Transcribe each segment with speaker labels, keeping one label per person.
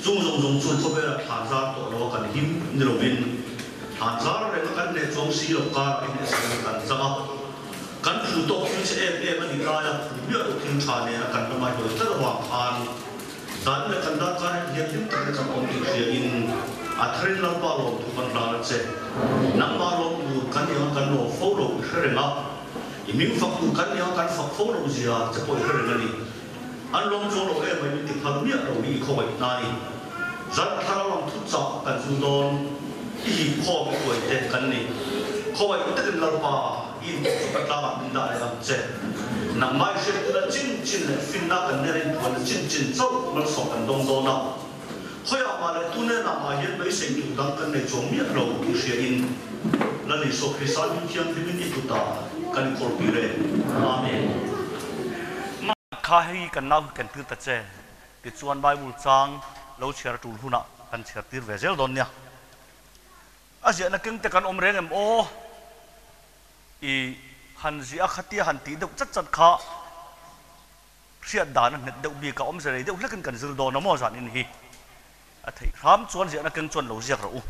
Speaker 1: Chung zawng zawng chu khawvelah thlan zar tawh lo a kan him ni lovin thlan zar reng a kan hneh chuang si lo karah i hnehsakna kan chang a. Kan phu tawk thil che em em a nih laia phu miah loh thil tha nena kan lama hlawi tlat avang khan dan leh kan darkar hi hian hlim takin kan awm tih hriain a tharin Lalpa lawmthu kan hlan a che. Nangmah lawm tur kan nih anga kan lawm fo lo i hre reng a, i hming fak tur kan nih anga kan fak fo loh zia che pawh i hre reng a ni. An lawm chuang lo em mai min ti phal miah lo hi i khawngaih hna a ni. Zan thar a lang thut chah kan zu dawn i hip khawm i kuai te kan ni. Khawngaih takin Lalpa i inpawh chu ka tlangah min dah leh ang che. Nangmah i hriatpuna chin chin leh finna kan nen a inphuanna chin chin chauh malsawm kan dawng dawn a. Khawiah mah leh tu nenah mah hian beisei tur dang kan nei chuang miah lo tih hriain Lal Isua Krista hming thianghlimin i kutah kan inkhawlpui reng. Amen.
Speaker 2: Kha hei kan nau hi kan tir ta che. Tichuan Bible chang lo chhiar tul hunah kan chhiar tir ve zel dawn nia. A ziahna keng te kan awm reng em aw? I han ziah a khatia han tih deuh chat chat kha hriat dan a nghet deuh bik a, awmze rei deuh hlekin kan zir dawn a maw zan in hi. A theih hram chuan ziahna keng chuan lo ziak rawh u.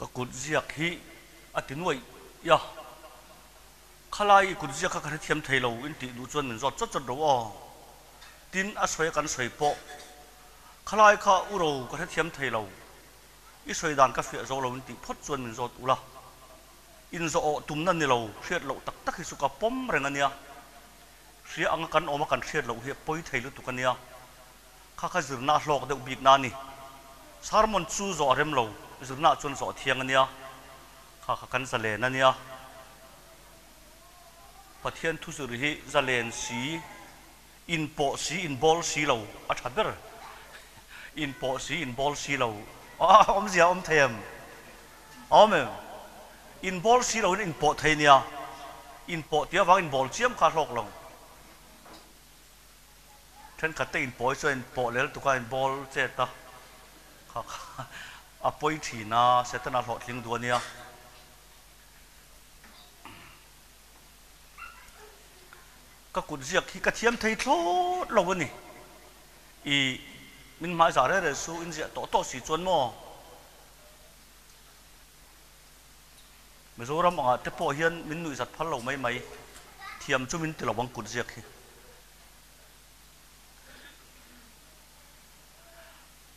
Speaker 2: Ka kut ziak hi a ti nuaih a, khalai i kut ziak kha ka hrethiam thei lo in tih duh chuan min zawt chawt chawt ro aw. Tin, a sawi a kan sawi pawh. Khalai kha u ro ka hrethiam thei lo, i sawi dan ka fiah zo lo in tih phawt chuan min zawt ula. In zawh awh tumna ni lo, hriat loh tak tak hi chu ka pawm reng a nia. Hria anga kan awm a kan hriat loh hi a pawi thei lutuk a nia. Kha kha zirna a hlawk deuh bik na a ni. Sermon chu zawh a rem lo, zirna ah chuan zawh a thiang a nia. Kha kha kan zalen a nia. Pathian thu zir hi zalen si, inpawh si, inbawl si lo a tha ber. Inpawh si, inbawl si lo a awmzia a awm thei em? A awm em? Inbawl si loin inpawh thei nia. Inpawh tih avang inbawl chiam kha a hlawk lo. Thenkhat te inpawi chuan inpawh lel tuk a, inbawl chet a, kha kha a pawi thin a, Setana hlawhtling duh a nia. Ka kut ziak hi ka thiam thei thlawt lo a ni. I min hmai zah reh reh su in ziah tawh tawh si chuan maw? Mizoram angah te pawh hian min nuihzat phal lo mai mai. Thiam chu min ti lo ang kut ziak hi.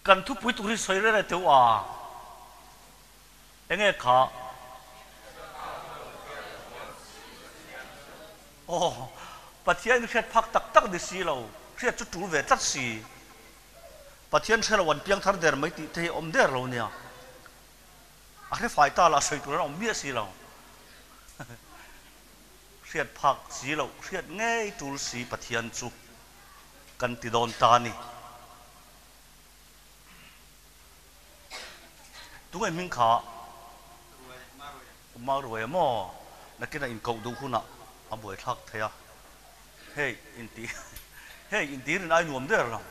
Speaker 2: Kan thupui tur hi sawi reh reh teuh a. Enge kha? Aw, Pathian hriat phak tak tak ni si lo, hriat chu tul ve tlat si. Pathian hre lo an piang thar der mai tih te hi awm der lo nia. A hre fai ta lah sawi tur an awm miah si lo. Hriat phak si loh, hriat ngei tul si Pathian chu kan ti dawn ta a ni. Tunge hming kha? Ma ruai a maw? Nakin a inkoh duh hunah a buaithlak thei a. Hei inti hei inti rin ai nuam der lo.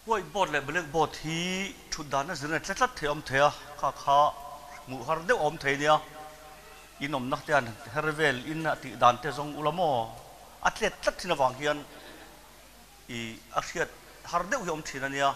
Speaker 2: White board leh black board hi thut dan a zir na tlat tlat thei a awm thei a, kha kha hmuh har deuh a awm thei nia, in awmna te an her vel in a tih dan te zawng ula maw a tlet tlat thin avang hian ih a hriat har deuh hi a awm thin a nia.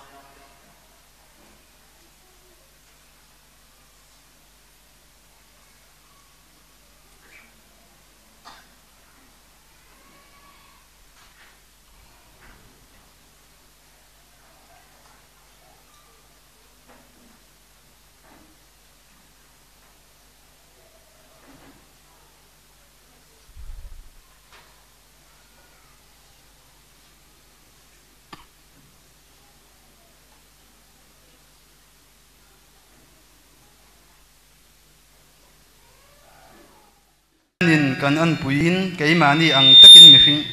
Speaker 3: In kan anpuiin keimahni ang takin mihring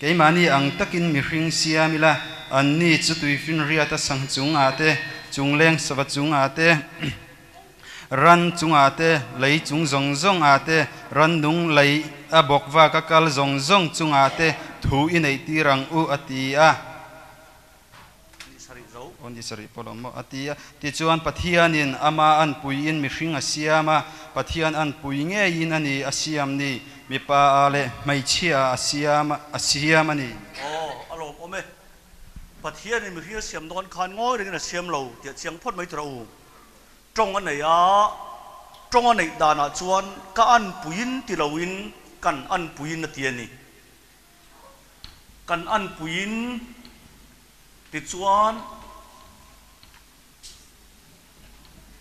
Speaker 3: keimahni ang takin mihring siam ila, anni chu tuifinriata sangha chungah te, chungleng sava chungah te, ran chungah te, lei chung zawng zawngah te, rannung lei a bawk vaka kal zawng zawng chungah te thu i neihtir ang u, a ti a.
Speaker 2: Ni sarih zo.
Speaker 3: Aw ni sarih pawh lo maw a ti a. Tichuan Pathianin ama anpuiin mihring a siam a, Pathian anpui ngeiin a ni a siam ni, mipa ah leh hmeichhia ah a siam a siam a ni.
Speaker 2: Aw a lawm awm e. Pathianin mihring a siam dawn khan ngawi rengin a siam lo tih a chiang phawt mai tura u. Tawng a nei a, tawng a neih danah chuan ka anpuiin ti loin kan anpuiin a ti a ni. Kan anpuiin tichuan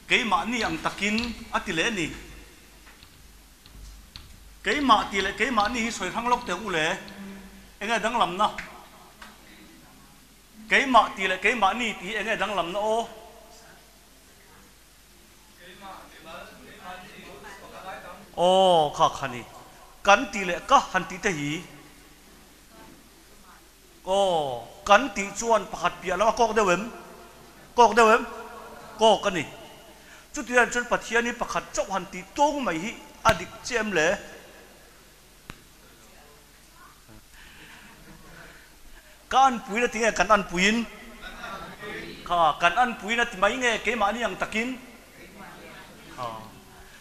Speaker 2: keimahni ang takin a ti leh a ni. Keimah tih leh keimahni hi sawi hrang lawk teh u le, enge danglamna? Keimah tih leh keimahni tih hi enge danglamna aw? Aw kha kha ni. Kan tih leh ka han tih te hi. Aw kan tih chuan pakhat piah lama kawk deuh em? Kawk deuh em? Kawk a ni. Chutiang chuan Pathian hi pakhat chauh han tih tung mai hi a dik chiah em le? Ka anpui na tinge kan anpuiin? Kha kan anpui na ti mai nge keimahni ang takin? Kha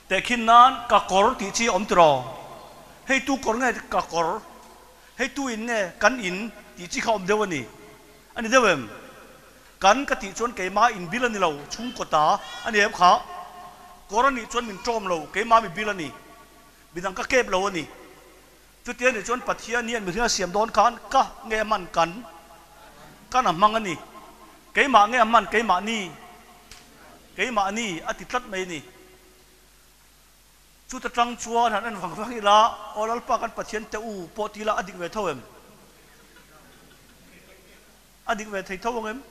Speaker 2: tehkhin nan ka kawr tih chi a awm tiraw? Hei tu kawr nge ka kawr? Hei tu in nge kan in tih chi kha awm deuh a ni. A ni deuh em? Kan ka tih chuan keimah in bil a ni lo, chhungkaw ta a ni em kha? Kawr a nih chuan min ṭawm lo, keimah mi bil a ni. Midang ka kep lo a ni. Chuti a nih chuan Pathian hian mihring a siam dawn khan ka nge a hman kan kan a hmang a ni. Keimah nge a hman keimahni keimahni a ti tlat mai a ni. Chuta tang chuan han en vang vang ila, Aw Lalpa kan Pathian te u pawh ti ila a dik ve tho em? A dik ve thei tho ang em?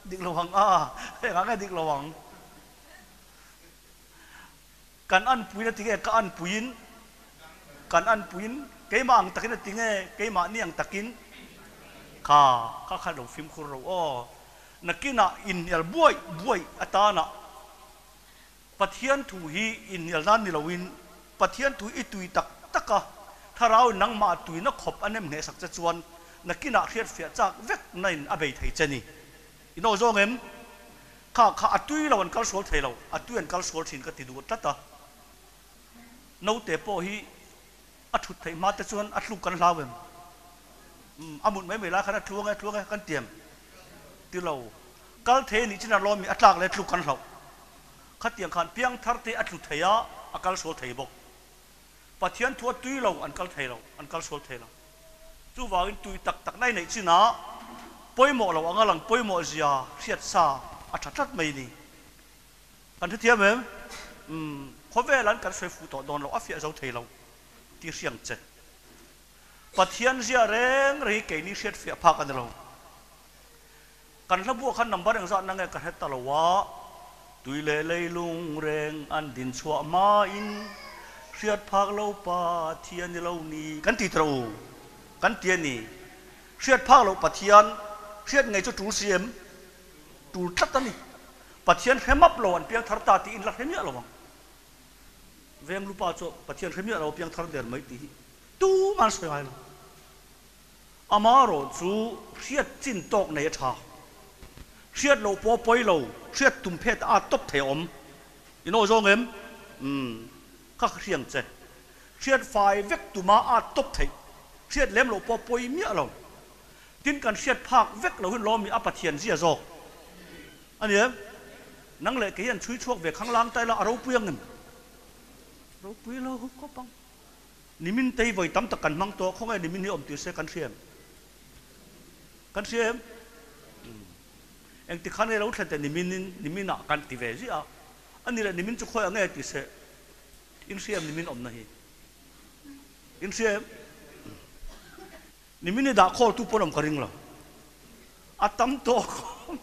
Speaker 2: Dik lo ang a, engah nge dik lo ang? Kan anpuiin a ti nge ka anpuiin? Kan anpuiin keimah ang takin a ti nge keimahni ang takin? Kha kha kha lo fimkhur ro aw. Nakinah inhnial buaih buaih atana Pathian thu hi inhnial nan ni loin Pathian thu i tui tak tak a, Thlarau in nangmah tuina khawp a nem hnehsak che chuan nakinah hriatfiah chak vek na in a bei thei che ni. I naw zawng em? Kha kha a tui lo an kal sual thei lo, a tui an kal sual thin ka ti duh tlat a. Naute pawh hi a thut theih hma te chuan a tluk kan hlau em? Umm a mut mai mai lai khan a tluang e tluang e kan ti em? Ti lo. Kal thei a nih chin a lawm i a tlak leh tluk kan hlauh. Khatiang khan piang thar te a tlu thei a, a kal sual thei bawk. Pathian thu a tui lo an kal thei lo, an kal sual thei lo. Chuvangin tui tak tak na i neih chinah pawimawh lo anga lang pawimawh zia hriat sa a tha tlat mai ni. Kan hrethiam em? Umm, khawvel an kan sawi fuh tawh dawn lo, a fiah zo thei lo tih hriang che. Pathian zia reng reng hi keini hriat fiah phak a ni lo. Kan hla buah khan number engzah na nge ka hre ta lo a, tui leh leilung reng an din chhuah hmain hriat phak lo Pathian ni lo ni kan ti tawh u, kan ti a ni. Hriat phak loh Pathian hriat ngei chu tul si em? Tul tlat a ni. Pathian hre map lo an piang thar ta tiin la hre miah lo ang. Veng lupa chu Pathian hre miah lo a piang thar der mai tih hi tumah an sawi ngai lo. Amaherawh chu hriat chin tawk nei a tha. Hriat loh pawh pawi lo, hriat tum phet a at tawp thei a awm. I naw zawng em? Umm, ka hriang che. Hriat fai vek tuma a at tawp theih. Hriat lem loh pawh pawi miah lo. Tin kan hriat phak vek lo hin lawmi a Pathian zia zawk a ni em? Nang leh kei an chhui chhuak ve khanglang ta ila a ropui ang em? Ropui lo khawp ang. Nimin tei vawi tam tak kan hmang tawh, khawngaih nimin hi awm tir se kan hria em? Kan hria em? Engti khan nge lo thlen teh nimin in nimin ah kan ti ve ziah a, a ni leh nimin chu khawi ah nge ti se in hria em nimin awmna hi? In hria em? Nimin i dah khawl tu pawn awm ka ring lo, a tam tawh khawp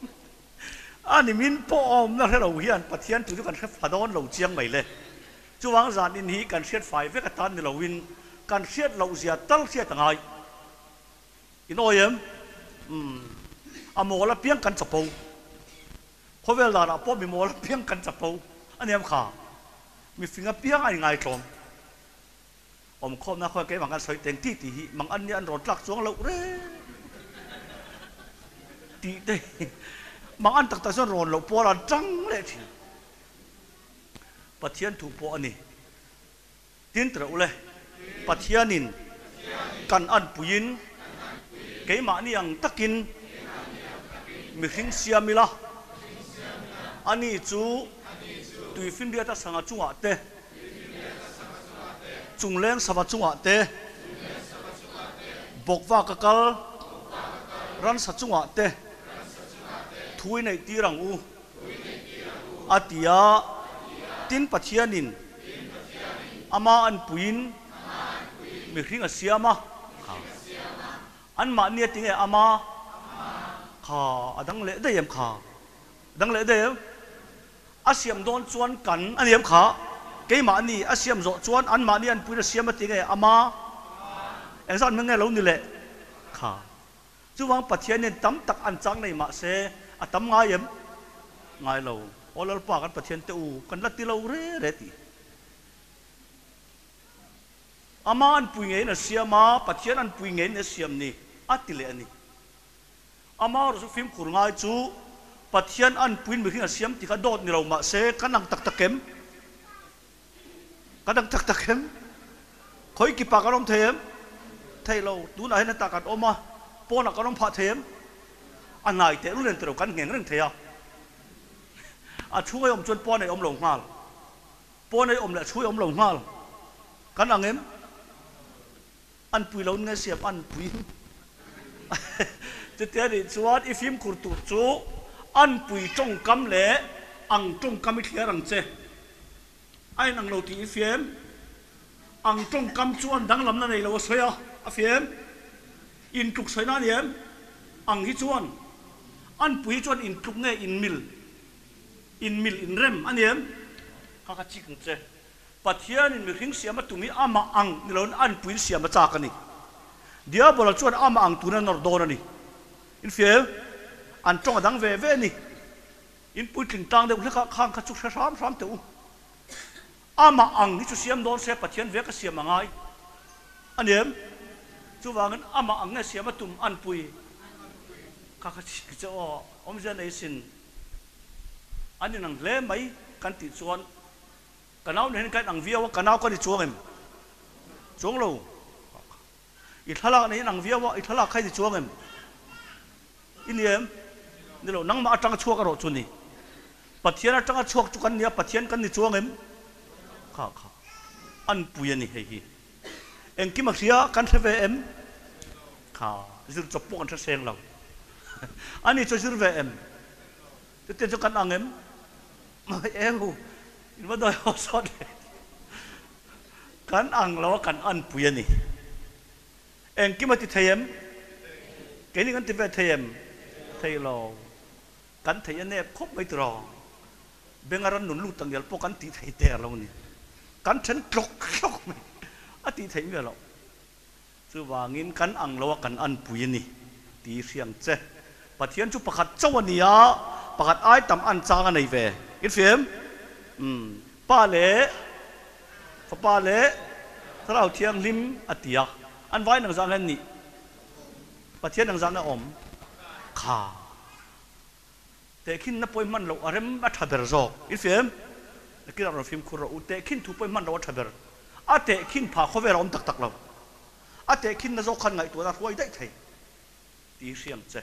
Speaker 2: a nimin pawh awmna hre lo hian Pathian thu chu kan hre fa dawn lo chiang mai le. Chuvang zan in hi kan hriat fai vek atan ni loin kan hriat loh zia tal hriat a ngai. In awi em? Umm. A mawl apiang kan chapo. Khawvel danah pawh mi mawl apiang kan chapo a ni em kha? Mi fing apiang a inngaitlawm. Awmkhawmna khawi keimah kan sawi teng tih tih hi mang an nia an rawn tlak chuang loh reng tih te hi mang an tak tak chuan rawn loh pawl an tang leh thin. Pathian thu pawh a ni. Tin tirh ule, Pathianin kan anpuiin keimahni ang takin mihring siam ila, ani chu tuifinriata sangha chungah te, chungleng sava chungah te, bawkvaka kal ransa chungah te thu i neih tir ang u. A ti a, tin Pathianin. Ama anpuiin mihring a siam a. Kha. Anmahni a ti nge ama? Kha, a dang leh daih em kha? A dang leh daih em? A siam dawn chuan kan a ni em kha? Keimahni a siam zawh chuan anmahni anpuiin a siam a ti nge ama? Engzat hming nge lo ni leh kha? Chuvang Pathian hian tam tak an chang nei mah se a tam ngai em? Ngai lo. Aw Lalpa kan Pathian te u, kan la ti lo re re tih. Ama an pui ngeiin a siam a, Pathian an pui ngeiin a siam ni a ti leh a ni. Ama erawh chu fimkhur ngai chu Pathian an puiin mihring a siam tih kha dawt ni lo mah se kan ang tak tak em? Kan ang tak tak em? Khawi kipah kan awm thei em? Thei lo. Tunah hian hetah kan awm a, pawnah kan awm phah thei em? A hnai teh rul en tilo kan ngheng reng thei a. A chhunga i awm chuan pawn a i awm lo nghal. Pawn a i awm leh a chhung i awm lo nghal. Kan ang em? An pui lo nge siam an pui? Chutia nih chuan i fimkhur tur chu an pui tawngkam leh ang tawngkam i thliar ang che. A inang lo tih i fiam. Ang tawngkam chuan danglamna nei lo a sawi a, a fiam. Intluk sawi na a ni em? Ang hi chuan an pui hi chuan intluk nge inmil? Inmil inrem a ni em? Kha ka chik ang che. Pathianin mihring siam a tum hi amah ang ni loin anpuiin siam a chak a ni. Diabola chuan amah ang tuna nawr dawn a ni. Infiel, an tawng a dang ve ve a ni. In puitling tlang deuh hlekah khang kha chu hre hram hram teh u. Amah ang hi chu siam dawn se Pathian vek a siam a ngai a ni em? Chuvangin amah ang nge siam a tum anpui kha kha chik che aw, awmzia nei sin. An inang hle mai kan tih chuan Ka nau nen hian ka inang viau a, ka nau ka ni chuang em? Chuang lo. I thlalak nen inang viau a, i thlalak kha i ni chuang em? I ni em? Ni lo, nangmah atanga chhuak erawh chu ni. Pathian atanga chhuak chu kan ni a, Pathian kan ni chuang em? Kha kha an pui a ni hei hi. Engkim a hria kan hre ve em? Kha zir chawp pawh kan hre seng lo. Ani chu zir ve em? Chutiang chu kan ang em? Mai eu, in va dawi haw sawt le. Kan ang lo a kan anpui a ni. Engkim a ti thei em? Keini kan ti ve thei em? Thei lo. Kan thei a nep khawp mai tiraw. Benga ran nun lut angial pawh kan tih thei der lo ni. Kan then tlawk tlawk mai. A tih theih miah loh. Chuvangin kan ang lo a kan anpui a ni tih hriang che. Pathian chu pakhat chauh a ni a, pakhat ai tam an chang a nei ve. In hria em? Umm, Pa leh Fapa leh Thlarau Thianghlim a ti a, an vai nang zang hian nih Pathian nang zang a awm kha. Tehkhinna pawi hman loh a rem a tha ber zawk. In hria em? Nakinah rawn fimkhur rawh u. Tehkhin thu pawi hman loh a tha ber. A tehkhin phah khawvel a awm tak tak lo. A tehkhinna zawk khan ngaihtuahna hruai daih thei tih hria ang che.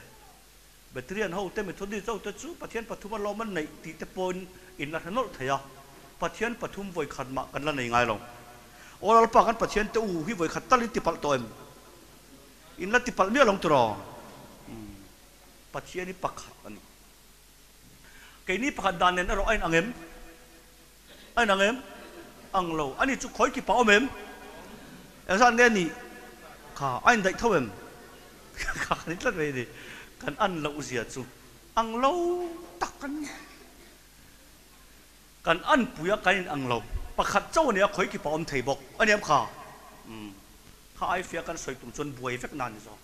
Speaker 2: Betrian ho te Methodist ho te chu Pathian pathum a lawm an neih tih te pawhin in la hre nawlh thei a. Pathian pathum vawi khat mah kan la nei ngai lo. Aw Lalpa kan Pathian te u hi vawi khat tal in ti palh tawh em? In la ti palh miah lo ang tiraw? Umm. Pathian hi pakhat a ni. Keini pakhat dan nen erawh a inang em? A inang em? Ang lo. Ani chu khawi kipa awm em? Engzat nge nih? Kha a indaih tho em? Kha kan in tlat mai a ni. Kan an loh zia chu ang lo tak kan ni. Kan anpui a kan inang lo. Pakhat chauh a nia khawi kipa awm thei bawk a ni em kha? Umm. Kha aifia kan sawi tum chuan buai vek na a ni zawk.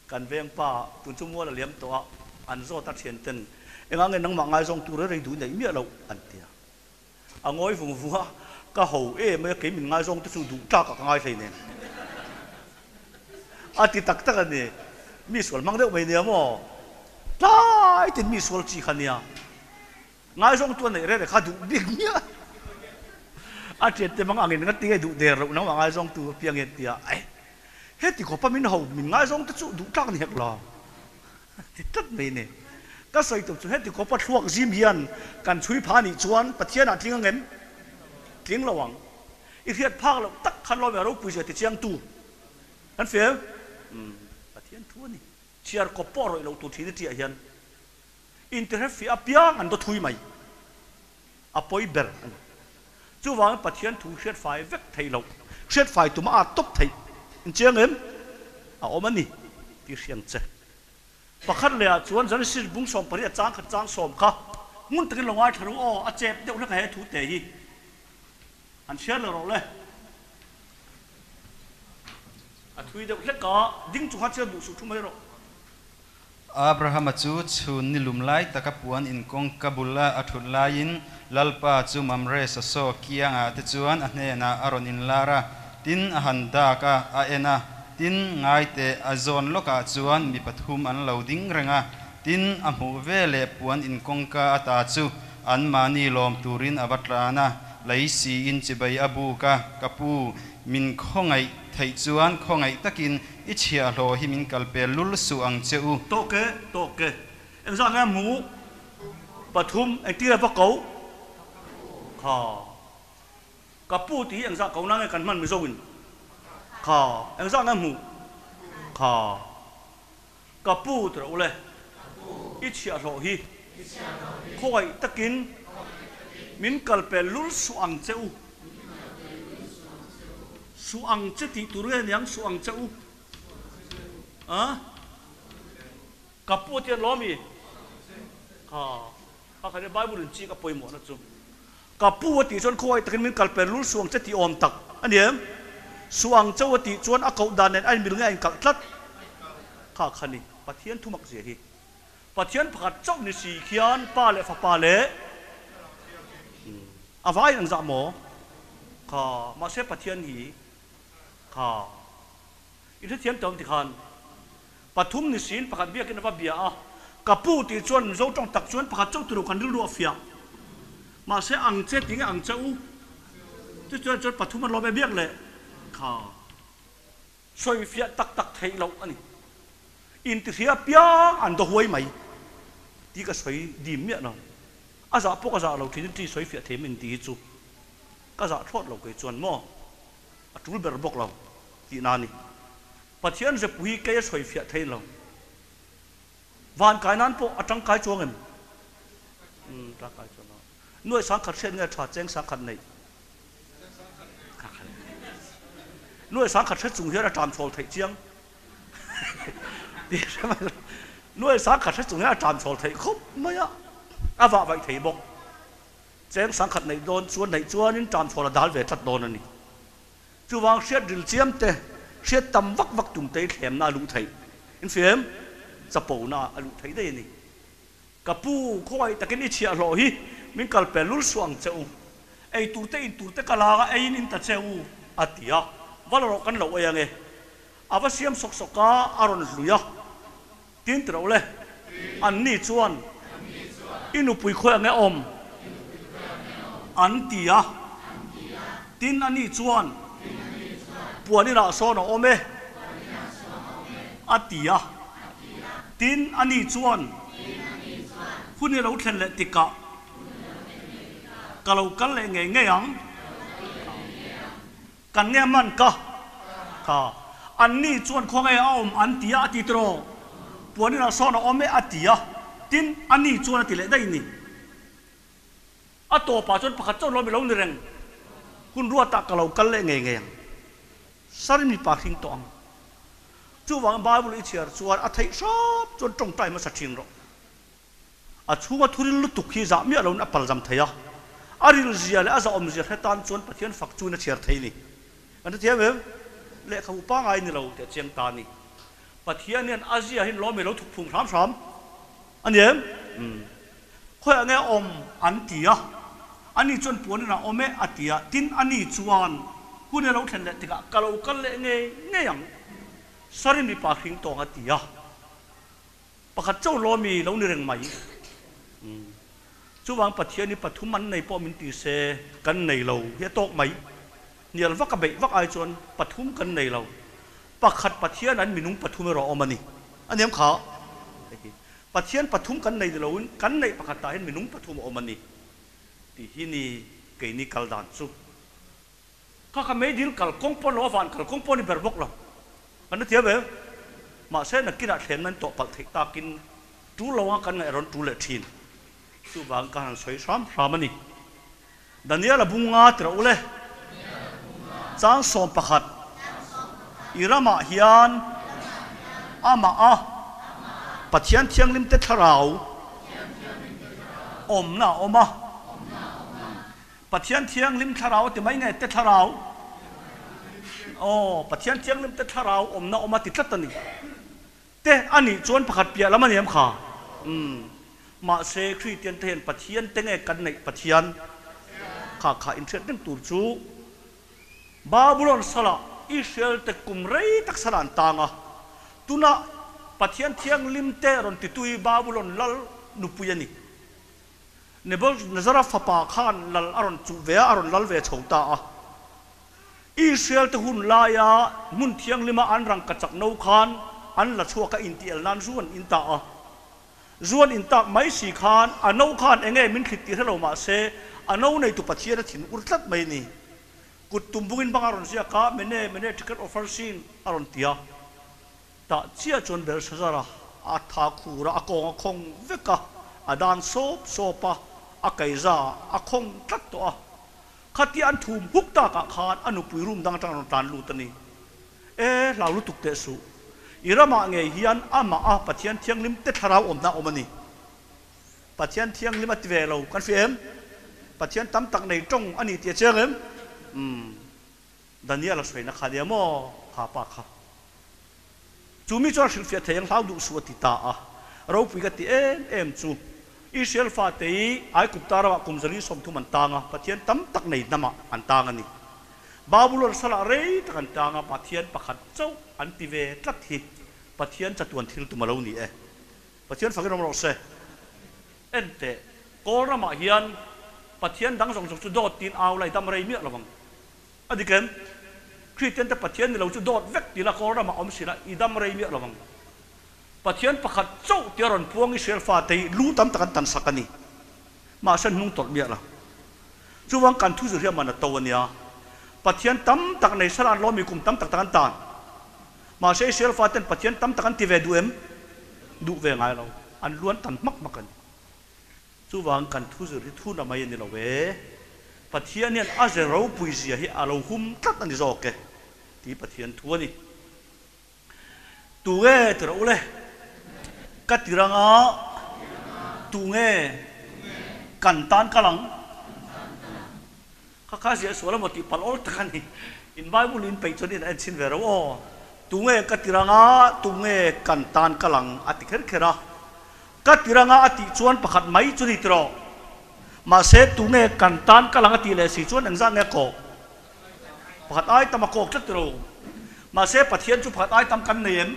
Speaker 2: Kan veng pa tun chu mual a liam tawh a, an zawt a thian ten engah nge nangmah ngaizawng tur rei duh neih miah loh an ti a. A ngawi vung vung a, ka ho em mai a, kei min ngaizawng te chu duh tlak ah ka ngai hlei nen. A ti tak tak a ni, mi sual hmang deuh mai nia maw? Tlai tin mi sual chi kha nia. Ngaizawng tu a neih rere kha duh bik miah a thian te mang angin nga tinge duh der loh nangmah ngaizawng tu apiang hian tia eh heti khawpa min ho min ngaizawng te chu duh tlak ni hek lo ti tlat mai ni ka sawi tum chu heti khawpa thluak zim hian kan chhui pha nih chuan Pathian ah tling angem tling lo ang i hriat phak loh tak khan lawm e ropui zia ti chiang tu kan fel Pathian thu a ni chhiar kawp pawh rawih loh tur thin i ṭiah hian Internet fiah apiang an dawt hui mai. A pawi ber a ni. Chuvangin Pathian thu hriat fai vek theih loh, hriat fai tuma a tawp theih inchiang em? A awm a ni tih hriang che. Pakhat lehah chuan Genesis bung 18 chang khat chang sawm kha ngun takin lo ngaithla ru aw, a chep deuh hlek a he thu te hi han share leh rawh le. A thui deuh hlek a, ding chung khan chhiar duh suh thu mai rawh.
Speaker 3: Abrahama chu chhun ni lum lai taka puan in kawngka bula a thut laiin Lalpa chu Mamre sasaw kiangah te chuan a hnenah a rawn inlar a, tin a han dak a, a en a, tin ngaite a zawn lawkah chuan mi pathum an lo ding reng a, tin a hmuh veleh puan in kawngka ata chu anmahni lawm turin a va tlan a, lei siin chibai a buk a, Ka pu, min khawngaih theih chuan khawngaih takin I chhiahhlawh hi min kal pel lul suh ang che u.
Speaker 2: Tawk e, tawk e. Engzah nge hmu? Pathum, engtir a va ko? Kha. Ka pu tih hi engzah ko na nge kan hman Mizo in? Kha. Engzah nge hmu? Kha. Ka pu ti rawh u le. I chhiahhlawh hi khawngaih takin min kal pel lul suh ang che u. Suh ang che tih tur nge niang suh ang che u? A? Ka pu tian lawm i? Kha, kha kha Bible in chik a pawimawhna chu. Ka pu a tih chuan khawngaih takin min kal per lul suh ang che tih awm tak a ni em? Suh ang chauh a tih chuan a koh dan nen a inmil nge a inkalh tlat? Kha kha ni, Pathian thumak zia hi. Pathian pakhat chauh ni si khian Pa leh Fapa leh a vai ang zah maw? Kha, mahse Pathian hi kha i hrethiam tawh ang ti khan pathum ni siin pakhat biakin a va bia a, ka pu tih chuan Mizo tawng tak chuan pakhat chauh turu kan rilru a fiah. Mahse ang che ti nge ang che u? Chu chuan chuan pathum an lawm e biak leh kha. Sawifiah tak tak theih loh a ni. Intihria piang an daw huai mai tih ka sawi dim miah lo. A zah pawh ka zah lo thin in ṭi sawifiah thei min tih hi chu ka zah thlawt lo kei chuan maw a ṭul ber bawk lo tihna a ni. Pathian zepu hi kei a sawifiah thei lo. Van kai nan pawh a ṭangkai chuang em? Umm ṭangkai chuang lo. Nuai sangkhat hriat nge ṭha cheng sangkhat neih? Nuai sangkhat hre chung hian a ṭam chhawl theih chiang. Nuai sangkhat hre chung hian a ṭam chhawl theih khawp mai a, a vah vaih thei bawk. Cheng sangkhat neih dawn chuan neih chuanin ṭam chhawl a dal ve tlat dawn a ni. Chuvang hriat ril chiam te, hriat tam vak vak tum te i thlemna a luh theih. Infiam chapona a luh theih daih a ni. Ka pu, khawngaih takin i chhiahhlawh hi min kal pel lul suh ang che u. Ei tur te in tur te ka lak a, eiin in ta che u, a ti a. Va la rawh kan lo ei ange. A va siam sawk sawk a, a rawn hlui a. Tin ti rawh le. Anni chuan, I nupui khawi ange awm? An ti a. Tin ani chuan, Puan inah sawn a awm e, a ti a. Tin, ani chuan, Hun i lo thlen leh tikah ka lo kal leh ngei ngei ang. Kan nge man ka? Ka. Anni chuan khawnge a awm an ti a, a ti tiraw? Puan inah sawn a awm e, a ti a. Tin, ani chuan a ti leh daih ni. A tawpah chuan pakhat chauh lawm i lo ni reng. Hun ruatah ka lo kal leh ngei ngei ang. Sar mipa hring tawh ang. Chuvangin Bible i chhiar chuan a theih hrap chuan tawngtai hmasa thin rawh. A chhunga thuril lutuk hi zah miah loin a palzam thei a. A rilzia leh a zahawmzia hre tan chuan Pathian fak chuin a chhiar thei ni. Kan hrethiam em? Lehkhabu pangngai ni lo tih a chiang ta a ni. Pathian hian a zia hin lawm i lo thuk phung hram hram a ni em? Khawiah nge awm an ti a, ani chuan puan inah awm e a ti a, tin ani chuan hun i lo thlen leh tikah ka lo kal leh ngei ngei ang, Sari mipa hring tawng a ti a, pakhat chauh lawmi lo ni reng mai. Chuvang Pathian hi pathum an nei pawh min ti se kan nei lo hi a tawk mai. Hnial vak a beih vak ai chuan pathum kan nei lo. Pakhat Pathian an minung pathum erawh a awm a ni. A niam kha. Pathian pathum kan nei ni loin kan neih pakhat tah hian minung pathum a awm a ni tih hi ni keini kal dan chu. Kha kha meidil kal kawng pawn lo a van kal kawng pawh ni ber bawk lo. Kan la thiam em? Mahse nakinah thlenna in tawh palh theih takin tul lo anga kan ngaih a rawn tul leh thin. Chuvang ka han sawi hram hram a ni. Daniel-a bung nga ti rawh u le. Chang 11, I ramah hian amah a Pathian Thianghlimte thlarau awmna a awm a. Pathian Thianghlim thlarau a ti mai nge te thlarau? Aw, Pathian Thianghlimte thlarau awmna awm a ti tlat a ni. Te a nih chuan pakhat piah lam a ni em kha? Umm. Mahse, Kristian te hian Pathian te nge kan neih Pathian kha kha inhriat reng tur chu Babulon salah Israel te kum rei tak salah an tang a. Tunah Pathian Thianghlim te rawn titui Babulon lal nupui a ni. Nebuchadnezzara fapa khan lal a rawn chuh ve a, a rawn lal ve chho ta a. Israel te hun laia hmun thianghlima an rangka chak no khan an la chhuak a intiel nan zu an in ta a. Zu an in tak mai si khan a no khan enge min thlit tih hre lo mah se a no neitu Pathian a thin ur tlat mai a ni. Kut tum bungin bang a rawn ziak a, Mene, mene ticket offer sin a rawn ti a. Tah chiah chuan Belshazzar-a a tha khur a, a kawng a khawng vek a, a dan sawp sawp a, a kaiza a khawng tlat tawh a. Khatia an thum huk takah khan a nupui room dang atang a rawn tlan lut a ni. E, hlau lutuk teh suh. I ramah ngei hian amah a Pathian Thianghlim te thlarau awmna a awm a ni. Pathian Thianghlim a ti ve lo, kan hria em? Pathian tam tak nei tawng a ni tih a chiang em? Umm. Daniel a sawi na kha nia maw? Kha pa kha. Chu mi chuan hrilhfiah thei ang hlau duh suh a ti ta a. Ropui ka ti em em chu. Israel fate hi Aigupta ramah kum 130 an tang a, Pathian tam tak nei hnamah an tang a ni. Babulon salah rei tak an tang a, Pathian pakhat chauh an ti ve tlat hi Pathian chatuan thil tum a lo ni e. Pathian fakin awm rawh se. Enteh, Kawl ramah hian Pathian dang zawng zawng chu dawt tiin au lai dam rei miah lo vang. A dik em? Kristian te Pathian ni lo chu dawt vek ti la Kawl ramah awm si la i dam rei miah lo vang. Pathian pakhat chauh tia rawn puang Israel fate hi lu tam tak an tan sak a ni. Mahse an hnung tawlh miah lo. Chuvang kan thu zirhia man a to a nia. Pathian tam tak nei sala an lawmi kum tam tak tak an tan. Mahse Israel faten Pathian tam tak an ti ve duh em? Duh ve ngai lo. An luan tan hmak hmak a ni. Chuvang kan thu zir hi thu na mai a ni lo e. Pathian hian a ze ropui zia hi a lo hum tlat a ni zawk e tih Pathian thu a ni. Tu nge ti rawh u le? Ka ti rang a, tu nge kan tan kal ang? Kha kha ziah sual emaw tih palh awl tak a ni. In Bible in peih chuan in a en chhin ve ro aw. Tu nge ka ti rang a, tu nge kan tan kal ang a ti kher kher a. Ka ti rang a a tih chuan pakhat mai chu ni tiraw. Mahse tu nge kan tan kal ang a tih leh si chuan engzah nge a kawh? Pakhat ai tam a kawk tlat tiraw. Mahse Pathian chu pakhat ai tam kan nei em?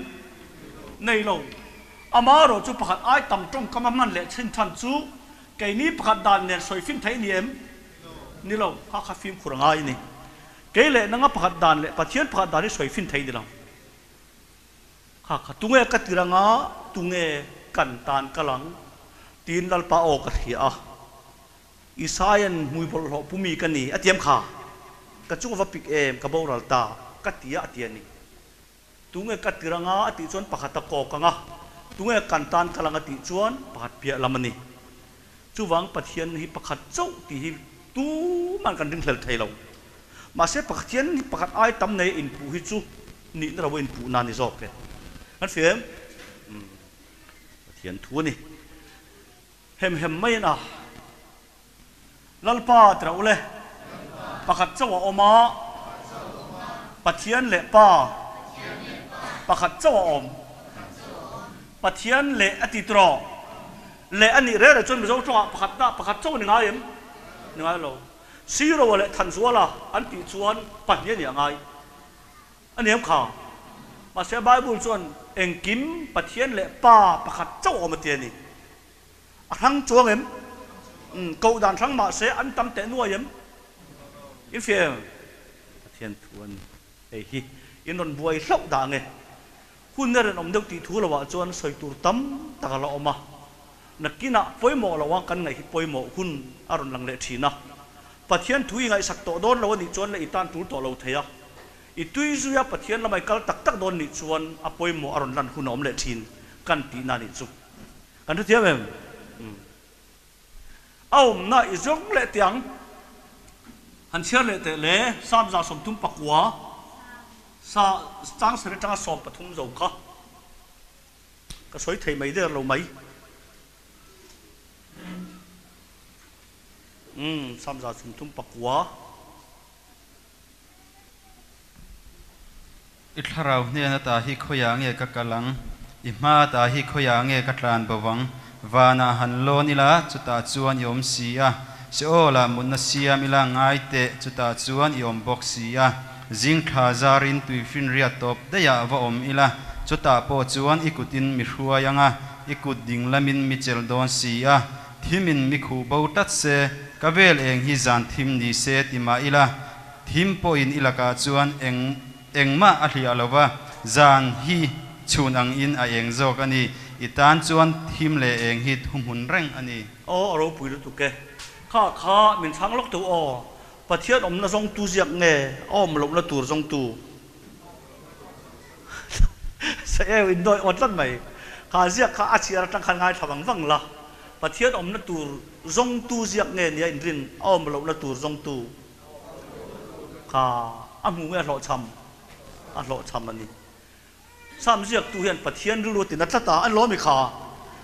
Speaker 2: Nei lo. Amaherawh chu pakhat ai tam tawngkam a hman leh chhin than chu keini pakhat dan nen sawi fin theih ni em? Ni lo. Kha kha fimkhur a ngai a ni. Kei leh nanga pakhat dan leh Pathian pakhat dan hi sawi fin theih ni lo. Kha kha tunge ka tir anga tunge kan tan kal ang? Tiin Lalpa aw ka hria a. Isaia'n hmui bawlhhlawh pu mi ka ni a tiam kha, ka chung a va pik em, ka boral ta, ka ti a a ti a ni. Tunge ka tir anga a tih chuan pakhat a kawk ang a, tunge kan tan kal ang a tih chuan pakhat piah lam a ni. Chuvang Pathian hi pakhat chauh tih hi tuman kan ringhlel thei lo. Mahse Pathian hi pakhat ai tam nei a inpuh hi chu nihna lo a inpuh na a ni zawk e. Kan hria em? Umm. Pathian thu a ni. Hem hem mai a. Lalpa ti rauh le. Pakhat chauh a awm a. Pathian leh Pa. Pakhat chauh a awm. Pathian leh a ti tawh. Leh a nih reh reh chuan Mizo tawngah pakhat dah pakhat chauh a ni ngai em? Ni ngai lo. Siroa leh Thanzuala an tih chuan pahnih a nih a ngai. A ni em kha? Mahse Bible chuan engkim Pathian leh Pa pakhat chauh awm a ti a ni. A hrang chuang em? Umm, koh dan hrang mahse an tam teh nuai em? In hria em? Pathian thu a ni. Hei hi in rawn buai hlauh dah nge? Hun a rinawm deuh tih thu lohah chuan sawi tur tam tak a la awm a. Nakinah pawimawh loh a kan ngaih hi pawimawh hun a rawn lang leh thin a. Pathian thu i ngaihsak tawh dawn lo a nih chuan leh i tan tul tawh lo thei a. I tui zuia Pathian lamah i kal tak tak dawn nih chuan a pawimawh a rawn lan hun a awm leh thin kan tihna a nih chu. Kan hrethiam em? Umm. A awmna i zawng leh teh ang. Han chhiar leh teh le, Sam 139, sa chang sarih atanga 13 zo kha ka sawi thei mai der lo mai. Umm, Sam 139.
Speaker 3: I thlarau hnen ata hi khawiah nge ka kal ang? I hma ata hi khawiah nge ka tlan bo ang? Vanah han lawn ila, chutah chuan i awm si a. Seol-ah mutna siam ila, ngai teh, chutah chuan i awm bawk si a. Zing thla zarin tuifinriat tawp daihah va awm ila, chutah pawh chuan i kutin mi hruai ang a, i kut ding lamin mi chelh dawn si a. Thimin mi khuh bo tlat se, ka vel eng hi zan thim ni se ti mah ila, thim pawhin i lakah chuan eng engmah a hliah lo va, zan hi chhun angin a eng zawk a ni. I tan chuan thim leh eng hi thuhmun reng a ni.
Speaker 2: Aw, a ropui lutuk e. Kha kha min chhang lawk teuh aw. Pathian awmna zawngtu ziak nge a awm lohna tur zawngtu? Saeu in dawi awt tlat mai. Kha ziak kha a chhiar atang khan ngaithla vang vang la. Pathian awmna tur zawngtu ziak nge nia inrin a awm lohna tur zawngtu kha a hmu nge a hlawhchham? A hlawhchham a ni. Sam ziaktu hian Pathian rilru a tina tlat a, an lawm i kha.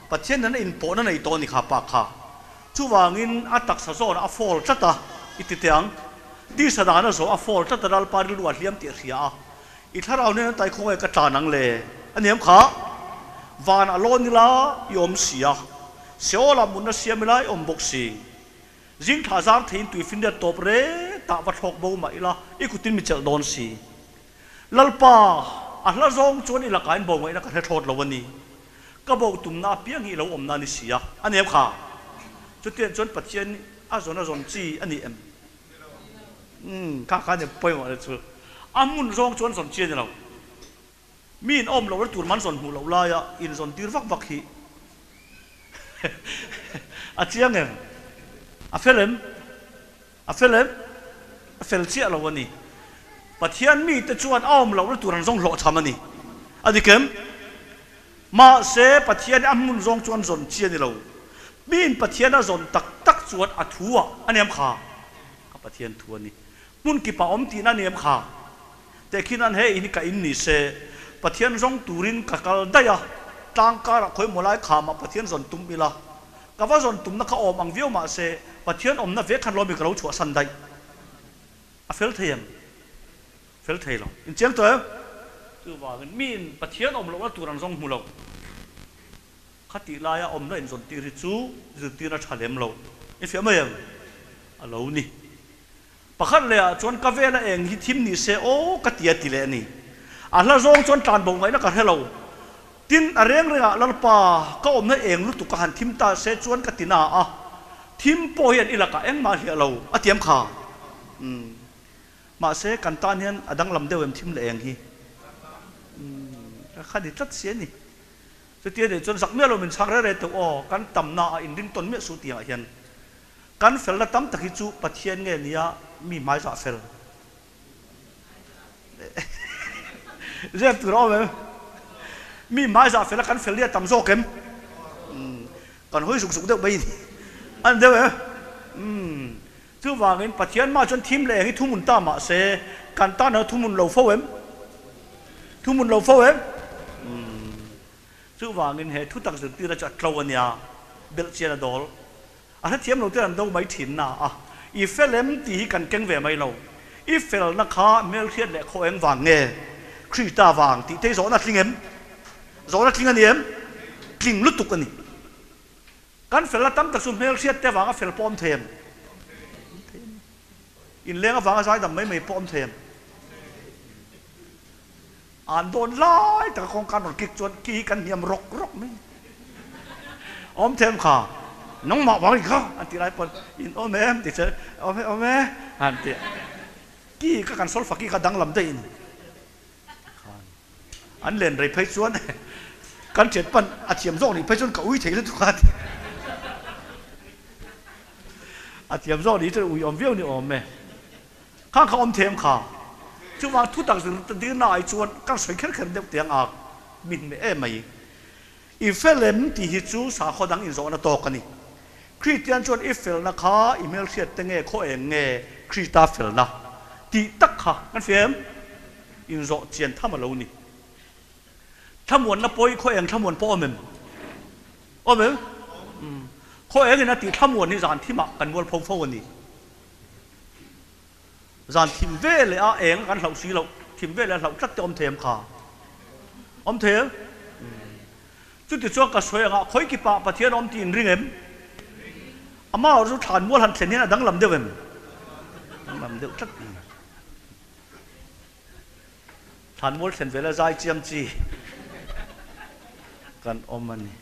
Speaker 2: Pathian nena inpawhna nei tawh a ni kha pa kha. Chuvangin a taksa zawnah a fall tlat a, i ti teh ang. Tisa dana zawh a fall tlat a, Lalpa rilru a hliam tih a hria a. I thlarau nena tai khawngaih ka tlan ang le? A niam kha. Van a lawn ila i awm si a, Seol-ah mutna siam ila i awm bawk si. Zing thla zar theiin tuifinriat tawp retah va thlawk bo mah ila i kutin mi chelh dawn si. Lalpa, a hla zawng chuan i lakah in bo ngaihna ka hre thlawt lo a ni. Ka bo tumna apiang hi i lo awmna a ni si a. A nem kha. Chutiang chuan Pathian a zawn a zawn chi a ni em? Umm, kha kha a ni pawimawh na chu. A hmun zawng chuan zawn chi a ni lo. Mi in awm lohna tur man zawn hmuh loh laia in zawn tir vak vak hi a chiang em? A fel em? A fel em? A fel chiah lo a ni. Pathian mite chuan a awm lohna tur an zawng hlawhchham a ni. A dik em? Mahse, Pathian hi a hmun zawng chuan zawn chi a ni lo. Miin Pathian a zawn tak tak chuan a thu ah a niam kha. Ka Pathian thu a ni. Hmun kipah awm tihna a niam kha. Tehkhin an he in hi ka in ni se, Pathian zawng turin ka kal daih a, tlang karah khawimaw lai khamah Pathian zawn tum ila, Ka va zawn tumna kha awm ang viau mah se, Pathian awmna ve khan lawmi ka lo chhuahsan daih. A fel thei em? Fel thei lo. Inchiang tawh em? Chuvangin miin Pathian awm lohna tur an zawng hmu lo. Khatih laia awmna inzawn tir hi chu zirtirna tha lem lo. I fiah mai em? A lo ni. Pakhat lehah chuan ka vela eng hi thim ni se aw ka ti a ti leh a ni. A hla zawng chuan tlan bo ngaihna ka hre lo. Tin, a reng rengah Lalpa, ka awmna eng lutuk ka han thim ta se chuan ka ti na a, thim pawh hian i lakah engmah hliah lo a tiam kha. Umm. Mahse, kan tan hian a danglam deuh em thim leh eng hi? Umm, ka kha ni tlat si a ni. Chutia nih chuan zak miah lo min chhak re re teuh aw, kan tamna a inring tawn miah suh tiangah hian. Kan felna tam tak hi chu Pathian nge nia mi hmaizah fel? Zep tur a awm em? Mi hmaizah fel a kan fel nia tam zawk em? Kan hawi zuk zuk deuh mai ni. A ni deuh em? Chuvangin Pathian mah chuan thim leh eng hi thuhmun ta mah se kan tan a thuhmun lo fo em? Thuhmun lo fo em? Chuvangin he thutak zirtir a chu a tlo a nia, belhchian a dawl. A hrethiam lo ten an do mai thin na a, i fel em tih hi kan keng ve mai lo. I felna kha hmelhriat leh khaw eng vang nge? Krista vang tih te hi zawhna tling em? Zawhna tling a ni em? Tling lutuk a ni. Kan felna tam tak chu hmelhriat te vanga fel pawh awm thei em? Awm thei a ni. Inleng avanga zaidam mai mai pawh awm thei em? An dawn lai taka kawngka an rawn kik chuan ki hi kan hniam rawk rawk mai. Awm them kha, nangmah vang i kha an tih lai pawn in awm em tih che awm e awm e an ti. Ki kha kan solfa ki kha danglam daih in khan an len rei phei chuan kan thian pan a thiam zawk nih phei chuan ka ui thei lutuk a ti. A thiam zawk nih chuan ui awm viau ni awm e. Kha kha awm them kha. Chuvang thu tak zir dirna ai chuan kan sawi kher kher deuh tiang a min hmeh em mai. I fel em tih hi chu sakhaw dang inzawhna tawk a ni. Kristian chuan i felna kha i hmelhriat te nge khaw eng nge Krista felna tih tak kha kan hria em? Inzawh chian tham a lo ni. Thlamuanna pawi khaw eng thlamuan pawh awm em? Awm em? Khaw engin a tih thlamuan hi zan thimah kan mualpho fo a ni. Zan thim ve leh a eng kan hlauh si loh, thim ve leh a hlauh tlat te awm thei em kha? Awm thei em? Chuti chuan ka sawi angah khawi kipah Pathian awm tih in ring em? Amah erawh chu thlan mual han thlen hian a danglam deuh em? Danglam deuh tlat. Thlan mual thlen vela zai chiam chi kan awm a ni.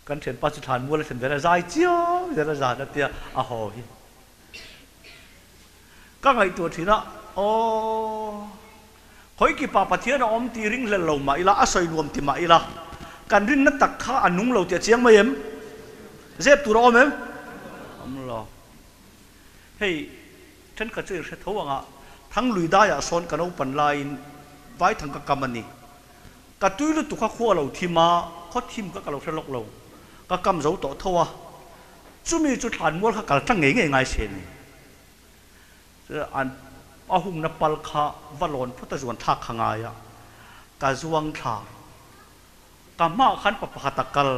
Speaker 2: Kan thianpa chu thlan mual a thlen vela zai chiam zel a zan a tia a haw hi. Ka ngaihtuah thin a, aw khawi kipa Pathian a awm tih ringhlel lo mah ila, a sawi nuam ti mah ila, kan rinna tak kha a nung lo tih a chiang mai em? Zep tur a awm em? Awm lo. Hei, thenkhat chu in hre tho ang a, Thanglui daiah sawn ka naupan laiin vaithang ka kam a ni. Ka tui lutuk a khua lo thim a, khaw thim kha ka lo hre lawk lo. Ka kam zo tawh tho a, chumi chu thlanmual kha kal tlang ngei ngei ngai se ni. An a hungna pal kha va lawn phawt a zuan thlak kha ngai a, ka zuang thla. Ka hmaah khan pa pakhat a kal.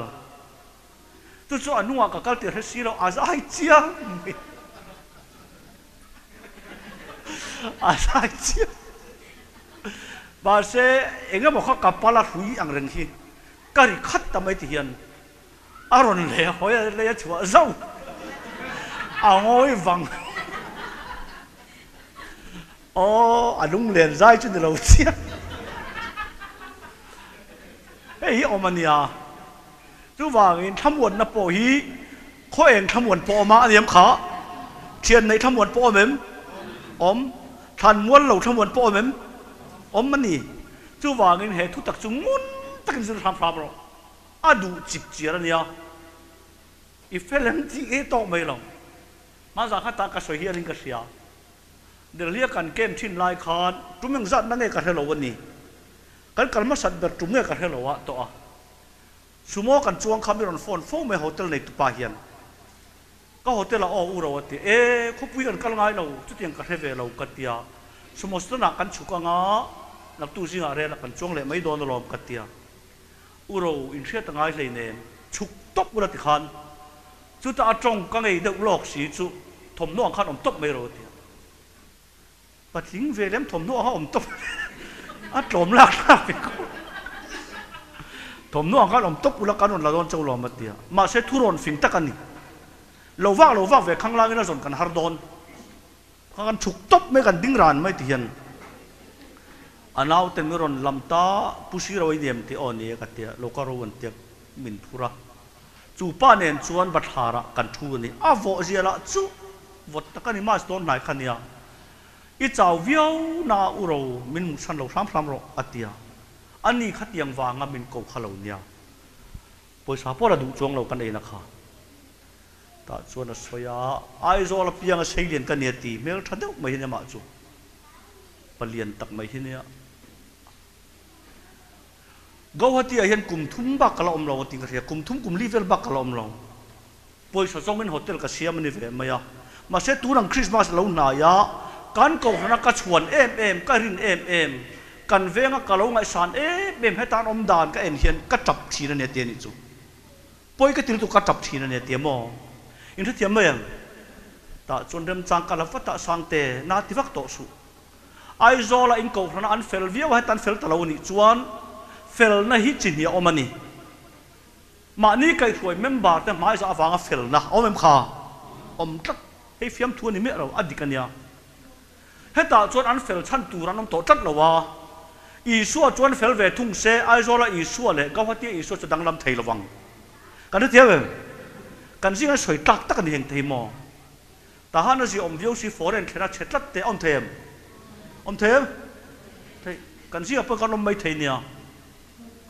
Speaker 2: Chu chu a hnungah ka kal tih hre si lo, a zai chiang mai. A zai chiang. Mahse, eng emaw kha ka pala hrui ang reng hi ka ri khat ta mai ti hian a rawn leh hawi a, lei a chhuah zauh. A ngawi vang. Aw, a lunglen zai chu ni lo chiang. Hei hi awm a nia. Chuvangin thlamuanna pawh hi khaw eng thlamuan pawh awm a, a ni em kha? Thian neih thlamuan pawh awm em? Awm. Thlan mual lo thlamuan pawh awm em? Awm a ni. Chuvangin he thutak chu ngun takin zir hram hram rawh. A duh chip chiar a nia. I fel em tih hi tawk mai lo. Hmanzah kha tah ka sawi hianin ka hria. Delhi-a kan camp thin lai khan tum engzatna nge ka hre lo a ni. Kan kal hmasat ber tum nge ka hre lo a tawh a. Sumo kan chuang kha mi rawn phone fo mai hotel nei tupa hian. Ka hotel ah aw u ro a ti. E, khawpui kan kal ngai lo, chutiang ka hre ve lo ka tia. Sumo stand ah kan chhuk anga naktu zingah rel ah kan chuang leh mai dawn alawm ka tia. U ro inhriat a ngai hleinem, chhuk tawp ula ti khan. Chutah a tawng ka ngei deuh lawk si chu thawmhnaw ang khan awm tawp mai ro a tia. Patling ve lem thawmhnaw anga awm tawp a tlawm lak lak ve ko. Thawmhnaw ang khan awm tawp ula kan rawn la dawn chauh lawm a tia. Mahse thurawn fing tak a ni. Lo vak lo vak ve khang langin a zawn kan har dawn. Kha kan chhuk tawp mai kan ding ran mai ti hian a naute mi rawn lam ta Pu Siro i nem tih aw ni e ka tia lo ka ro an tia min phur a. Chu pa nen chuan bathlarah kan thu a ni. A vawh zia lah chu vawt tak a ni mas dawn hnai kha nia. I chau viau na a u ro min hmuh chhan lo hram hram rawh a ti a. A ni khatiang vanga min ko kha lo nia. Pawisa pawh la duh chuang lo kan eina kha. Tah chuan a sawi a, Aizawl apianga seilian ka nia ti hmel tha deuh mai hi nia mah chu. Palian tak mai hi nia. Gauhati ah hian kum thum bak ka la awm lo a ti ka hria, kum thum kum li vel bak ka la awm lo. Pawisa zawngin hotel ka siam a ni ve mai a. Mahse tunang Christmas lo hnai a, kan kohhrana ka chhuan em em, ka rin em em, kan venga ka lo ngaihsan em em hetan awm dan ka en hian ka tap thin a nia ti a nih chu. Pawi ka ti lutuk ka tap thin a nia ti a maw? In hrethiam mai ang. Tah chuan remchang ka la vat a, Sangte, na ti vak tawh suh. Aizawla in kohhrana an fel viau a, heta an fel ta lo a nih chuan felna hi chi hnih a awm a ni. Mahni kaihhruai member te hmaizah avanga felna a awm em kha? Awm tlat. Hei fiamthu a ni miah lo, a dik a nia. Hetah chuan an fel chhan tur an awm tawh tlat lo a. Isua chuan fel ve thung se, Aizawla Isua leh Gauhatia Isua chu danglam thei lovang. Kan hrethiam em? Kan zinga sawi tlak tak a ni heng thei maw? Tahan a zia awm viau si foreign thlen a chhe tlat teh a awm thei em? Awm thei em? Thei. Kan zingah pawh kan awm mai thei nia.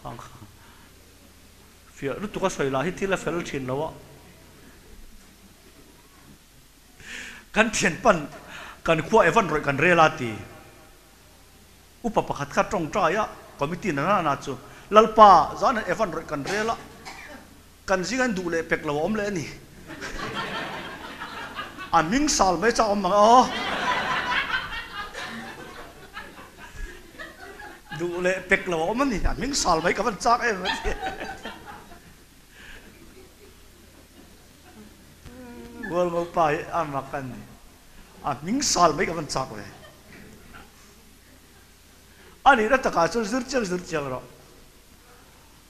Speaker 2: Khang kha. Fiah lutuk a sawi lah hi thil a fel thin lo a. Kan thian pan kan khua Evan rawih kan rel a ti. Upa pakhat kha tawngtai a, committee na na na chu Lalpa zan Evan rawih kan rel a. Kan zing an duh leh pek lo a awm leh a ni. A hming sal mai chak awm ang aw. Duh leh pek lo a awm a ni. A hming sal mai ka van chak em a ti. Hualngo pa hi a mak a ni. A hming sal mai ka van chak ve. A nihna takah chuan zir chiang zir chiang rawh.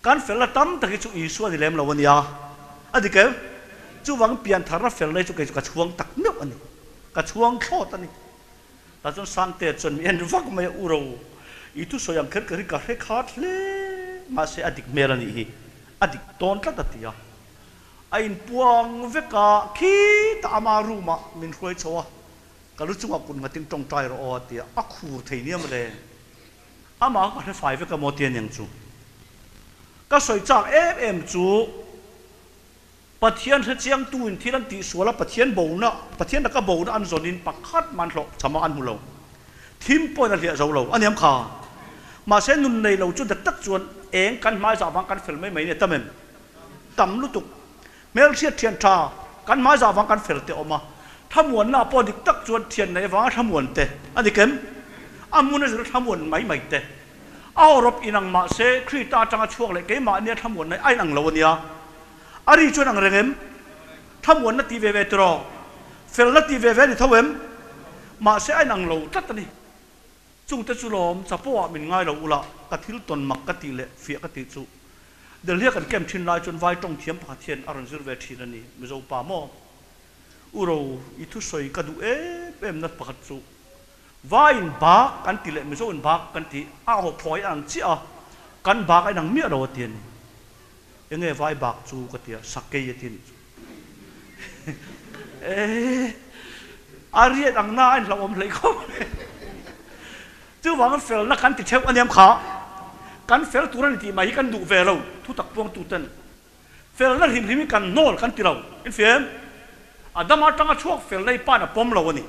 Speaker 2: Kan felna tam tak hi chu Isua ni lem lo a nia. A dik em? Chuvang piantharna felna hi chu kei chu ka chhuang tak meuh a ni. Ka chhuang thlawt a ni. Tah chuan Sangtea chuan mi en vak mai a, U Ro, i thusawi ang kher kher hi ka hre khat hle, mahse a dik hmel a nih hi. A dik tawn tlat a ti a. A inpuang vek a, khitah ama room ah min hruai chho a, ka lu chungah kut nghatin tawngtai rawh aw a ti a, a khur thei nia mawle. Amah ka hre fai vek a maw tia niang chu. Ka sawi chak em em chu Pathian hre chiangtu in thil an tih sual a Pathian bona Pathian laka bona an zawn in pakhat mah an hlawh cham a an hmu lo. Thim pawhin a hliah zo lo a niam kha. Mahse nun nei lo chu dak tak chuan eng kan hmai zah vang kan fel mai mai nia tam em? Tam lutuk. Hmelhriat thian tha kan hmai zah vang kan fel te awm a, thlamuanna pawh dik tak chuan thian nei vanga thlamuan te a dik em? A hmun a zir thlamuan mai mai te. A hawrawp inang mah se Krita atanga chhuak leh keimahnia thlamuan nei a inang lo a nia. A ri chuan ang reng em? Thlamuanna ti ve ve tiraw? Felna ti ve ve a ni tho em? Mahse a inang lo tlat a ni. Chungte chu lawm chapo ah min ngai lo ula, ka thil tawn mak ka tih leh fiah ka tih chu. Delhi a kan camp thin lai chuan vai tawng thiam pakhat hian a rawn zir ve thin a ni, Mizo pa maw? U Ro, i thusawi ka duh em em na pakhat chu Vaiin bak kan ti leh Mizoin bak kan ti a haw phawi a ang chiah a, kan bak a inang miah lo a ti a ni. Enge vai bak chu ka ti a, sakei a ti a nih chu. Eeh, a riat ang na a inhlauhawm hleih khawp mai. Chuvangin felna kan ti theuh aniam kha, kan fel tur a ni tih mai hi kan duh ve lo, thu tak puangtu ten. Felna hlim hlim hi kan hnawl kan ti lo, infiam. Adama atanga chhuak felna hi pain a pawm lo a ni.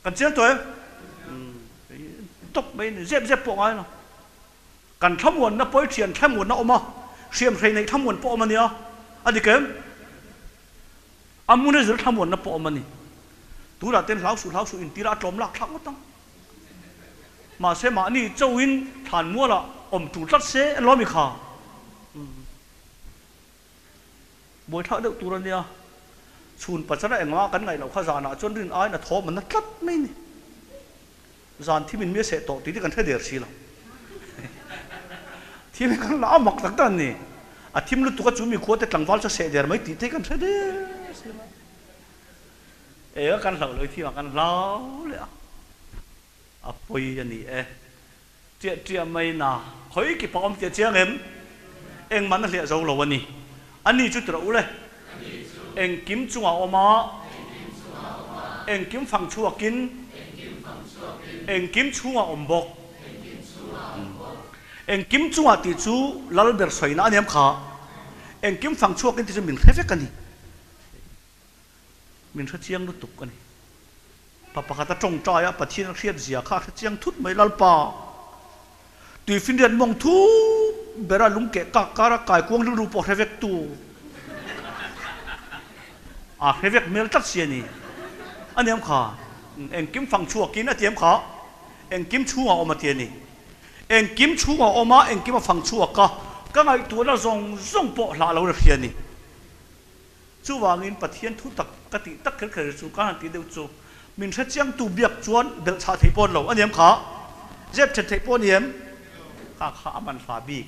Speaker 2: Kan chiang tawh em? Tawp mai a ni, zep zep pawh ngai lo. Kan thlamuanna pawi thian thlamuanna awm a, hriamhrei neih thlamuan pawh awm a nia, a dik em? A hmun a zir thlamuanna pawh awm a ni. Tunah ten hlau suh hlau suh intira a tlawm lak thlak ngawt ang. Mahse mahni chauhin thlan mualah awm tul tlat se a lawm i kha. Buaithlak deuh tur a nia. Chhun pachara engmah kan ngaih loh kha zanah chuan rin aiin a thawm a na tlat mai a ni. Zan thim in mi a seh tawh tih te kan hre der si lo. Thim hi kan la a mak tak tak a ni. A thim lutuk a chu mi khua te tlangval chu a seh der mai tih te hi kan hre der si lo. Eng a kan hlauh loh i thim ah kan hlau leh a. A pawi a ni e. Ṭiah ṭiah mai na khawi ki pa awm tih a chiang em? Engmah na hliah zo lo a ni. A ni chu tirh ule. Engkim chungah awm a. Engkim fang chhuakin. Engkim chhungah awm bawk. Engkim chungah tih chu lal ber sawina a niam kha. Engkim fang chhuakin tih chu min hre vek a ni. Min hre chiang lutuk a ni. Pa pakhat a tawngtai a, Pathian a hriat zia kha a hre chiang thut mai. Lalpa, tuifinriat mawng thuk bera lungkeh kak kara kaikuang rilru pawh hre vek tu a hre vek hmel tlat si a ni. A niam kha, engkim fang chhuakin a ti em kha, engkim chhungah awm a ti a ni. Engkim chhungah awm a, engkim a fang chhuak a, ka ngaihtuahna zawng zawng pawh hlah lo la hria a ni. Chuvangin Pathian thu tak ka tih tak kher kher chu ka han tih deuh chu min hre chiangtu biak chuan belh chhah theih pawh a ni lo. A niam kha? Zep then theih pawh a ni em? Kha kha a man hla bik.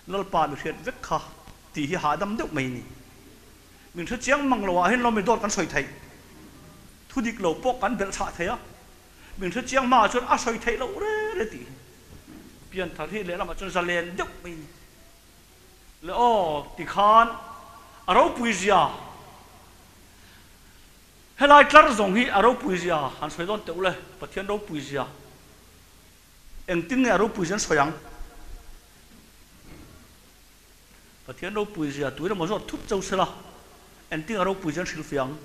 Speaker 2: Lalpa mi hriat vek kha tih hi hahdam deuh mai a ni. Min hre chiang mang lo ah hian lo mi dawt kan sawi theih. Thu dik lo pawh kan belh chhah thei a. Min hre chiang hmaah chuan a sawi theih loh re re tih hi pianthar hi lehlamah chuan zalen deuh mai a ni. Le aw tikhan a ropui zia helai tlar zawng hi a ropui zia han sawi dawn teh ule Pathian ropui zia engtin nge a ropui zia an sawi ang Pathian ropui zia tuin emaw zawt thut chau sela engtin a ropui zia an hrilhfiah ang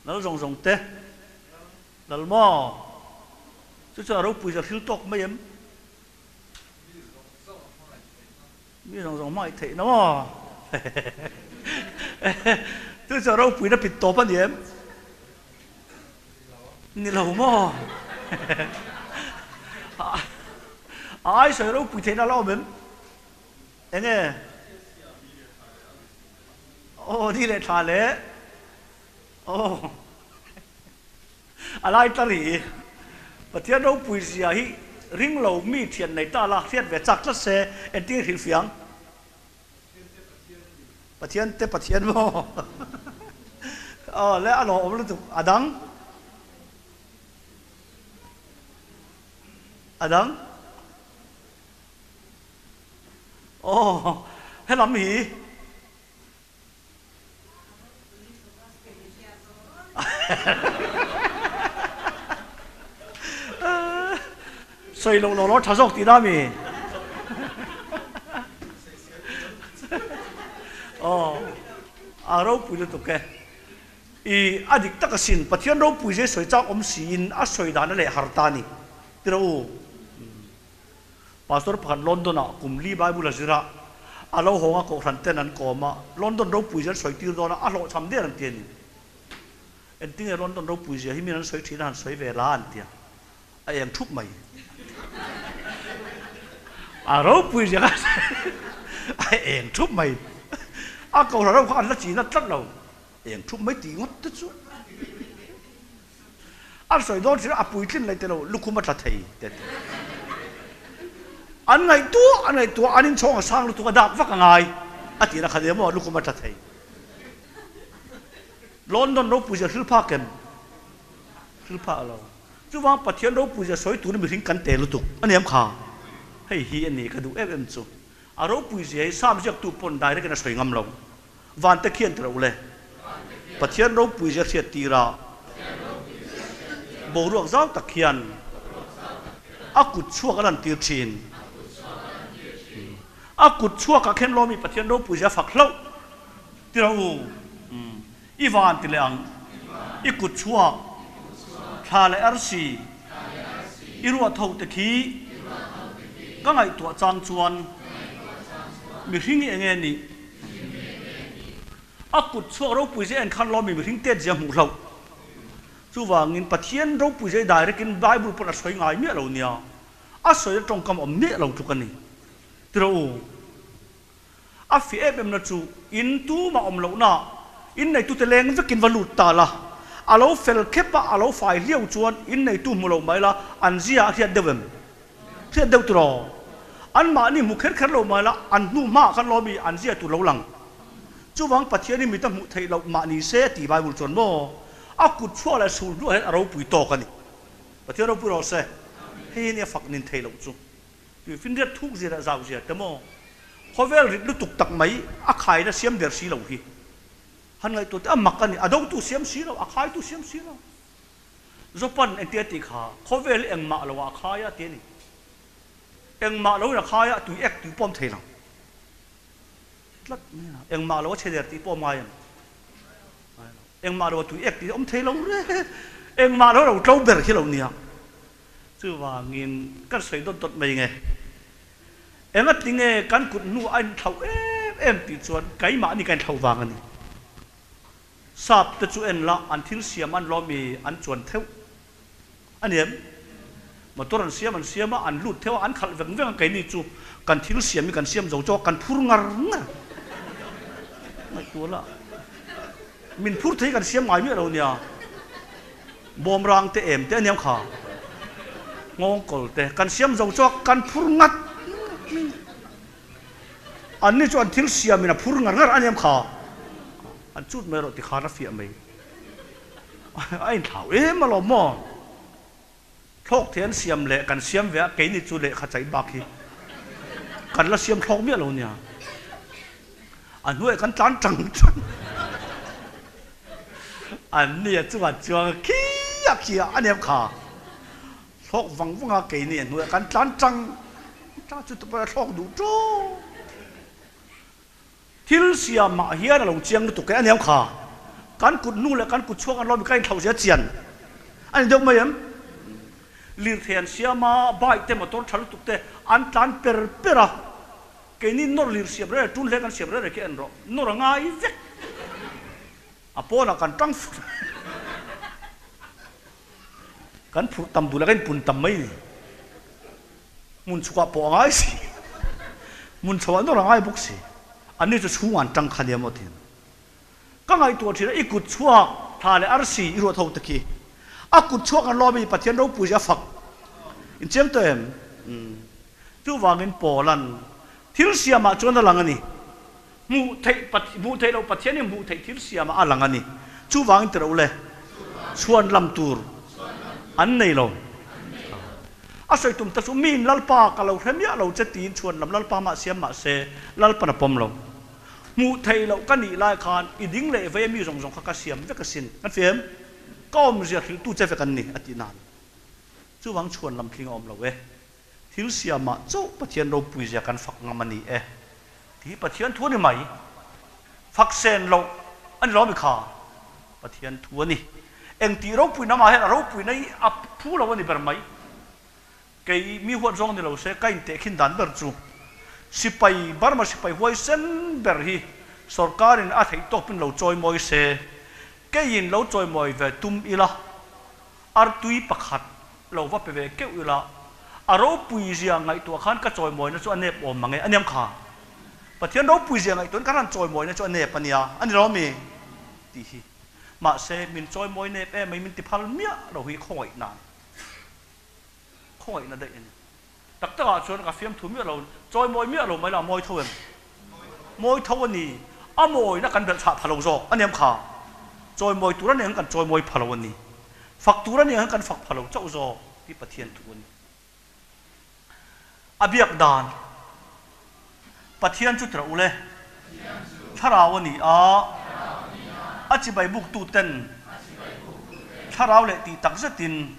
Speaker 2: Lal zawng zawng te Lal maw chu chu a ropui zia hril tawk mai em? Mi zawng zawng hmangaih theihna maw? Chu chu ropuina pit tawp a ni em? Ni lo maw? A ai sawi ropui theihna a la awm em? Enge? Aw ni leh thla leh aw a lai ta ri. Pathian ropui zia hi ring lo mi thian nei ta la hriat ve chak tlat se entir hrilhfiang. Pathian te Pathian maw? Aw le a lawmawm lutuk. A dang? A dang? Aw helam hi. Sawi loh law law tha zawk tih na mi? Aw a ropui lutuk e. I a dik tak asin Pathian ropui zai sawi chak awm siin a sawi dan a leh har ta a ni. Tiraw u. Pastor pakhat London ah kum li Bible a zir a, a lo hawng a kohhran ten an kawm a, London ropui zia an sawi tir dawn a, a hlawhchham der an ti a ni. Engtinge London ropui zia hi min an sawi thin a han sawi ve la an ti a, a eng thup mai. A ropui zia kha a eng thup mai. A kohhran ho kha an la chi nat tlat lo, eng thup mai tih ngawt te chu. An sawi dawn thin a, a puitlin leh te lo lukhum a tla thei te ti. An ngaihtuah an ngaihtuah an inchhawng a sang lutuk a dak vak a ngai a tihna kha nia maw lukhum a tla thei. London ropui zia hril phak em? Hril phak lo. Chuvang Pathian ropui zia sawi turin mihring kan te lutuk a niam kha. Hei hi a ni ka duh em em chu. A ropui zia hi Psalm ziaktu pawn direct in a sawi ngam lo. Van te khian tilo le. Pathian ropui zia hriat tir a. Boruak zau tak hian a kut chhuak a lan tir thin. A kut chhuak ah khen lawmi Pathian ropui zia fak hlauh tiro u. I van ti leh ang. I kut chhuak thla leh arsi i ruah tho te khi ka ngaihtuah chang chuan mihring i enge nih? A kut chhuak ropui zia en khan lawmi mihring tet zia hmuh hloh. Chuvangin Pathian ropui zia i direct in Bible pawn a sawi ngai miah lo nia. A sawi a tawngkam awm miah lo tluk a ni. Ti rawh u. A fiah em em na chu in tumah awm lohna in neitute leng vekin va lut ta la. A lo fel khep a, a lo fai hliau chuan in neitu hmu lo mai la, an zia a hriat deuh em? Hriat deuh tiraw? Anmahni hmu kher kher lo mai la, an hnu hmaah khan lawmi an zia tur lo lang. Chuvang Pathian hi mita hmuh theih loh mah ni se a ti Bible chuan maw? A kut chhuak leh sul hnuah hian a ropui tawk a ni. Pathian ropui rawh se. Hei hi nia fak nin theih loh chu. Tuifinriat thuk zia leh zau zia te maw? Khawvel rit lutuk tak mai a khaina siam der si lo hi. Han ngaihtuah te a mak a ni. A dotu siam si lo, a khaitu siam si lo. Zopan engtia tih kha khawvel hi engmah lo ah a khai a ti a ni. Engmah lo in a khai a, tui ek tui pawm thei lo. Tlat mai a, engmah lo a chhe der tih pawh a ngai em? Ngai lo. Engmah lo a tui ek tih a awm thei lo re. Engmah lo lo tlo ber khi lo nia. Chuvangin kan sawi dawt dawt mai nge. Engati nge kan kut hnu a inthlauh em em tih chuan keimahni ka inthlauh vang a ni. Sap te chu en la, an thil siam an lawm i an chuan theuh a ni em? Motor an siam an siam a, an lut theuh a, an khalh veng veng a, keini chu kan thil siam hi kan siam zo chauh a, kan phur ngar ngar. Ngaihtuah la, min phur thei kan siam ngai miah lo nia. Bawmrang te em te a niam kha, nghawngkawl te kan siam zo chauh a, kan phur ngat ngat mai. Anni chu an thil siamin a phur ngar ngar a niam kha. An chut mai rawh ti khan a fiah mai. A inthlau em alawm maw? Thlawk thei an siam leh kan siam ve a, keini chu lehkha chaih bak hi kan la siam thlawk miah lo nia. A hnuaiah kan tlan tang tang. Anni a chungah chuang khi a khi a niam kha. Thlawk vang vang a keini a hnuaiah kan tlan tang tang chu tupawh a thlawk duh tawp. Thil siamah hian a lo chiang lutuk e a niam kha. Kan kut hnu leh kan kut chhuak an lawm i ka inthlauh zia chian a ni deuh mai em? Lirthei an siam a, bike te motor tha lutuk te an tlan per per a, keini nawr lir siam reng reng tun hle kan siam reng reng khi en rawh, nawr a ngai vek. A pawnah kan tang fur kan phurh tam duh leh kan inpun tam mai ni. Hmun chhukah pawh a ngai si, hmun chhoah nawr a ngai bawk si. Anni chu chhungah an tang kha nia maw tiin ka ngaihtuah thin a, i kut chhuak thla leh arsi i ruat ho te khi a kut chhuak an lawm i Pathian ropui zia fak inchiang tawh em? Chuvangin Paula'n thil siamah chuan a lang a ni. Hmuh theih hmuh theih loh Pathian hi hmuh theih thil siamah a lang a ni. Chuvangin ti ro le, chhuan lam tur an nei lo. A sawi tum ta chu miin Lalpa ka lo hre miah lo che tiin chhuan lam Lalpa mah siam mah se Lalpan a pawm lo. Hmuh theih loh ka nih lai khan i ding leh vei a mi zawng zawng kha ka siam vek asin. Kan fiam? Ka awmzia hrilhtu che vek an ni a tih nan. Chuvang chhuan lam tling a awm lo e. Thil siamah chauh Pathian ropui zia kan fak ngam a ni e. Ti hi Pathian thu a ni mai. Fak sen loh a ni lo mi kha. Pathian thu a ni. Eng tih ropui na mah hian a ropui na hi a phu lo a ni ber mai. Kei mi huat zawng ni lo se ka intehkhin dan ber chu sipai Burma sipai huaisen ber hi sorkarin a theih tawpin lo chawimawi se, keiin lo chawimawi ve tum ila. Artui pakhat lo va pe ve keuh ila, a ropui zia ngaihtuah khan ka chawimawina chu a nep awm mange a niam kha. Pathian ropui zia ngaihtuahin ka ran chawimawina chu a nep a nia, a ni lo ami? tih hi. Mahse, min chawimawi nep em mai, min ti phal miah lo hi khawngaih nan, khawngaihna daih a ni. Tak takah chuan ka fiamthu miah lo, chawimawi miah lo mai la, a mawi tho em? Mawi tho a ni. A mawina kan belh chhah pha lo zawk a niam kha. Chawimawi tur a nih ang kan chawimawi pha lo a ni. Fak tur a nih ang kan fak pha lo chauh zawk tih Pathian thu a ni. A biak dan, Pathian chu tirh ule, thlarau a ni a, a chibai buktu ten thlarau leh tih tak zetin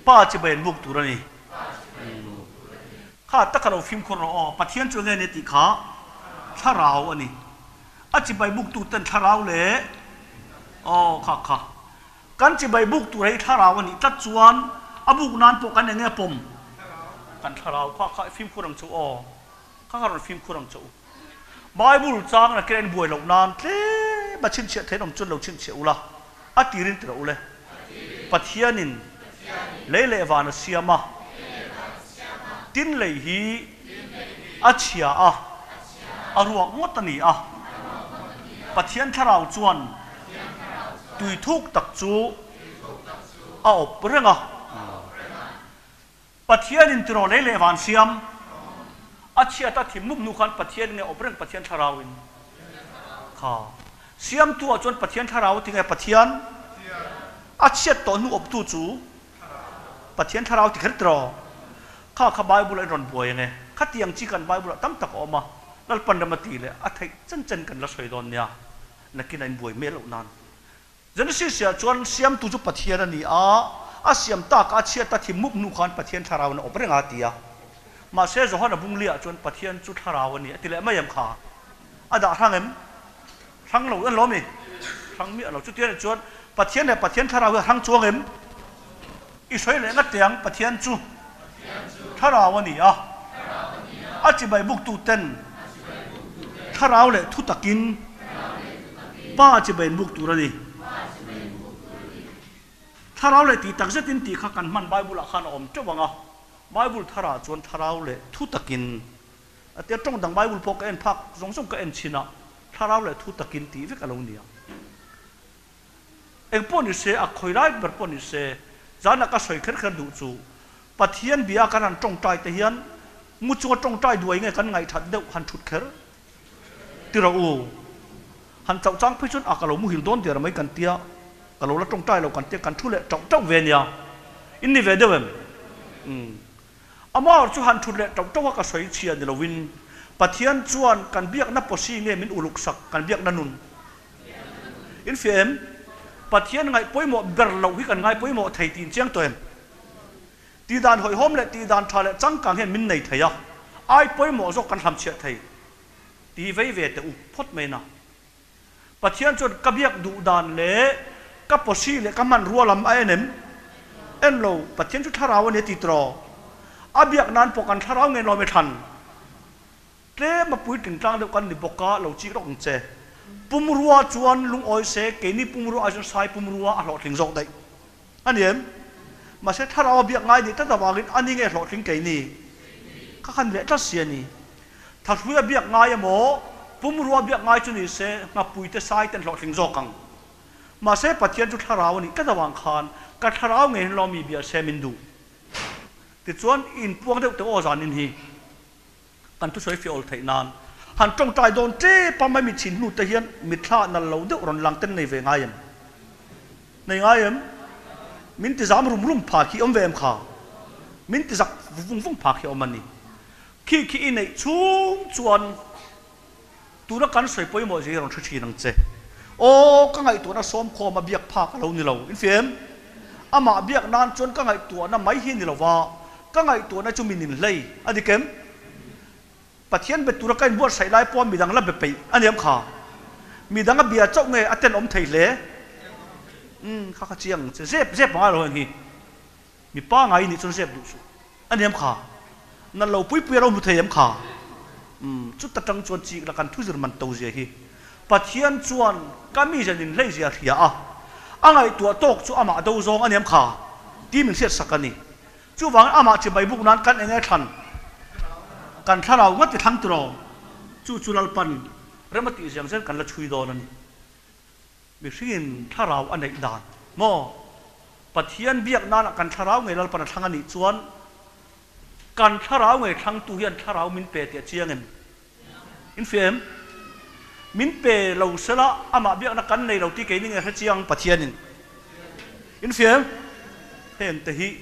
Speaker 2: Pa chibai an buk tur a ni. Kha taka lo fimkhur rawh aw, Pathian chu enge ni tih kha thlarau a ni. A chibai buktu ten thlarau leh aw kha kha. Kan chibai buk tur hei thlarau a nih tlat chuan a buk nan pawh kan enge a pawm? Kan thlarau kha kha i fimkhur ang chu aw, kha kha rawn fimkhur ang che u. Bible chang nakin a inbuai loh nan tlem a chhinchhiah thein awm chuan lo chhinchhiah ula, a tirin ti rawh ule. Pathianin lei leh van a siam a, tin lei hi a chhia a, a ruak ngawt a ni a. Pathian thlarau chuan tui thuk tak chu a awp reng a. Pathianin tiraw lei leh van siam a chhiat a thim mup hnu khan Pathian nge awp reng Pathian thlarauin kha siamtu ah chuan Pathian thlarau a ti nge Pathian a chhiat tawh hnu awptu chu Pathian thlarau ti kher tiraw kha kha Bible ah in rawn buai ange khatiang chi kan Bible ah tam tak a awm a Lalpan rem a ti leh a theih chen chen kan la sawi dawn nia nakin a inbuai mel loh nan Genesis ah chuan siamtu chu Pathian a ni a, a siam tak a chhiat a thim mup hnu khan Pathian thlarau in a awp reng a ti a. Mahse Johana bungli ah chuan Pathian chu thlarau a ni a ti leh mai em kha? A dah hrang em? Hrang lo en lo mi? Hrang miah lo. Chutiang nih chuan Pathian leh Pathian thlarau hi a hrang chuang em? I sawi leh ngat teh ang, Pathian chu thlarau a ni a, a chibai buktu ten thlarau leh thu takin Pa chibai an buk tur a ni. Thlarau leh tih tak zetin tih kha kan hman Bible ah khan a awm teuh ang a, Bible tharah chuan thlarau leh thu takin a tia tawng dang Bible pawh ka en phak zawng zawng ka en chhin a, thlarau leh thu takin tih vek a lo ni ang. Eng pawh ni se, a khawi lai ber pawh ni se, zana ka sawi kher kher duh chu, Pathian bia kan han tawngtai te hian mu chunga tawngtai duai nge kan ngaihthat deuh han thut kher ti rawh u. Han chauh chang phei chuan a ka lo muhil dawn der mai kan tia, ka lo la tawngtai lo kan tia kan thu leh tauh tauh ve nia. In ni ve deuh em? Umm. Amah chu han thut leh tauh tauh a ka sawi chhia ni lovin Pathian chuan kan biakna pawsi nge min uluk sak kan biakna nun In fiah em? Pathian ngaih pawimawh ber loh hi kan ngai pawimawh thei tih in chiang tawh em? Tih dan hawihhawm leh tih dan tha leh changkang hian min nei thei a, ai pawimawh zawk kan hlamchhiah thei tih vei ve teh u phawt mai na. Pathian chuan ka biak duh dan leh ka pawsi leh ka hmanrua lam a en em? En lo, Pathian chu thlarau a ni a ti tiraw? A biak nan pawh kan thlarau nge lawm i thlan? Tlem a puitling tlang deuh kan ni bawk a, lo chik rawk ang che. Pumrua chuan lungawi se, keini pumrua ai chuan sai pumrua a hlawhtling zawk daih a ni em? Mahse thlarau a biak ngai nih tlat avangin a ni nge hlawhtling keini kha khan leh tlat si a ni. Thahrui a biak ngai emaw, pumrua a biak ngai chu ni se, nghapuite sai ten hlawhtling zawk ang. Mahse Pathian chu thlarau a nih tlat avang khan ka thlarau ngei hian lawmi bia se min duh. Tichuan i inpuang deuh teh aw zanin hi. Kan thusawi fiah awl theih nan han tawngtai dawn tep a, mai mi chhin hnu te hian mitthla nal lo deuh rawn lang ten nei ve ngai em? Nei ngai em? Min ti zam rum rum phah khi awm ve em kha? Min ti zak vung vung phah khi awm a ni. Khi khi i neih chhung chuan tuna kan sawi pawimawh zia hi rawn hre thin ang che. Aw, ka ngaihtuahna sawmkhawm a biak phak a lo ni lo. Infiam? Amah biak nan chuan ka ngaihtuahna mai hi a ni lo va, ka ngaihtuahna chu min inhlei a ni kem? Pathian be tura ka inbuatsaih lai pawha midang la be peih a ni ang kha. Midang a bia chauh nge a tenawm thei hle? Umm, kha kha chiang ang che. Zep zep angai lo heng hi. Mi pangai nih chuan zep duh suh a ni em kha? Na lo pui pui a lo hmu thei em kha? Umm, chuta tang chuan chik la kan thuzir man to zia hi Pathian chuan ka mi zan in hlei zia hria a, a ngaihtuah tawk chu amah do zawng a ni em kha? Ti min hriat sak a ni. Chuvangin amah chi mai buk nan kan eng nge thlan? Kan thlarau ngat i thlang tiraw? Chu chu Lalpan rem a tih ziang zel kan la chhui dawn a ni. Mihringin thlarau a neih dan maw? Pathian biak nana kan thlarau ngei Lalpan a thlang a nih chuan kan thlarau ngei thlangtu hian thlarau min pe tih a chiang em? In fiah em? Min pe lo sela amah biakna kan nei lo tih keini nge hre chiang Pathianin? In fiah em? Heng te hi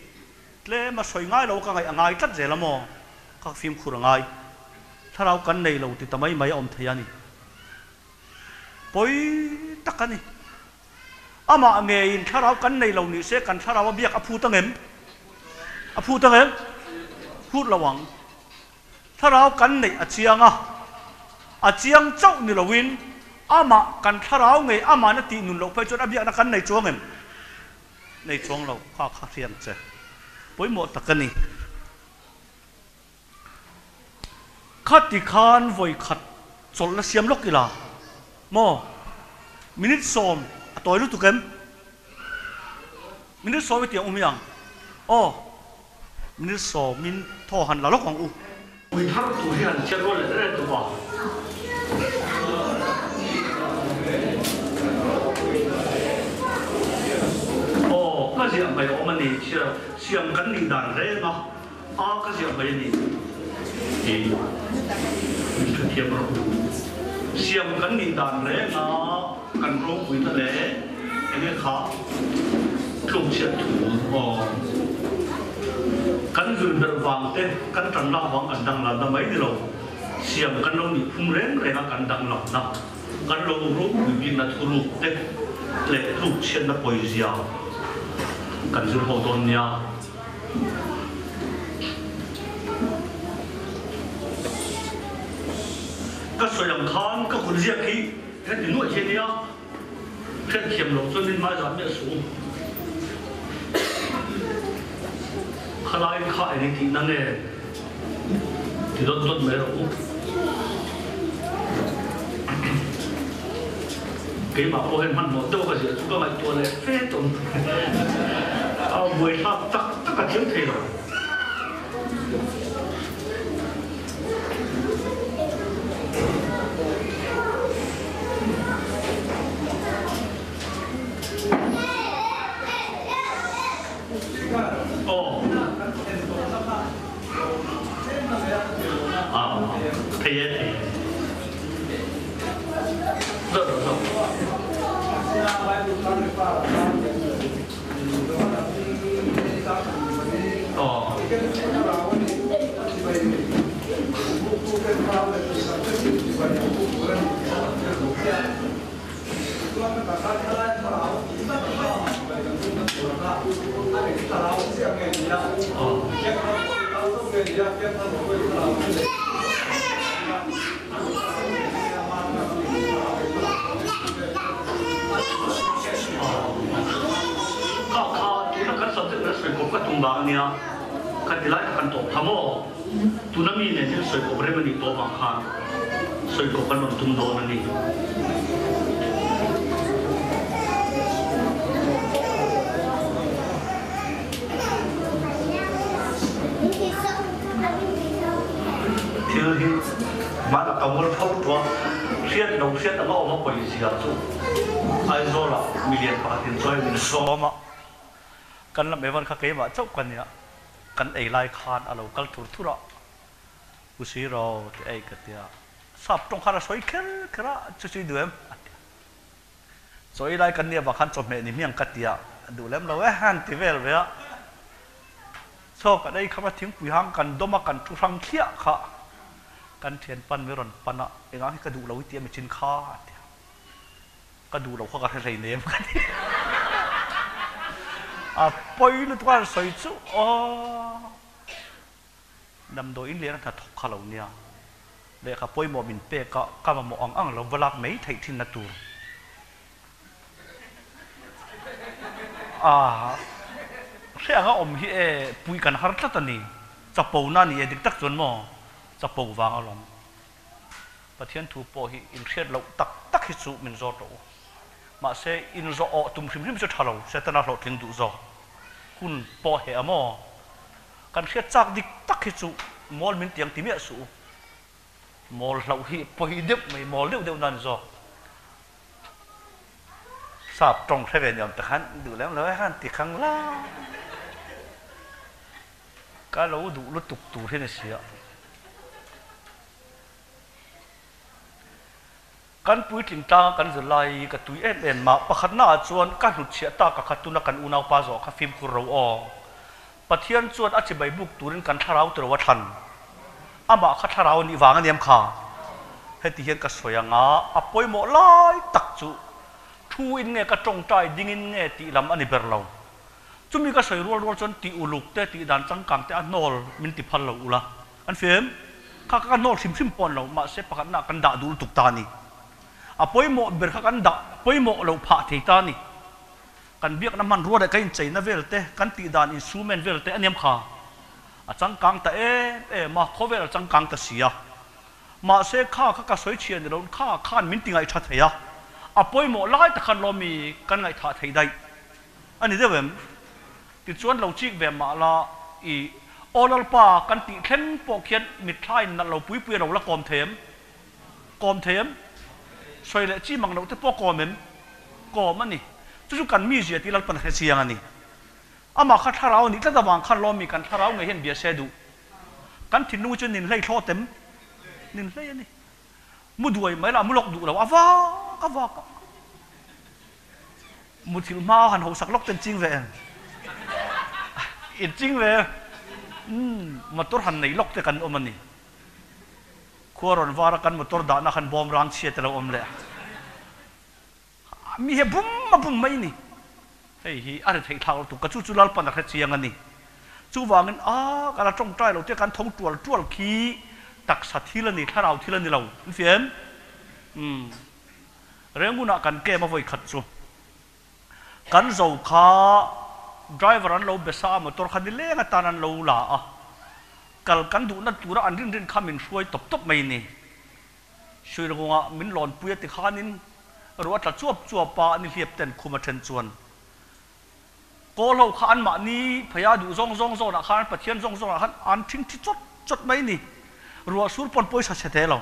Speaker 2: tlem a sawi ngai lo ka ngaih a ngai tlat zel a maw? Ka fimkhur a ngai. Thlarau kan nei lo ti ta mai mai a awm thei a ni. Pawi tak a ni. Amah ngeiin thlarau kan nei lo ni se kan thlarau a biak a phut angem? A phut angem? Phut lo ang. Thlarau kan neih a chiang a, a chiang chauh ni loin amah kan thlarau ngei amahna tih nun loh phei chuan a biakna kan nei chuang em? Nei chuang lo. Kha kha hriam che. Pawimawh tak a ni. Khati khan vawi khat chawlh la siam lawk ila maw? Minute sawm a tawi lutuk em? Minute sawm i tiang um hi ang. Aw, minute sawmin thaw han la lawk ang u. Ui thar tur hi han chiat rual leh reng tuk a. Aw, ka ziah mai awm a ni, chhiar siam kan nih dan reng a. A ka ziah mai a ni tih min hrethiam rawh u. Siam kan nih dan reng a kan ropuina leh enge kha tlukchhiat thu aw. Kan zun belh vang te kan tan lak vang kan danglamna mai ni lo, siam kan lo nih phung reng reng a kan danglamna, kan lo ropui bikna thuruk te leh tlukchhiatna pawizia kan zir ho dawn nia. Ka sawi ang khan ka kut ziak hi heti nuaih hi a nia, hriatthiam loh chuan min hmaizah miah suh u. Khalai kha eng i tihna nge ti dawt dawt mai rawh u. Keimah pawh hian hmanhmawh deuh ka ziah chu ka ngaihtuah leh fe tawh a buaithlak tak tak a thiam thei lo. Aw. Thei e thei e. Kha kha tuna kan subject ber sawi kawp ka tum vang ania, kha ti lai kha kan tawp tha maw? Tuna mi nen hian sawi kawp rem a nih tawp ang khan
Speaker 1: Sawi kawp an rawn tum dawn a ni. Thil hi hmanah ka ngawl tho tawh a, hriat lo hriat anga awm a pawizia chu Aizawlah milian pakhatin chawi min sawm a, kan lam evan kha keimah chauh ka nia, kan ei lai khan a lo kal thur thur a, Pu Siro ti ei ka tia, sap tawng khan a sawi kher kher a, chu chu i duh em? a ti a. Chaw ei lai kan nih avang khan chawhmeh ni hmiang ka tia, a duh lem lo e han ti vel ve a. Chaw kan ei kham a thingpui hang kan dawm a kan thu hrang thliah kha kan thian pan mi rawn pan a, engah hi ka duh lo i ti a mi chin kha a ti a. Ka duh lo kha ka hre hlei nem ka ti. A pawi lutuk a han sawi chu aw. Damdawiin lian a hnathawk kha lo nia. Lehkha pawimawh min pek a, ka mamawh ang ang lo va lak mai theih thinna tur. A hre anga awm hi e pui kan har tlat a ni. Chapo na ni e dik tak chuan maw chapo vang alawm. Pathian thu pawh hi inhriat loh tak tak hi chu min zawt rawh u. Mahse inzawh awh tum hrim hrim chu tha lo, Setana hlawhtling duh zawk hun pawh heh a maw? Kan hriat chak dik tak hi chu mawl min tiang ti miah suh u. Mawl hlauh hi pawi deuh mai, mawl deuh deuh nan zawk. Sap tawng hre ve ni awm tak khan duh lem lo e khan ti khang la. Ka lo duh lutuk tur hi ni sia. Kan puitling tlanga kan zir lai ka tui em em a, pakhatna ah chuan ka hnutchhiah tak a kha tuna kan unaupa zawh kha fimkhur ro aw. Pathian chuan a chibai buk turin kan thlarau tiro a thlan. Amah kha thlarau a nih vang a niam kha. Heti hian ka sawi ang a, a pawimawh lai tak chu thu in nge ka tawngtai ding in nge tih lam a ni ber lo. Chumi ka sawi rual rual chuan tih uluk te tih dan changkang te a hnawl min ti phal lo ula. An fem. Kha kha ka hnawl hrim hrim pawh an lo, mahse pakhatna kan dah duh lutuk ta a ni. A pawimawh ber kha kan dah pawimawh lo phah thei ta a ni. Kan biakna hmanrua leh kan incheina vel te, kan tih dan instrument vel te a niam kha. A changkang ta em em a, khawvel a changkang ta si a. Mahse kha kha ka sawi chhia ni lo, kha khan min ti ngaihṭha thei a. A pawimawh lai tak khan lawmi kan ngaihthah thei daih a ni deuh em? Tichuan lo chik ve mah la, i Aw Lalpa kan tih thleng pawh khian mitthlain nalh lo pui pui a lo la kawm thei em? Kawm thei em? Sawi leh chi mang loh te pawh kawm em? Kawm a ni. Chu chu kan mizia tih Lalpan a hre chiang a ni. Amah kha thlarau a nih tlat avang khan lawmi kan thlarau ngei hian bia se duh. Kan thinlung hi chu nin hlei thlawt em? Nin hlei a ni. Mu duai mai la, mu lawk duh lo a vak a vak a. Muthilh hma han hausak lawk ten ching ve em? In ching ve em? Umm, motor han nei lawk te kan awm a ni. Khua rawn var a kan motor dahna khan bawm rang chhia te lo awm leh a. Mi he bum a bum mai ni. Hei hi a ri theih thlak lo tuk ka chu chu Lalpan a hre chiang a ni. Chuvangin a kan a tawngtai lo te kan tho tual tual khi taksa thil a ni, thlarau thil a ni lo. In fia em? Umm. Rengunah kan kem a vawi khat chu kan zo kha driver an lo be sa a motor kha nileng atan an lo la a, kal kan duhna tura an rin rin kha min hruai tawp tawp mai ni. Suirunga min lawnpui a ti khanin ruah a tla chuap chuap a, ni hliap ten khum a then chuan kawl ho kha anmahni pheia duh zawng zawng zawnah khan Pathian zawng zawngah khan an thingthi chawt chawt mai ni. Ruah sur pawn pawisa chhe te lo.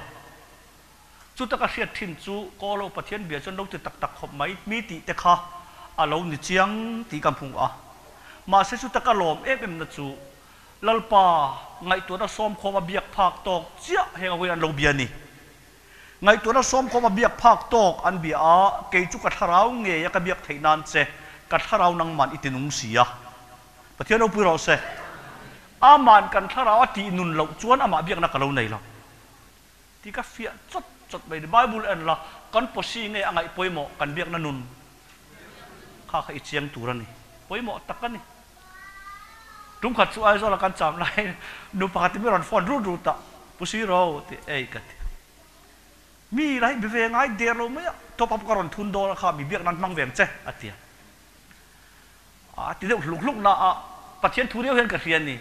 Speaker 1: Chuta ka hriat thin chu kawl ho Pathian bia chuan lo ti tak tak khawp mai mi tih te kha a lo ni chiang tih ka hmu a. Mahse chuta ka lawm em em na chu Lalpa, ngaihtuahna sawmkhawm a biak phak tawk chiah heng awiin an lo bia a ni. Ngaihtuahna sawmkhawm a biak phak tawk an bia a, kei chu ka thlarau ngei a ka biak theih nan che, ka thlarau nangman i ti nung si a. Pathian ropui rawh se. Aman kan thlarau a tih nun loh chuan amah biakna ka lo nei lo. Ti ka fiah chawt chawt mai ni. Bible en la, kan pawsi nge a ngaih pawimawh kan biakna nun kha kha i chiang tur a ni. Pawimawh tak a ni. Tum khat chu Aizawl a kan cham lai nu pakhat in mi rawn phone rut rut a, Pu Siro ti ei ka ti. Mi la hi be ve ngai der lo mai a, top up ka rawn thun dawn a kha mi biak nan hmang ve ang che a ti a. A ti deuh hluk hluk na a, Pathian thu riau hian ka hria ni.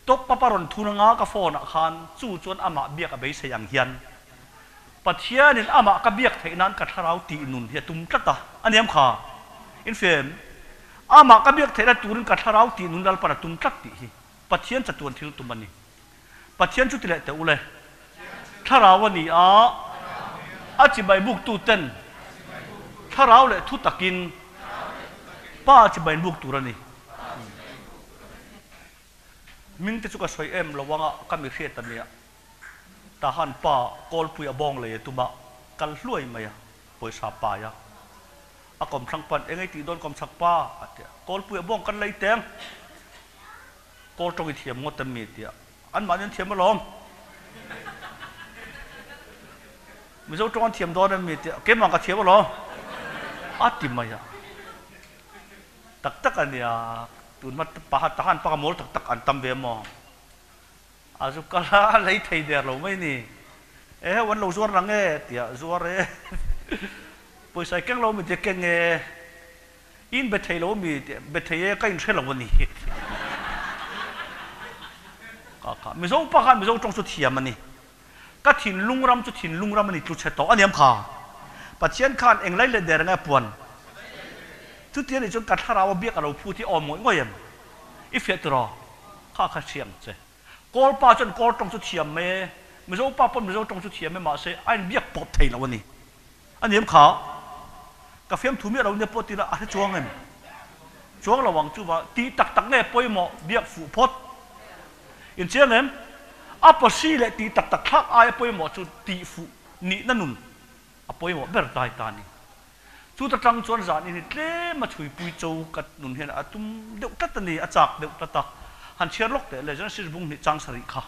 Speaker 1: Top up a rawn thun anga ka phone ah khan chu chuan amah biak a beisei ang hian.
Speaker 2: Pathianin amah ka biak theih nan ka thlarau tih nun hi a tum tlat a, a niam kha. Infem, amah ka biak theihna turin ka thlarau tih nun Lalpan a tum tlat tih hi Pathian chatuan thil tum a ni. Pathian chu ti leh teh u le. Thlarau a ni a, a chibai buktu ten thlarau leh thu takin Pa chibai buk tur a ni. Hming te chu ka sawi em lo anga ka mi hriat a nia. Tahan pa kawlpui a bawng lei a tum a, kal hluai mai a, pawisa pai a. A kawmthlang pan eng ei tih dawn kawmchhak pa a ti a, kawlpui a bawng kan lei teng. Kawl tawng i thiam ngawt em mi tia anmahni an thiam alawm. Mizo tawng an thiam dawn em mi tia keimah ka thiam alawm a ti mai a. Tak tak a nia, tun hma paha tahan panga mawl tak tak an tam ve maw? A zu kal a, a lei thei der lo mai ni. E heu an lo zuar nang e tia zuar e. Pawisa i keng lo mi tia keng e. In be thei lo mi tia be thei e ka inhre lo a ni. Ka ka Mizo pa khan Mizo tawng chu thiam a ni. Ka thinlung ram chu thinlung ram a ni tlu chhe tawh a niam kha. Pathian khan englai leh der nge puan. Chuti a nih chuan ka thlarau a biak a lo phut hi awm ngawih ngawih em? I fiah tiraw? Kha kha hria ang che. Kawl pa chuan kawl tawng chu thiam mai e, Mizo pa pawn Mizo tawng chu thiam e mahse a inbiak pawp thei lo a ni. A niam kha. Ka fiamthu miah lo nia pawh tila a hre chuang em? Chuang lo ang chuva tih tak tak nge pawimawh biak fuh phawt. Inchiang em? A pawsi leh tih tak tak thlak aia pawimawh chu tih fuh nihna nun a pawimawh ber tai ta a ni. Chuta tang chuan zan in hi tlem a chhuipui cho ka nun hian a tum deuh tlat a ni, a chak deuh tlat a. Han chhiar lawk teh le, Genesis bung hnih chang sarih kha.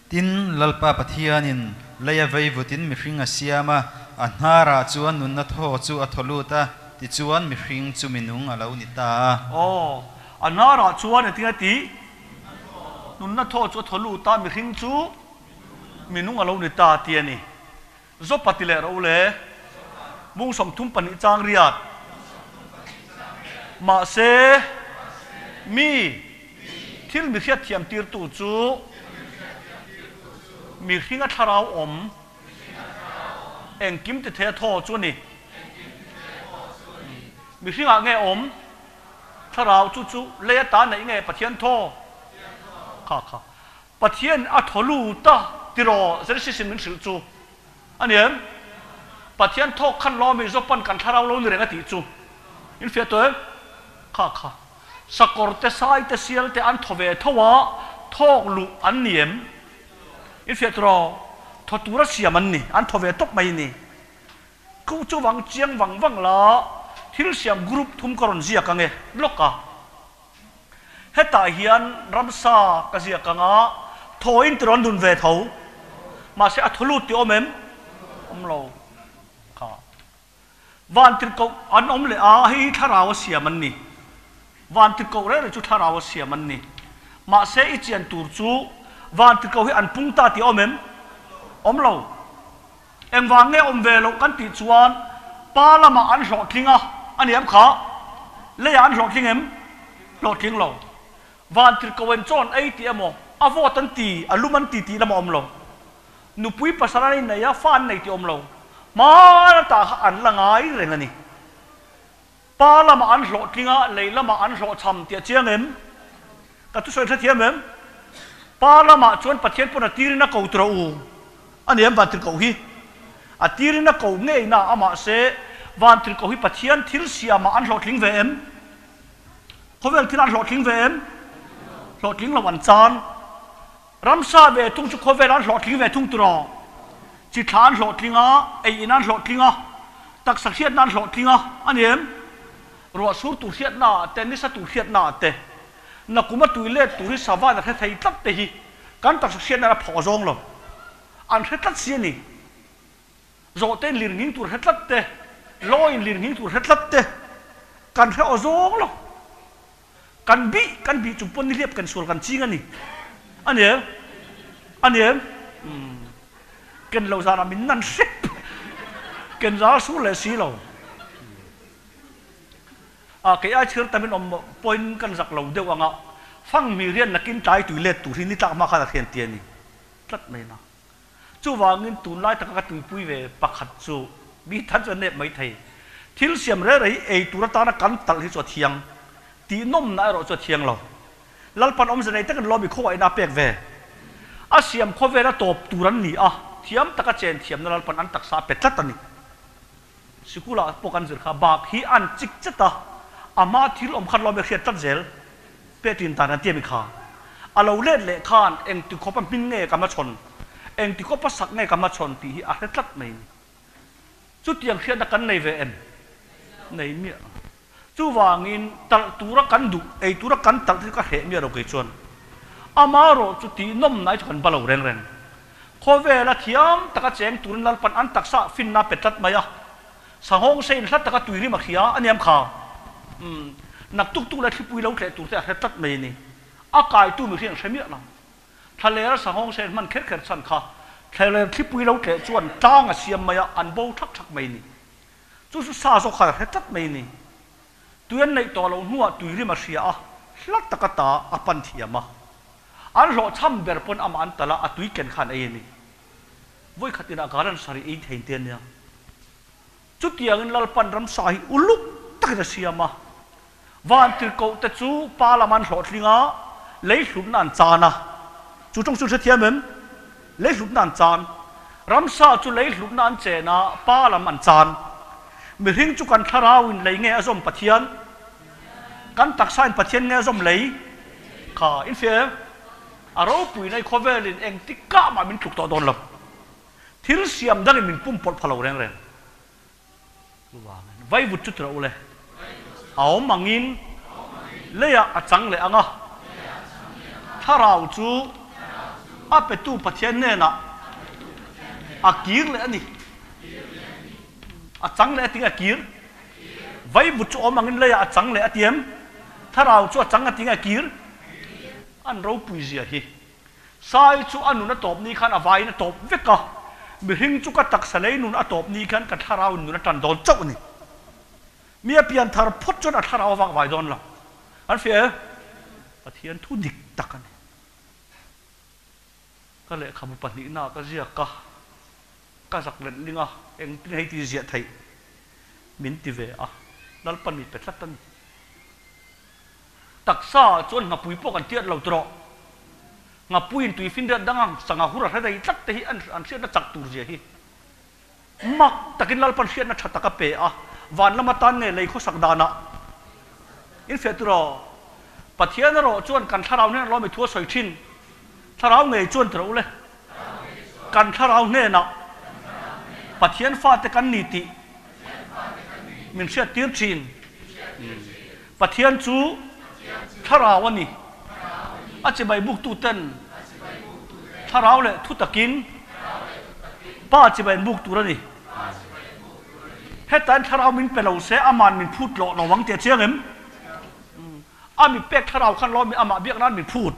Speaker 3: Tin, Lalpa Pathianin lei a vei vutin mihring a siam a, a hnarah chuan nunna thaw chu a thaw lut a, tichuan mihring chu minung a lo ni ta a.
Speaker 2: Aw, a hnarah chuan engtin a tih? Nunna thaw chu a thaw lut a, mihring chu minung a lo ni ta tih a ni. Zawpa ti leh rawh u le. Bung 32 chang riat. Mahse, mi thil mi hriatthiam tirtu chu mihringa thlarau awm engkim ti thei a thaw chu a ni. Mihringah nge awm thlarau chu chu lei ata neih nge Pathian thaw? Kha kha. Pathian a thaw lut a tiraw Genesis in min hrilh chu a ni em? Pathian thawk khan lawmi Jopan kan thlarau lo ni reng a tih chu in fiah tawh em? Kha kha sakawr te sai te sial te an thaw ve tho a thawk luh an ni em? In fiah tiraw thaw tura siam an ni an thaw ve tawp mai ni. Khu chu vang chiang vang vang la thil siam group thum ka rawn ziak ange lawk a. Hetah hian ramsa ka ziak ang a, thaw in tirawn dun ve tho. Mahse a thaw lut tih awm em? Awm lo. Kha. Van tirhkoh an awm leh a, hei hi thlarau a siam an ni. Van tirhkoh reng reng chu thlarau a siam an ni. Mahse i chian tur chu van tirhkoh hi an pung ta tih awm em? Awm lo. Engvang nge awm ve loh kan tih chuan pa lamah an hlawhtling a, a ni em kha? Leiah an hlawhtling em? Hlawhtling lo. Van tirhkoen chawn ei tih emaw, a vawt an ti, a lum an ti tih lamah awm lo. Nupui pasal an innei a, fa an nei tih awm lo. Hmaan atah kha an la ngai reng a ni. Pa lamah an hlawhtling a, lei lamah an hlawhchham tih a chiang em? Ka thusawi hrethiam em? Pa lamah chuan Pathian pawn a tirin a ko tura u a ni em Vantirhkoh hi? A tirin a ko ngei na a mahse Vantirhkoh hi Pathian thil siamah an hlawhtling ve em? Khawvel thil an hlawhtling ve em? Hlawhtling lo an chan. Ramsa ve thung chu khawvel an hlawhtling ve thung tiraw? Chi thla an hlawhtling a, ei in an hlawhtling a, taksa hriatna an hlawhtling a, a ni em? Ruah sur tur hriatna ah te, nisa tur hriatna ah te, nakuma tui let tur hi sava in a hre thei tlat te hi kan taksa hriatna a phawh zawng lo. An hre tlat si a ni. Zawhte in lirnghing tur hre tlat te, law in lirnghing tur hre tlat te, kan hre aw zawng lo. Kan bih kan bih chung pawn nihliap kan sual kan ching a ni. A ni em? A ni em? Umm. Ken lo zanah min nan hrep. Ken zar sur leh si lo. A kei ai chhir tamin awm pawhin kan zak lo deuh ang a, fang mi rian nakin tlai tui let tur hi ni tlak hma khan a thian ti a ni tlat mai na. Chuvangin tunlai taka ka tuipui ve pakhat chu mi tan chu a nep mai thei. Thil siam reh reh hi ei tur atana kan talh hi chu a thiang. Tih nawmna erawh chu a thiang lo. Lalpan awmze nei takin lawmi khawngaihna a pek ve. A siam khawvel a tawp tur an ni a, thiam taka chen thiamna Lalpan an taksa a pe tlat a ni. Sikula pawh kan zir kha bak hi an chik chet a, a hma thil awm khan lawmi a hriat tlat zel. Petin tan an ti ami kha. A lo let leh khan engti khawpa hming nge ka hmachhawn, engti khawpa sak nge ka hmachhawn tih hi a hre tlat mai ni. Chutiang hriatna kan nei ve em? Nei miah lo. Chuvangin talh tura kan duh, ei tura kan talh te chu ka hreh miah lo kei chuan. Amarawh chu tih nawm nai chu kan ba lo reng reng. Khawvela thiam taka cheng turin Lalpan an taksa finna pe tlat mai a. Sanghawng sein hla taka tui rim a hria a niam kha. Umm, nak tuk tuk leh thlipui lo tleh tur te a hre tlat mai a ni. A kaitu mihring an hre miah lo. Thlaler sanghawng sein hman kher kher chhan kha thlaler thlipui lo tleh chuan tlang a siam mai a, an bo thak thak mai a ni. Chu chu sa zawk kha a hre tlat mai a ni. Tui an neih tawh loh hnuah tui rim a hria a, hla taka ta a pan thiam a. An hlawhchham ber pawn amah an talh a, a tui ken khan ei a ni. Vawikhat inah gallon sarih ei thei te a nia. Chutiangin Lalpan ramsa hi uluk takin a siam a. Van tirhkoh te chu pa lam an hlawhtling a, lei hlutna an chan a. Chu tawng chu hrethiam em? Lei hlutna an chan. Ramsa chu lei hlutna an chen a, pa lam an chan. Mihring chu kan thlarauin lei nge a zawm Pathian? Kan taksain Pathian nge a zawm lei? Kha, infiah em? A ropuina i khawvelin engtik kah mah min tluk tawh dawn lo. Thil siam dangin min pumpawlh pha lo reng reng. Chuvangin vaivut chu tirh ule. A awm angin leiah a chang leh ang a. Thlarau chu a petu Pathian hnenah a kir leh a ni. A chang leh a ti nge a kir? Vaivut chu awm angin leiah a chang leh a ti em? Thlarau chu a chang a ti nge a kir? An ropui zia hi. Sai chu a nun a tawp ni khan a vaiin a tawp vek a, mihring chu ka taksa lei nun a tawp ni khan ka thlarau in nun a tan dawn chauh a ni. Mi a pian thar phawt chuan a thlarau a vak vai dawn lo. An hria e, Pathian thu dik tak a ni. Ka lehkhabu pahnihna ka ziak a, ka zak let ling a, engtin hei ti ziah theih min ti ve a, Lalpan mi pe tlat a ni. Taksa ah chuan nghapui pawh kan tiat lo tawh. Nghapuiin tui finriat dang ang sangha hur a hre rei tlat te hi an hriatna chak tur zia hi. Mak takin Lalpan hriatna tha tak a pe a, van lama tan nge lei khawsak danah infiah tur aw. Pathian erawh chuan kan thlarau hnenah lawmi thu a sawi thin. Thlarau ngei chuan tawh ule. Kan thlarau hnenah Pathian fate kan ni tih min hriat tir thin. Pathian chu thlarau a ni. A chibai buk tuten thlarau leh thu takin Pa chibai an buk tur a ni. Hetain thlarau min pe lo se aman min phut loh lo ang tih a chiang em? A mi pek thlarau khan lawmi amah biak nan min phut.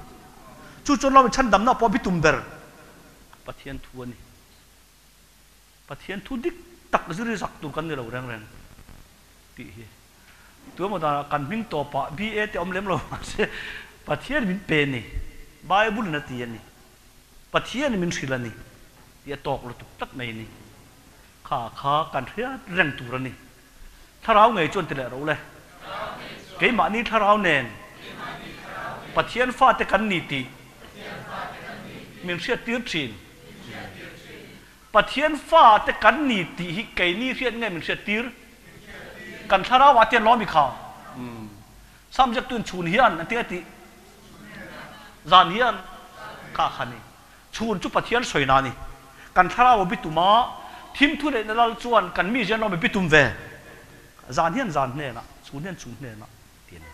Speaker 2: Chu chuan lawmi chhandamna pawh bitum ber Pathian thu a ni. Pathian thu dik tak zir zak tur kan ni lo reng reng tih hi tuemaw danah kan hming tawpah BA te awm lem lo mahse Pathian min pe a ni, Bible in a ti a ni, Pathian in min hrilh a ni tih a tawk lutuk tlat mai a ni. Kha kha kan hriat reng tur a ni. Thlarau ngei chuan ti leh ro le. Keimahni thlarau nen Pathian fate kan ni tih min hriattir thin. Pathian fate kan ni tih hi keini hriat nge min hriattir? Kan thlarau ah tian lawmi kha subject tuin chhun hian an ti a tih zan hian kha kha ni. Chhun chu Pathian sawina a ni. Kan thlarau a bitum a, thim thu neihna lal chuan kan mi zian lawmi bitum ve. Zan hian zan hnenah, chhun hian chhun hnenah ti a ni.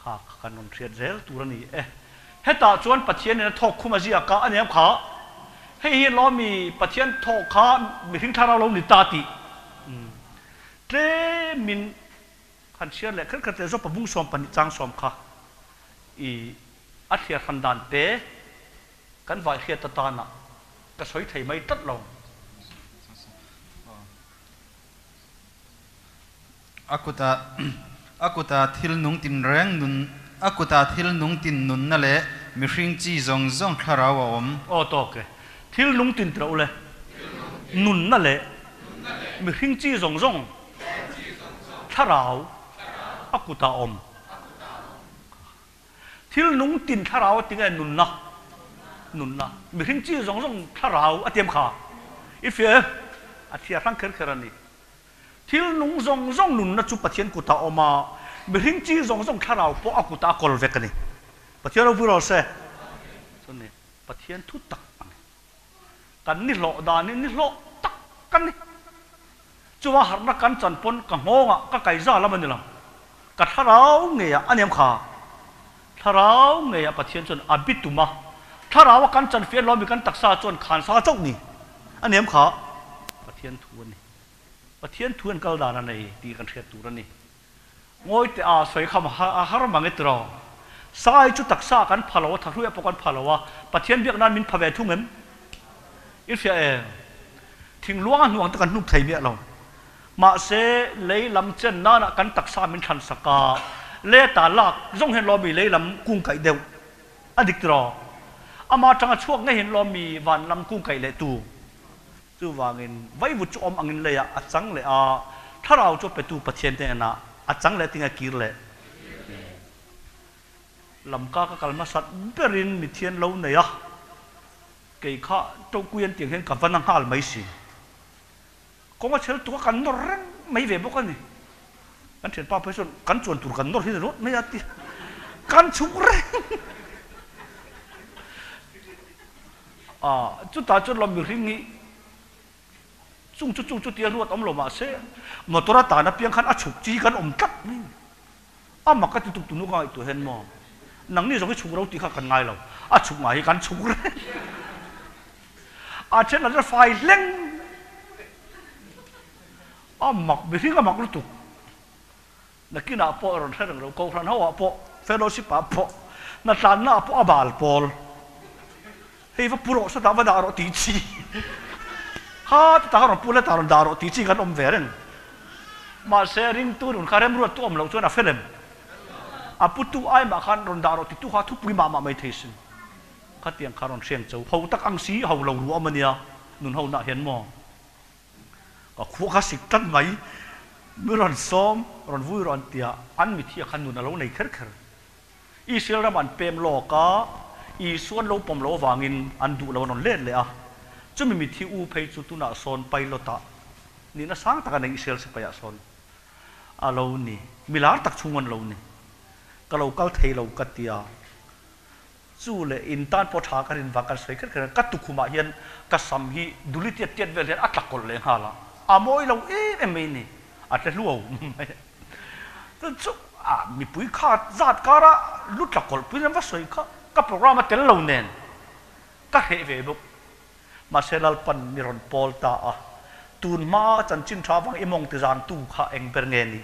Speaker 2: Kha kha kan rawn hriat zel tur a ni e. Hetah chuan Pathianin a thawk khum a ziak a, a ni em kha? Hei hi lawmi Pathian thawk kha mihring thlarau lo ni ta tih tlemin han chhiar leh kher kher teh zawk pabung 12 chang sawm kha i a thliar hran dan te kan vai hriat atana ka sawi thei mai tlat lo.
Speaker 3: A kutah A kuta thil nung tin reng nun, a kuta thil nung tin nunna leh mihring chi zawng zawng thlarau a awm.
Speaker 2: Aw tawk e. Thil nung tin tiro le. Nunna leh mihring chi zawng zawng thlarau a kuta awm. Thil nung tin thlarau a ti nge nunna? Nunna. Mihring chi zawng zawng thlarau a tiam kha. I hria em? A thia hrang kher kher a ni. Thil nung zawng zawng nunna chu Pathian kutah a awm a, mihring chi zawng zawng thlarau pawh a kutah a kawl vek a ni. Pathian ropui rawh se. Chuan ni, Pathian thu tak a ni. Kan ni hlawh dan hi ni hlawh tak kan ni. Chuvang harhna kan chan pawn ka nghawngah ka kaiza lam a ni lo. Ka thlarau ngeiah a niam kha. Thlarau ngeiah Pathian chuan a bi tum a. Thlarau a kan chan fiah lawmi kan taksa chuan khansa chauh ni a niam kha. Pathian thu a ni. Pathian thu an kal dan a nei tih kan hriat tur a ni. Ngawi teh a, sawi kham a har mang e tiraw? Sai chu taksa kan pha lo a, thahruiah pawh kan pha lo a, Pathian biak nan min pha ve thung em? I hria em? Thingluang a hnuang te kan hnuk thei miah lo. Mahse, lei lam chen nanah kan taksa min thlan sak a, leta lak zawng hian lawmi lei lam kung kaih deuh a dik tiraw? Ama atanga chhuak ngei hian lawmi van lam kung kaih leh tu. Chuvangin, vaivut chu awm angin leiah a chang leh a, thlarau chu a petu Pathian te enah a chang leh tinge kir leh? Lamka ka kal hmasat berin mithian lo nei a, kei kha Tokui an tiang hian ka va na nghal mai si. Kawng a chhel tuk a kan nawr reng mai ve bawk a ni. Kan thianpa phei chuan kan chuan tur kan nawr hi rawt mai a ti. Kan chhuk reng. A, chutah chuan lawm mihring hi chung chu chung chu tia ruat awm lo mah se, motor a tan apiang khan a chhuk chi hi kan awm tlat mai. A mak a ti tuk tunu ka ngaihtuah hian maw, nangni zawng hi chhuk ro tih kha kan ngai lo, a chhuk ngai hi kan chhuk reng. A then an la fai hleng. A mak, mihring a mak lutuk. Nakinah pawh rawn hre reng lo, Kohhran ho ah pawh, fellowship ah pawh, hnatlanna ah pawh a bal pawl. Hei va pu rawh, sawtah va dah rawh tih chi. Kha ti taka rawn pu hetah rawn dah rawh tih chi kan awm ve reng. Mahse ringtu nun kha remruattu awm loh chuan a fel em? A putu ai mah khan rawn dah rawh titu kha thupui mah mah mai thei sin. Khatiang kha rawn hriang cho. Ho tak ang si, ho lo ruah awm a nia, nun ho nah hian maw? Ka khua kha sik tlat mai, mi rawn sawm, rawn vui rawh an ti a, an mithi ah khan nun a lo nei kher kher. Israel ram an pem lawk a, Isua an lo pawm loh avangin an duh lo an rawn let leh a. Chumi mithi u phei chu tunah sawn pilot ah nihna sang tak a nei Israel sipai ah sawn a lo ni, milar tak chhung an lo ni. Ka lo kal thei lo ka ti a. Chu leh in tan pawh tha ka rin vang kan sawi kher kher a, ka tukhumah hian ka sam hi duli tiat tiat vel hian a tla kawlh leh nghal a, a mawi lo em em mai ni, a tle hluau mai a. Chuan chu a mipui kha zat kara lu tla kawlh puiin an va sawi kha, ka program a tel lo nen ka hreh ve bawk. Mahse Lalpan mi rawn pawl ta a, tun hma chanchin tha vang i mawng ti zangtu kha eng ber nge ni?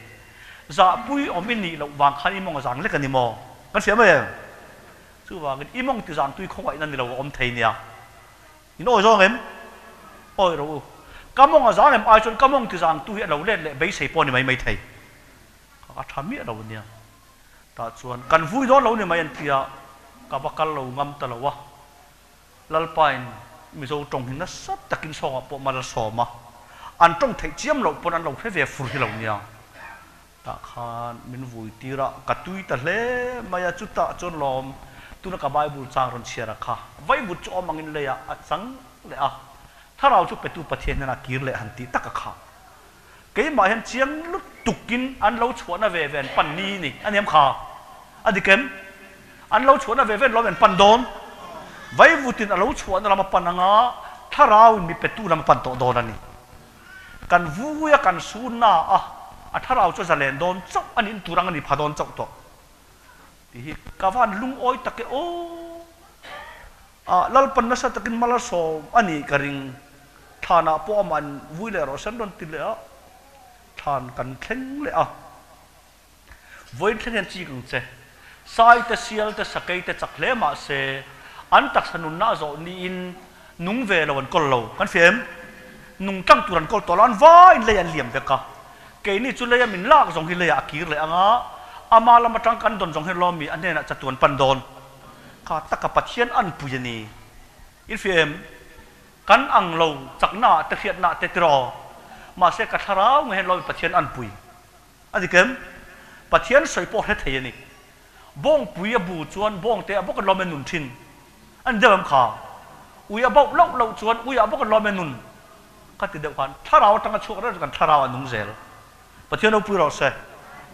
Speaker 2: Zahpui awm i nih loh vang khan i mawng a zang lek a ni maw? Kan hria mai em? Chuvangin i mawng ti zangtu i khawngaihna ni lo a awm thei nia. In awi zawng em? Awi rawh u. Ka mawng a zang em ai chuan ka mawng ti zangtu hi a lo let leh beisei pawh a ni mai mai thei. Ka tha miah lo nia. Tah chuan kan vui dawn lo ni mai an ti a, ka va kal lo ngam ta lo a. Lalpain Mizo tawng hi nasa takin sawngah pawh mal a sawm a, an tawng theih chiam loh pawn an lo hre ve fur hi lo nia. Tah khan min vui tir a, ka tui ta hle mai a, chutah chuan lawm tuna ka Bible chang rawn chhiar a kha, vaivut chu awm angin leiah a chang leh a, thlarau chu petu Pathian hian a kir leh han tih tak a kha. Keimah hian chiang lutukin an lo chhuahna ve ve an pan ni ni a niam kha. A dik em? An lo chhuahna ve ve an lo an pan dawn. Vaivutin a lo chhuahna lam a pan anga thlarauin mi petu lam a pan tawh dawn a ni. Kan vuia kan sunna a, a thlarau chu a zalen dawn chauh a nih tur ang a ni pha dawn chauh tawh. Tih hi ka van lungawi tak e aw. Ah, Lalpan nasa takin mal a sawm a nih ka ring. Thlanah pawh amah in vui leh rawh se an rawn ti leh a, thlan kan thleng leh a. Vawiin thleng hian chik ang che. Sai te, sial te, sakei te chak hle mah se, an taksa nunna a zawh niin nung ve lo an kawl lo. Kan hria em? Nung tlang tur an kawl tawh lo, an vaiin lei an liam vek a. Keini chu leia min lak zawng hi leiah a kir leh ang a, ama lam atang kan dawn zawng hi lawmi a hnenah chatuan pan dawn. Kha taka Pathian an pui a ni. In hria em? Kan ang lo chaknaah te hriatnaah te tiraw? Mahse ka thlarau nge hian lawmi Pathian an pui. A dik em? Pathian sawi pawh hre thei a ni. Bawngpui a bu chuan bawngte a bawk an lawm e nun thin. A ni deuh em kha? Ui a bauh loh loh chuan ui ah bawk an lawm e nun. Ka ti deuh khan thlarau atanga chhuak reng chu kan thlarau a nung zel. Pathian ropui rawh se.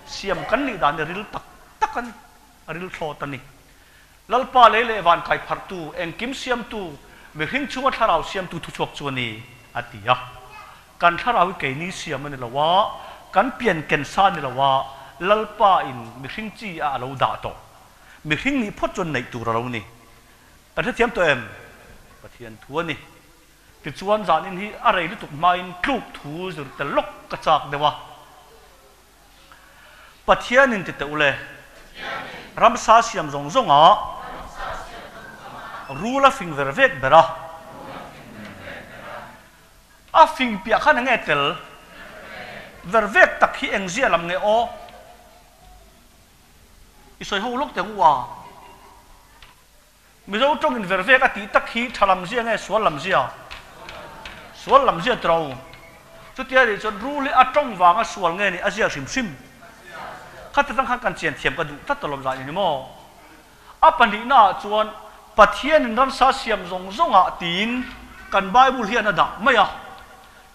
Speaker 2: Siam kan nih dan hi ril tak tak a ni. A ril thlawt a ni. Lalpa lei leh van kai pharhtu, engkim siamtu, mihring chunga thlarau siamtu thuchhuak chu a ni, a ti a. Kan thlarau hi keini siam a ni lo a, kan pian ken sa a ni lo a, Lalpa in mihring chi a a lo dah tawh. Mihring nih phawt chuan neih tur a lo ni. Kan hrethiam tawh em? Pathian thu a ni. Tichuan zanin hi a rei lutuk hmain tluk thu zir tel lawk ka chak deuh a. Pathianin ti teh ule, ramsa siam zawng zawngah rul a fing ver vek ber a. A fing piah khan enge tel ver vek tak hi eng zia lam nge aw? I sawi ho lawk teh ang u a. Mizo tawngin ver vek a tih tak hi tha lam zia nge sual lam zia? Sual lam zia tiro. Chutia nih chuan rul hi a tawng vanga sual nge nih a zia hrim hrim. Khati tang khan kan chian thiam ka duh tlat alawm zah ni maw? A pahnihna ah chuan Pathianin ramsa siam zawng zawng ah tiin kan Bible hian a dah mai a.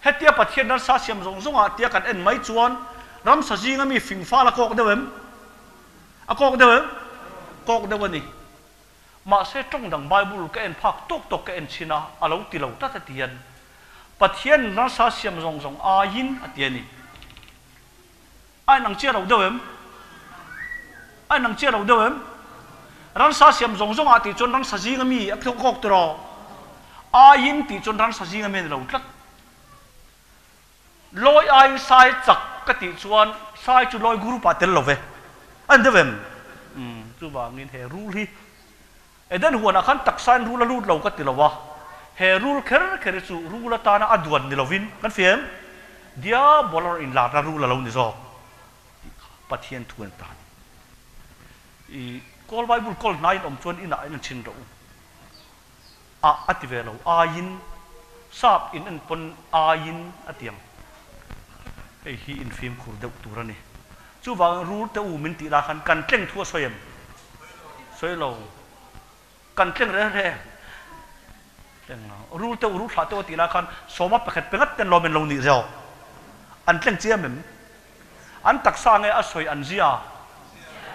Speaker 2: Hetia Pathian ramsa siam zawng zawng ah tia kan en mai chuan ramsa zinga mi fing fal a kawk deuh em? A kawk deuh em? Kawk deuh a ni. Mahse tawng dang Bible ka en phak tawk tawk ka en chhin a, a lo ti lo tlat a ti hian Pathian nasa siam zawng zawng aiin a ti a ni. A inang chiah lo deuh em? A inang chiah lo deuh em? Ransa siam zawng zawng ah tih chuan ransa zinga mi a kawk tiraw? Aiin tih chuan ransa zinga mi a ni lo tlat. Lawi aiin sai chak ka tih chuan sai chu lawi group ah tel lo ve. A ni deuh em? Umm, chuvangin he rul hi Eden huanah khan taksain rul a lut lo ka ti lo a, he rul kher kher hi chu rul atana a duan ni lovin kan fia em? Diabola inlarna rul a lo ni zawk tih kha Pathian thu an ta a ni. I Kawl Bible kawl hnaiin awm chuan inah in an chhin rawh u. A a ti ve lo, aiin, sap in en pawn aiin a ti ang. Hei hi infimkhur deuh tur a ni. Chuvangin rur te u min tih lai khan kan tleng thu a sawi em? Sawi lo. Kan tleng reng reng. Tleng lo. Rur te u, rur thlah te u a tih lai khan sawma pakhat pe ngat ten lawm in lo nih zeuh. An tleng chiam em? An taksa nge a sawi an zia?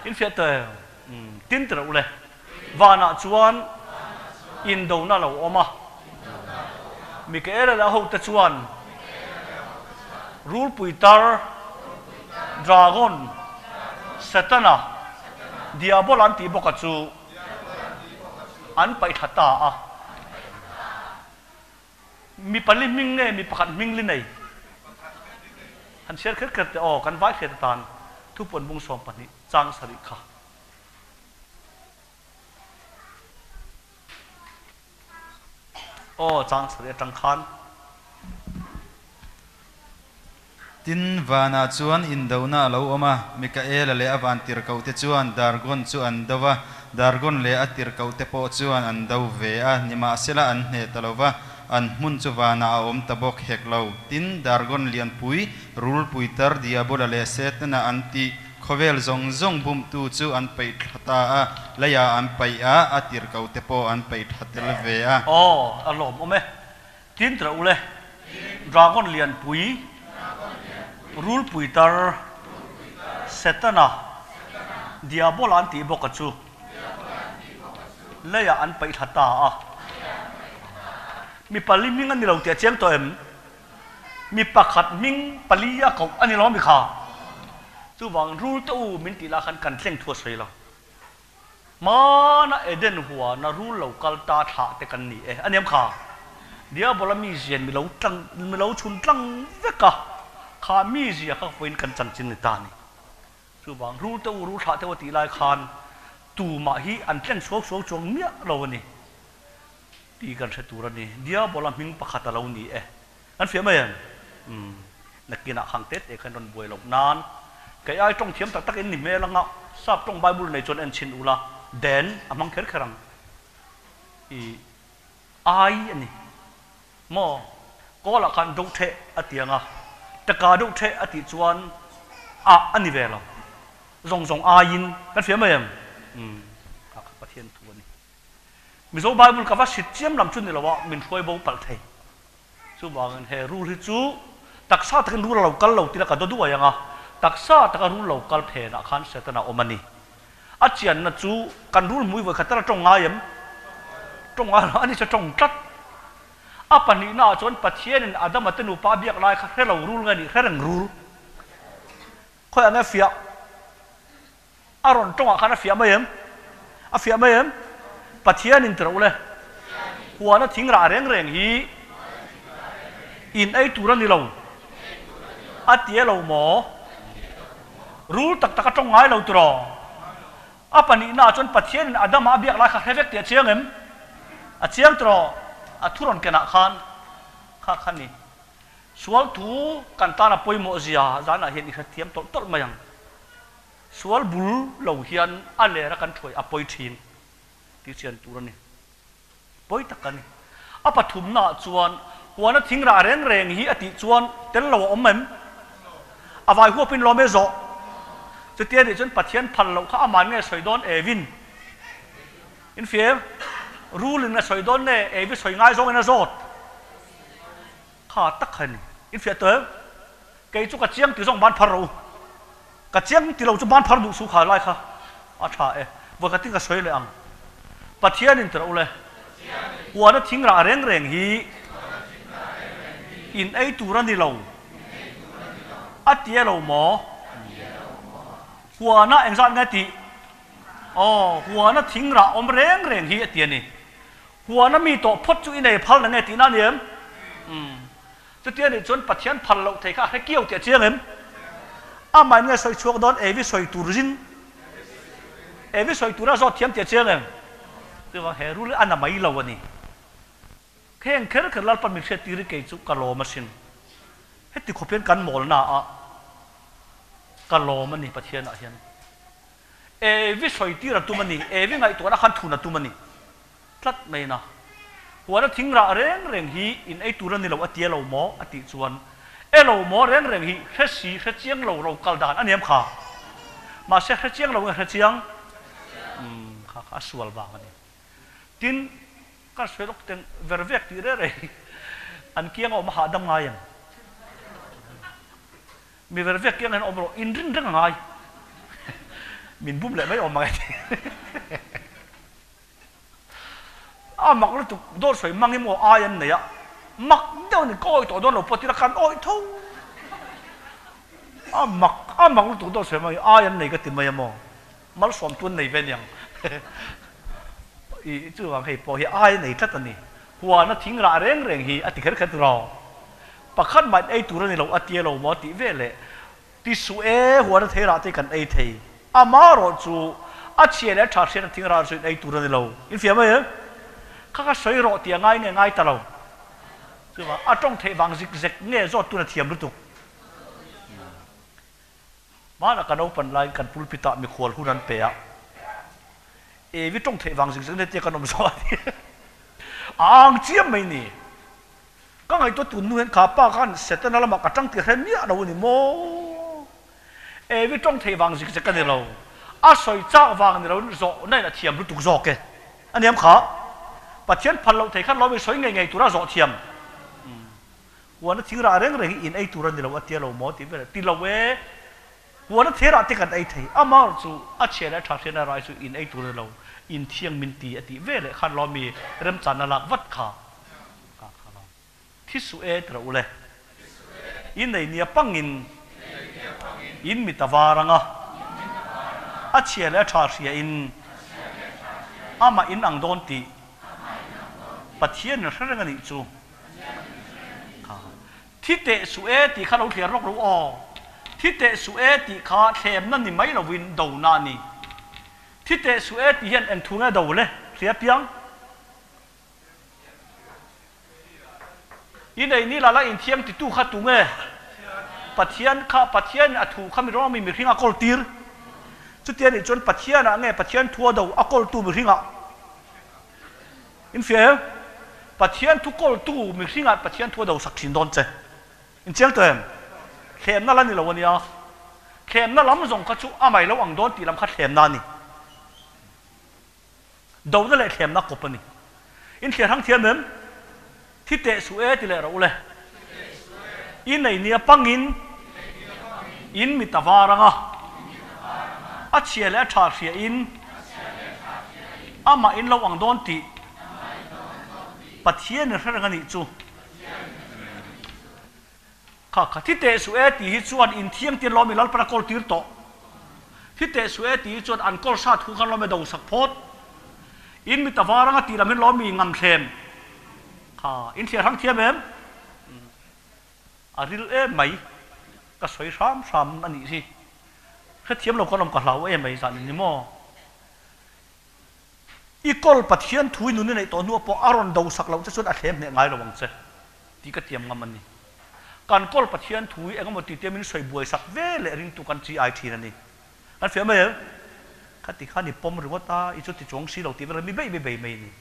Speaker 2: Infiah teh tin ti reuh le. Vanah chuan indona lo awm a. Mikaela leh a hote chuan rulpui tar, dragon, Setana, Diabola an tih bawka chu an paih thla ta a. Mi pali hming nge mi pakhat hming li nei? Han chhiar kher kher teh aw, kan vai hriat atan thupuan bung 12 chang sarih kha. Aw, chang sarih atang khan.
Speaker 3: Tin, vanah chuan indona a lo awm a, Mikaela leh a van tirhkohte chuan Dargon chu an do va, Dargon leh a tirhkohte pawh chuan an do ve a, nimahsela an hneh ta lo va, an hmun chu vanah a awm ta bawk hek lo. Tin, Dargon lianpui, rulpui tar Diabola leh Setana an tih khawvel zawng zawng bumtu chu an peih thla ta a, leiah an paih a, a tirhkohte pawh an peih thla tel ve a.
Speaker 2: Aw, a lawmawm e. Tin tirh ule, Dragon lianpui, rulpui tar, Setana, Diabola an tih bawk a chu leiah an paih thla ta a. Mi pali hming a ni lo tih a chiang tawh em? Mi pakhat hming pali a koh a ni lo mi kha? Chuvang rul te u min tih lah khan kan thleng thu a sawi lo. Hmana Eden huana rul lo kal ta thlah te kan ni e. A niam kha. Diabola mizian mi lo tlang, mi lo chhun tlang vek a, kha mizia kha pawhin kan chanchin ni ta a ni. Chuvang rul te u, rul thlah te u a tih lai khan tumah hi an tleng suau suau chuang miah lo a ni tih kan hre tur a ni. Diabola hming pakhat a lo ni e. Kan fiah mai em? Umm. Nakinah khang te te khan rawn buai loh nan kei ai tawng thiam tak tak in ni hmel anga sap tawng Bible nei chuan en chhin ula den a hmang kher kher ang i ai a ni maw kawl ah khan do theh a ti anga taka do theh a tih chuan a a ni ve lo zawng zawng aiin kan hria mai em umm kha kha Pathian thu a ni Mizo Bible ka va sit chiam lam chu ni lo a min hruai bo palh thei. Chuvangin he rul hi chu taksa takin rul a lo kal lo tila ka daw duai ang a, taksa taka rul lo kal phenah khan Setana awm a ni. A chianna chu kan rul hmui vawi khat tala tawng ngai em? Tawng ngai lo, ani chu a tawng tlat. A pahnihnaah chuan Pathianin Adama te nupa a biak lai kha hre lo rul nge nih hre reng rul? Khawi ang e fiah? A rawn tawngah khan a fiah mai em? A fiah mai em? Pathianin ti rawh le. Huana thing rah reng reng hi in ei tur a ni lo. A ti e lo maw? Rul tak tak a tawng ngai lo tiraw? A pahnihnaah chuan Pathianin Adama a biak lai kha hre vek tih a chiang em? A chiang tiraw? A thu rawn kenah khan kha kha ni. Sual thu kan tan a pawimawh zia zanah hian i hrethiam tawlh tawlh mai ang. Sual bul lo hian a ler a kan thuai a pawi thin tih chian tur a ni. Pawi tak a ni. A pathumnaah chuan huana thing rah reng reng hi a tih chuan tel lo a awm em? A vai huapin lawm e zawh. Chutia nih chuan Pathian phal loh kha aman nge sawi dawn Evin? Infiam rulin a sawi dawn nge Evi sawi ngai zawngin a zawt? Kha tak kha a ni. Infiah tawh em? Kei chu ka chiang ti zawng ban phar rawh u. Ka chiang ti lo chu ban phar duh su kha lai kha a tha e. Vawi khatin ka sawi leh ang. Pathianin ti rawh u le. Huana thing rah reng reng hi in ei tur a ni lo. A ti e lo maw? Huana engzat nge tih? Aw, huana thing rah awm reng reng hi a ti a ni. Huana mi tawh phawt chu i nei phal na nge tihna a ni em? Umm. Chutia nih chuan Pathian phal loh thei kha a hre kiau tih a chiang em? Amahin nge sawi chhuak dawn Evi sawi tur zin? Evi sawi tura zawt thiam tih a chiang em? Chuvang he rul hi a na mai lo a ni. Heng kher kher Lalpa min hriat tir hi kei chu ka lawm asin. Heti khawp hian kan mawlna ah ka lawm a ni Pathian ah hian. Evi sawi tir a tum a ni, Evi ngaihtuahna khan thun a tum a ni. Tlat mai na. Huana thing rah reng reng hi in ei tur a ni lo a tia lo maw? a tih chuan, E lo maw reng reng hi hre si hre chiang lo ro kal dan a niam kha. Mahse hre chiang lo nge hre chiang? Umm kha kha a sual vang a ni. Tin, kan sawi lawk teng ver vek tih reh reh hi an kiang a awm a hahdam ngai em? Mi ver vek kiang hian awm rawh, in rin reng a ngai. Min bum leh mai awm ang e ti. A mak lutuk dawt sawi mang hi maw ai an nei a, mak deuh a ni, ka awih tawh dawn lo pawh tila khan awih tho. A mak, a mak lutuk dawt sawi mang hi ai an nei ka ti mai a maw, malsawm tu an nei ve aniang. I chuvang hei pawh hi ai a nei tlat a ni, huana thing rah reng reng hi a ti kher kher tur aw. Pakhat mah in ei tur a ni lo a tia lo maw tih veleh Ti suh e, huan a thei rah te kan ei thei. Amaherawh chu a chhia leh a tha hriat a thing rah chu in ei tur a ni lo. In fiah mai em? Kha kha sawi rawh tih a ngai nge ngai ta lo. Chuvang a tawng theih vang zik zek nge zawt tun a thiam lutuk. Hmanah kan open laiin kan pulpit ah mikhual hun an pe a. Evi tawng theih vang zik zek nge tia kan awm zawh a ni. A ang chiam mai ni. Ka ngaihtuah tun hnu hian kha pa khan Setana lamah ka tang tih hre miah lo a ni maw? Evi tawng theih vang zik zek a ni lo, a sawi chak vang ni loin zawhna in a thiam lutuk zawk e. A niam kha, Pathian phal loh thei khan lo mi sawi ngei ngei tura zawh thiam. Huana thing rah reng reng hi in ei tur a ni lo a tia lo maw tih vel a ti lo e. Huana thei rah te kan ei thei, amah chu a chhia leh a tha hriatna rai chu in ei tur a ni lo, in thiang min ti a tih veleh khan lo mi remchanna lak vat kha. Ka kha lo. Thi suh e ti rawh u le. In nei nia pangin in mit a var ang a, a chhia leh a tha hria in amah in ang dawn tih Pathian in hre reng a nih chu. Kha thi teh suh e tih kha lo thliar rawk rawh u aw. Thi teh suh e tih kha thlemna ni mai lovin dona a ni. Thi teh suh e tih hian eng thu nge do le? Hria piang. I nei ni lala inthiam titu kha tu nge? Pathian kha Pathian in a thu kha mi rawng mi mihring a kawl tir. Chuti anih chuan Pathian ah nge Pathian thu a do a kawltu mihring ah? In fiah em? Pathian thu kawltu mihring ah Pathian thu a do sak thin dawn che. In chiang tawh em? Thlemna la ni lo ania. Thlemna lam zawng kha chu a mai lo ang dawn tih lam kha thlemna a ni. Dona leh thlemna kawp a ni. In thliar hang thiam em? Thi teh suh e ti leh rawh u le. I nei nia pangin in mit a var ang a, a chhia leh a tha hria in amah in lo ang dawn tih Pathian in hre reng a nih chu. Kha kha thi teh suh e tih hi chuan in thiang tir lawm i Lalpan a kawl tir tawh. Thi teh suh e tih hi chuan an kawl sa thu khan lawm e dosak phawt. In mit a var anga tih lam hi lawm i ngam thlem. Kha in thliar hrang thiam em? A ril em mai. Ka sawi hram hram a nih hi. Hrethiam lo kan awm ka hlau em mai zan in ni maw? I kawl Pathian thu i nun i neih tawh hnuah pawh a rawn dosak loh che chuan a thlem hneh ngai lo ang che tih ka tiam ngam a ni. Kan kawl Pathian thu i engemaw ti tia min sawi buaisak ve leh ringtu kan chi ai thin a ni. Kan fiah mai em? Khati khan i pawm ringawt a, i chuti chuang si lo tih vel mi bei bei bei mai a ni.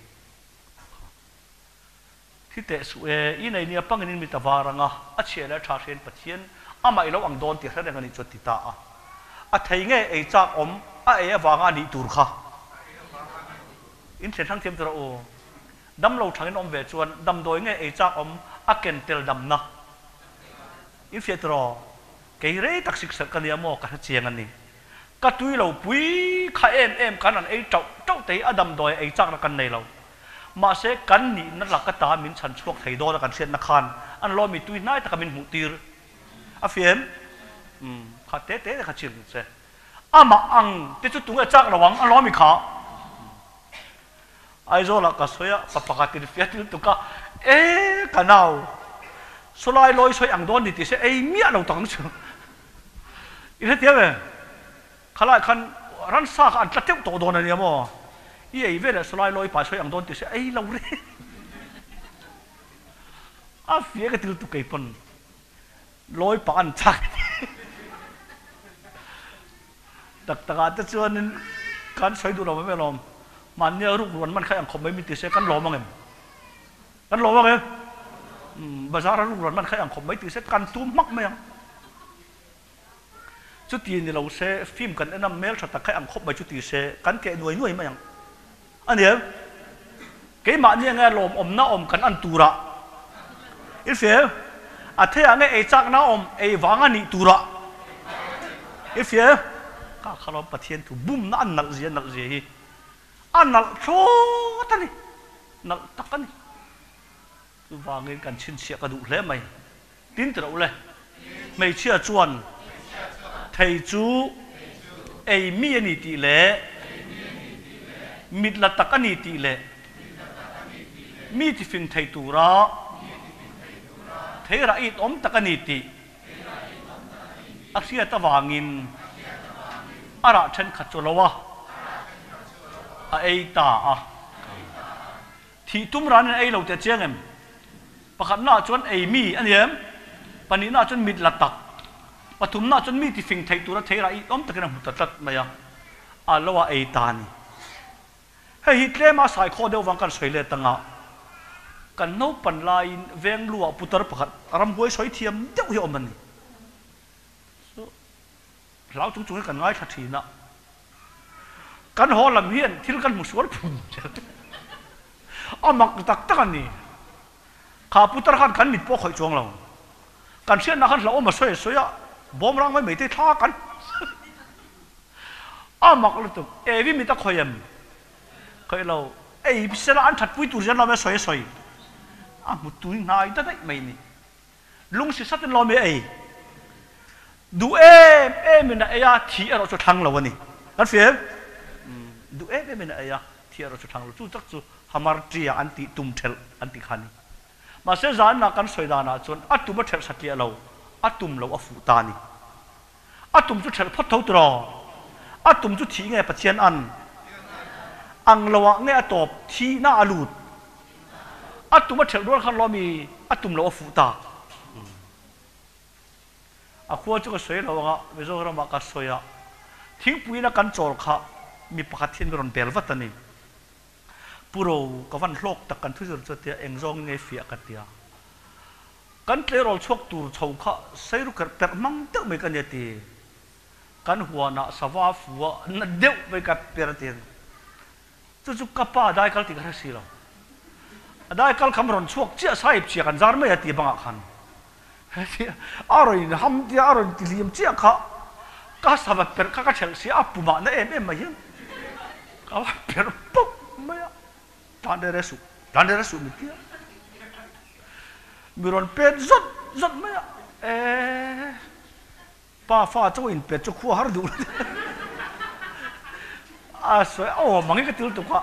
Speaker 2: Thi teh suh e, i nei nia pangin in mit a var ang a, a chhia leh a tha hriain Pathian amah i lo ang dawn tih hre reng a nih chuan ti ta a. A thei nge ei chak awm, a ei avanga a nih tur kha. In thlen hrang thiam tur a u. Dam lo thangin awm ve chuan damdawi nge ei chak awm, a ken tel damna. In fiah tur aw. Kei rei tak sikserh ka nia maw ka hre chiang a ni. Ka tui lo pui kha em em kan an ei tauh tauh te hi a damdawi a ei chakna kan nei lo. Mahse, kan nihna laka ta min chhan chhuak thei dawn a kan hriatna khan an lawmi tui hnai taka min hmuh tir a fiam. Umm, kha te te te kha chil che. Amah ang te chu tunge chak lo ang, an lawmi kha. Aizawlah ka sawi a, pa pakhat in fiah til tuk a, E ka nau, sawlai lawi sawi ang dawn ni tih se ei miah lo tak ang chu. I hrethiam em? Khalai khan ransa kha an tla teuh tawh dawn a nia maw? I ei veleh sawlai lawi pai sawi ang dawn tih se ei lo reng. A fia ka til tuk kei pawn lawi pah an chak tak tak ah te chuanin kan sawi duh lo mai alawm. Mahnia ruk ruan man kha ang khawp mai min ti se kan lawm ang em? Kan lawm ang em? Bazar a ruk ruan man kha ang khawp mai ti se kan tum hmak mai ang. Chuti ni lo se, film kan en a, hmel tha tak kha ang khawp mai chuti se, kan keh nuai nuai mai ang. A ni em? Keimahni enge lawmawmna awm kan an turah? I hria em? A theiah nge ei chakna awm ei vang a nih turah? I hria em? Ka kha lawm Pathian thu bumna a nalh zia nalh zia hi a nalh thlawt a ni, nalh tak a ni. Chuvangin kan chhinchhiah ka duh hle mai. Tin ti loh le, hmeichhia chuan thei chu ei mi a ni tih leh mit la tak a ni tih leh mi tifing thei tura thei rah it awm tak a ni tih a hriat avangin a rah thenkhat chu lo a a ei ta a. Thih tum ran in a ei lo teh chiang em? Pakhatnaah chuan ei mi a ni em? Pahnihnaah chuan mit la tak. Pathumnaah chuan mi tifing theih tura thei rah i awm takin a hmu ta tlat mai a, a lo a ei ta a ni. Hei hi tlema saikhaw deuh vang kan sawi let anga kan naupan laiin Vengluah putar pakhat ramhuai sawi thiam deuh hi a awm a ni. Chu hlau chung chung hi kan ngaithla thin a. Kan haw lam hian thil kan hmu sual phun a mak tak tak a ni. Kha putar khan kan mit pawh khawih chuang lo. Kan hriatna khan hlauhawm a sawi a sawi a, bawm rang mai mai te thla kan a mak lutuk. Evi mit a khawih em? Khawih lo. Ei sela an thatpui tur hian lawm e sawi a sawi. A hmu tui hnai ta daih mai ni. Lung si satin lawm i ei. Duh em em in a ei a, thi erawh chu thlang lo a ni. Kan hria em? Duh em em in a ei a, thi erawh chu thlang lo. Chu tak chu Hamartia an tih tum thelh an ti kha a ni. Mahse zanah kan sawi danah chuan a tum a thelh satliah lo, a tum lo a fuh ta a ni. A tum chu thelh phawt tho tiraw? A tum chu thih nge Pathian an ang lo ah nge a tawp thihna a lut? A tum a thelh rual khan lawmi a tum lo a fuh tak. A khua chu ka sawi lo anga Mizoramah ka sawi a, thingpuiin a kan chawl kha mi pakhat hian mi rawn bel vat a ni. Pu Ro, ka van hlawk tak kan thuzir chu tia eng zawngin nge fiah ka tia. Kan tleirawl chhuak tur chho kha sairu kerh perh hmang deuh mai ka nia ti. Kan huanah sava fua na deuh mai ka per a ti. Chu chu ka pa dai kal tih ka hre si lo. A dai kal kham rawn chhuak chiah sahip chhia kan zar mai a ti bangah khan. A rawn inham tia a rawn tihlim chiah kha ka sava perh kha ka thelh si a, a pumah na em em mai hian ka va perh pawp mai a, tlan rere suh, tlan rere suh mi tia mi rawn pet zawt zawt mai a, e pa fa chaw in pet chu khua har duh a sawi aw mang hi ka til tuk a,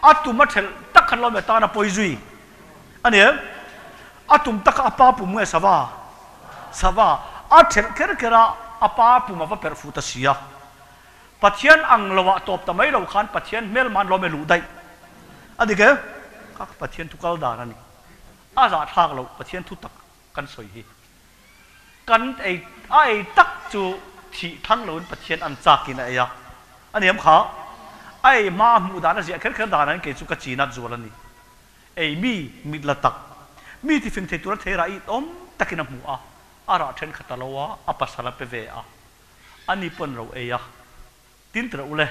Speaker 2: a tum a thelh tak khan lo me tan a pawi zui a ni em? A tum tak kha a pa pum nge sava? Sava a thelh kher kher a, a pa pum a va perh fuh ta si a. Pathian ang lo ah tawp ta mai lo khan Pathian hmelman lo me luh daih a dik em? Kha Pathian thu kal dan a ni. A zahthlak loh Pathian thu tak kan sawi hi. Kan ei a ei tak chu thih thang loin Pathian an chakin a ei a, a niam kha. A ei hma a hmuh dan a ziah kher kher dan ah kei chu ka chin at zual a ni. Ei mi mit la tak, mi tifing thei tura thei rah it awm takin a hmu a, a rah thenkhat a lo a, a pasal a pe ve a, ani pawn ro ei a. Tin tirh ule,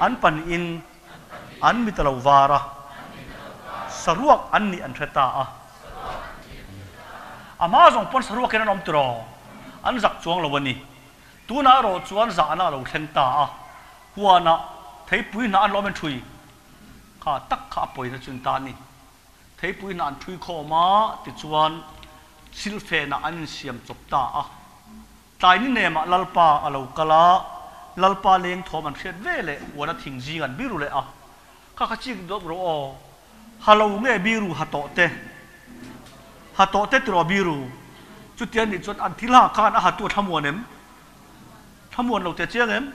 Speaker 2: an pahnihin an mit a lo var a, saruak an nih an hre ta a. A hma zawng pawn saruakin an awm tiraw? An zak chuang lo a ni. Tunah erawh chuan zahna a lo thleng ta a, huanah theipui hnah an lawm en thui kha tak kha a pawina chu in ta a ni. Theipui hnah an thui khawm a, tichuan silfenah an insiam chawp ta a. Tlai ni nemah Lalpa a lo kal a, Lalpa leng thawm an hriat ve leh huana thing zing an biru leh a. Kha kha chik dawp rawh aw. Ha lo nge biru ha tawh te? Ha tawh te tiraw biru? Chutia nih chuan an thil ha khan a hatu a thlamuan em? Thlamuan lo teh chiang em?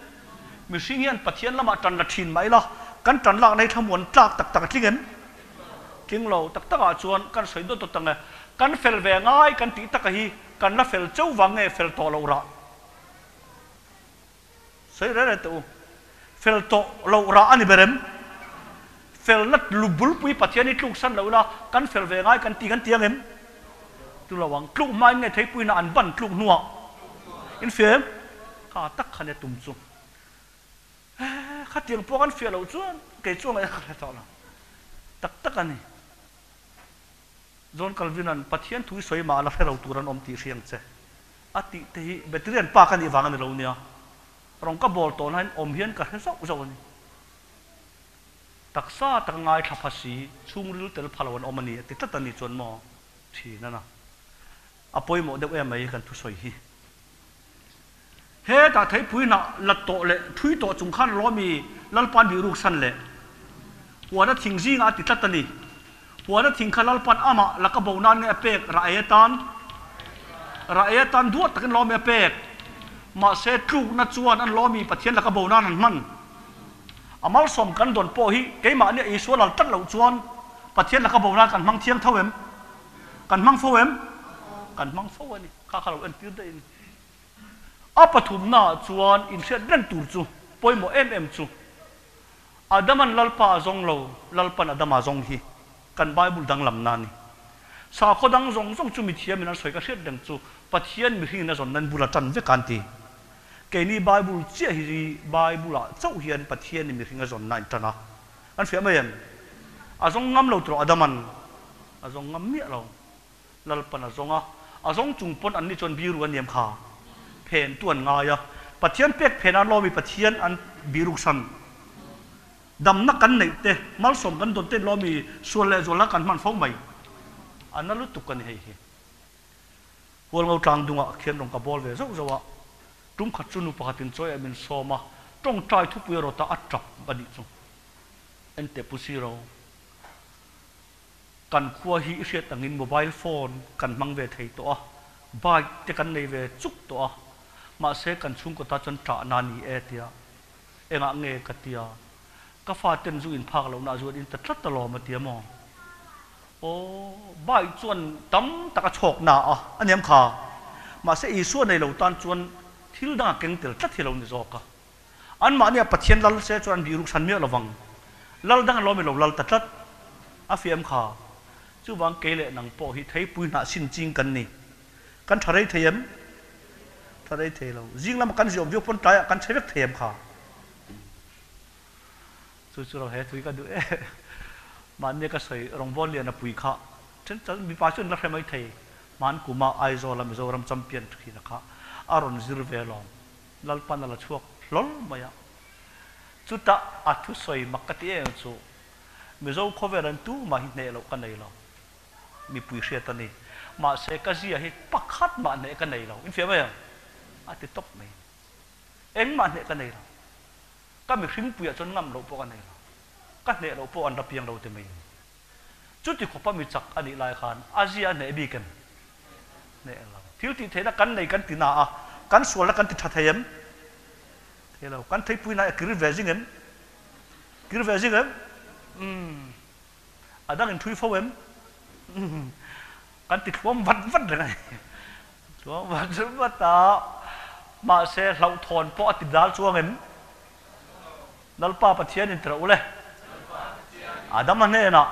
Speaker 2: Mihring hian Pathian lamah tan la thin mah ila, kan tan lakna hi thlamuan tlak tak tak a tling em? Tling lo tak takah chuan kan sawi dawt dawt ang e. Kan fel ve ngai kan tih taka hi Kan la fel chauh vang nge fel tawh loh rah? Sawi reng reng teh u. Fel tawh loh rah a ni ber em? Felna lu bulpui Pathian hi tluk san lo ila kan fel ve ngai kan ti kan ti ang em? Tu lo ang. Tluk hmain nge theipuina an ban tluk hnuah in fia em? Kha tak kha nia tum chu. Khatiang pawh kan fiah loh chuan kei chuan ngaihna ka hre tawh lo. Tak tak a ni. John Calvin-a'n Pathian thu i sawi mah la hre lo tur an awm tih hriang che a tih te hi Betrian pa ka nih vang a ni lo nia. Rawng ka bawl tawh nain awm hian ka hre zauh zauh a ni. Taksa taka ngaithla pha si, chhungril tel pha lo an awm a ni a ti tlat a ni chuan maw thin a na. A pawimawh deuh em mai kan thusawi hi. Hetah theipui hnah la tawh leh thui tawh chung khan Lawmi Lalpan bihruk san leh huana thing zingah a ti tlat a ni. Huana thing kha Lalpan amah laka bo nan nge a pek rah ei atan? Rah ei atan duat takin Lawmi a pek. Mahse tlukna chuan an Lawmi Pathian laka bo nan an hman. A malsawm kan dawn pawh hi keimahnia Isua lal tlat loh chuan Pathian laka bo nan kan hmang thiang tho em? Kan hmang fo em? Kan hmang fo a ni. Kha kha lo entir daih a ni. A pathumnaah chuan inhriat reng tur chu pawimawh em em chu Adama'n Lalpa a zawng lo, Lalpa'n Adama a zawng hi kan Bible danglamna a ni. Sakhaw dang zawng zawng chu mithiamin an sawi ka hriat reng chu Pathian mihringin a zawn nan bul a tan vek a an ti. Keini Bible chiah hi Bible-ah chauh hian Pathianin mihring a zawn na in tan a. An hria mai em? A zawng ngam lo tawh Adama'n a zawng ngam miah lo. Lalpan a zawng a, a zawng chung pawn anni chuan biru a niam kha phen tu an ngai a, Pathian pek phen a lawmi Pathian an biruk san damna kan neih te, malsawm kan dawn te lawmi sual leh zual la kan hman fo mai a na lutuk a ni hei hi. Hualngo tlang dungah khian rawn ka bawl ve zauh zauh a, tum khat chu nu pakhatin chawi ah min sawm a, tawngtai thupui a rawt a, a tap a nih chu. Enteh Pu Siro. Kan khua hi i hriat angin mobile phone kan hmang ve thei tawh a, bike te kan nei ve chuk tawh a, mahse kan chhungkaw ta chuan ṭahna a ni e tia engah nge ka tia, ka faten zu in phak lohna a zuan in ta tlat alawm a tia maw? Aw, bike chuan tam tak a chhawk na a, a niam kha. Mahse Isua nei lo tan chuan thil dang a keng tel tlat hi lo ni zawk a. Anmahnia Pathian lal se chuan an bihruk chhan miah lovang. Lal dang lawm i lo lal ta tlat. A fiam kha. Chuvang kei leh nang pawh hi theipui hnah sin ching kan ni. Kan tha rei thei em? Tha rei thei lo. Zing lama kan ziawm viau pawn tlaiah kan chhe vek thei em kha? Chu chu lo he thui ka duh e. Mahnia ka sawi rawngbâwl lian a pui kha. Then chuan mipa chu an la hre mai thei. Hman kuma Aizawl a Mizoram champion thina kha a rawn zir ve alawm. Lalpan a la chhuak hlawl mai a. Chutah a thusawi mak ka ti em chu Mizo khawvel an tumah hi hneh loh ka nei lo. Mipui hriat a ni. Mahse ka zia hi pakhat mah hneh ka nei lo. Infiah mai ang? A ti tawp mai. Engmah hneh ka nei lo. Ka mihringpuiah chuan ngam loh pawh ka nei lo. Ka hneh loh pawh an la piang lo ti mai. Chuti khawpa mi chak a nih lai khan a zia a hneh bik em? Hneh lo. Thil tih theihna kan nei kan ti na a, kan sualna kan ti tha thei em? Thei lo. Kan theipuina a kir ve zing em? Kir ve zing em? Umm. A dang in thui fo em? Umm. Kan ti thluam vat vat reng a ni. Thluam vat vat a, mahse hlauhthawn pawh a ti dal chuang em? Lalpa Pathian in tirh u le. Adama hnenah,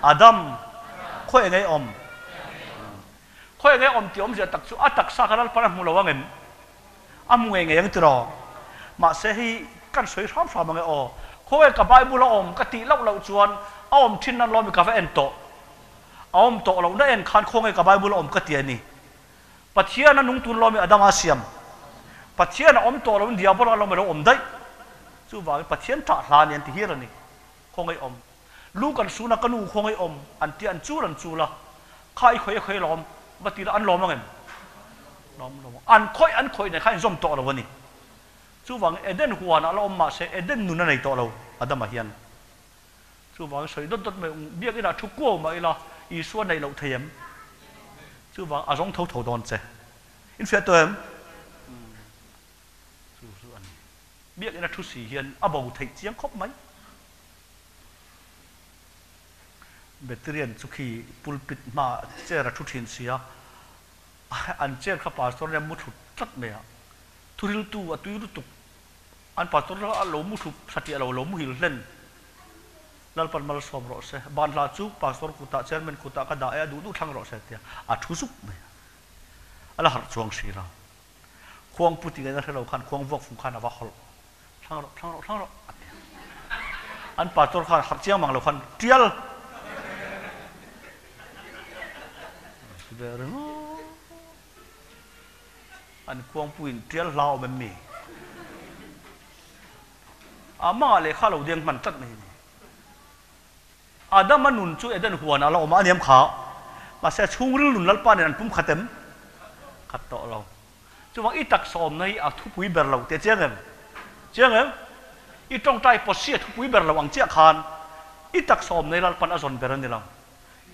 Speaker 2: Adam, khawi engei awm? Khawi engei awm tih awmzia tak chu a taksa kha Lalpan a hmu lo ang em? A hmu ngei ngei ang tiraw? Mahse hei kan sawi hram hram ang e aw. Khawi ka Bible a awm ka tih loh loh chuan a awm thin nan lawmi ka va en tawh. A awm tawh lohna en khan khawnge ka Bible a awm ka ti a ni. Pathian a nung tun lawmi Adama a siam. Pathian a awm tawh loin Diabola lawm a lo awm daih. Chuvangin Pathian ṭah hla ni an ti hial a ni. Khawngaih awm. Lu kan sun a ka nu khawngaih awm an tia an chul an chul a. Kha i khawih a khawih lawm va ti la an lawm ang em? Lawm lo ang. An khawih an khawih nen kha inzawm tawh lo a ni. Chuvangin Eden huanah la awm mahse Eden nun a nei tawh lo Adama hian. Chuvangin sawi dawt dawt mai ung, biakinah thu kuau mah ila Isua neih loh thei em? Chuvang a zawng tho tho dawn che. In hriat tawh em? Chu chu a ni. Biakina thu si hian a bo theih chiang khawp mai. Betrian chu khi pulpit hmaah chair a thu thin si a, an chair kha pastor nia mu thlut tlat mai a, thuriltu a tui lutuk. An pastor a lo mu thlup satliah lo, lo muhil hlen. Lalpan malsawm rawh se. Ban hla chu pastor kutah, chairman kutah ka dah e, a duh duh thlang rawh se tia a thu zup mai a. A la harh chuang si lo. Khuang pu ti ngaihna hre lo khan khuang vuak fung khan a va hawlh. Thlang rawh, thlang rawh, thlang rawh a ti a. An pastor khan harh chiang mang lo khan tial. Ti ve ringawt. An khuangpuiin tial hla awm em mi? A mangah lehkha lo deng hman tlat mai a ni. Adama nun chu Eden huanah a la awm a, a niam kha. Mahse a chhungril nun Lalpa nen an pum khat em? Khat tawh lo. Chuvang i taksa awmna hi a thupui ber lo teh chiang em? Chiang em? I tawngtai pawsi a thupui ber lo ang chiah khan i taksa awmna hi Lalpan a zawn ber a ni lo.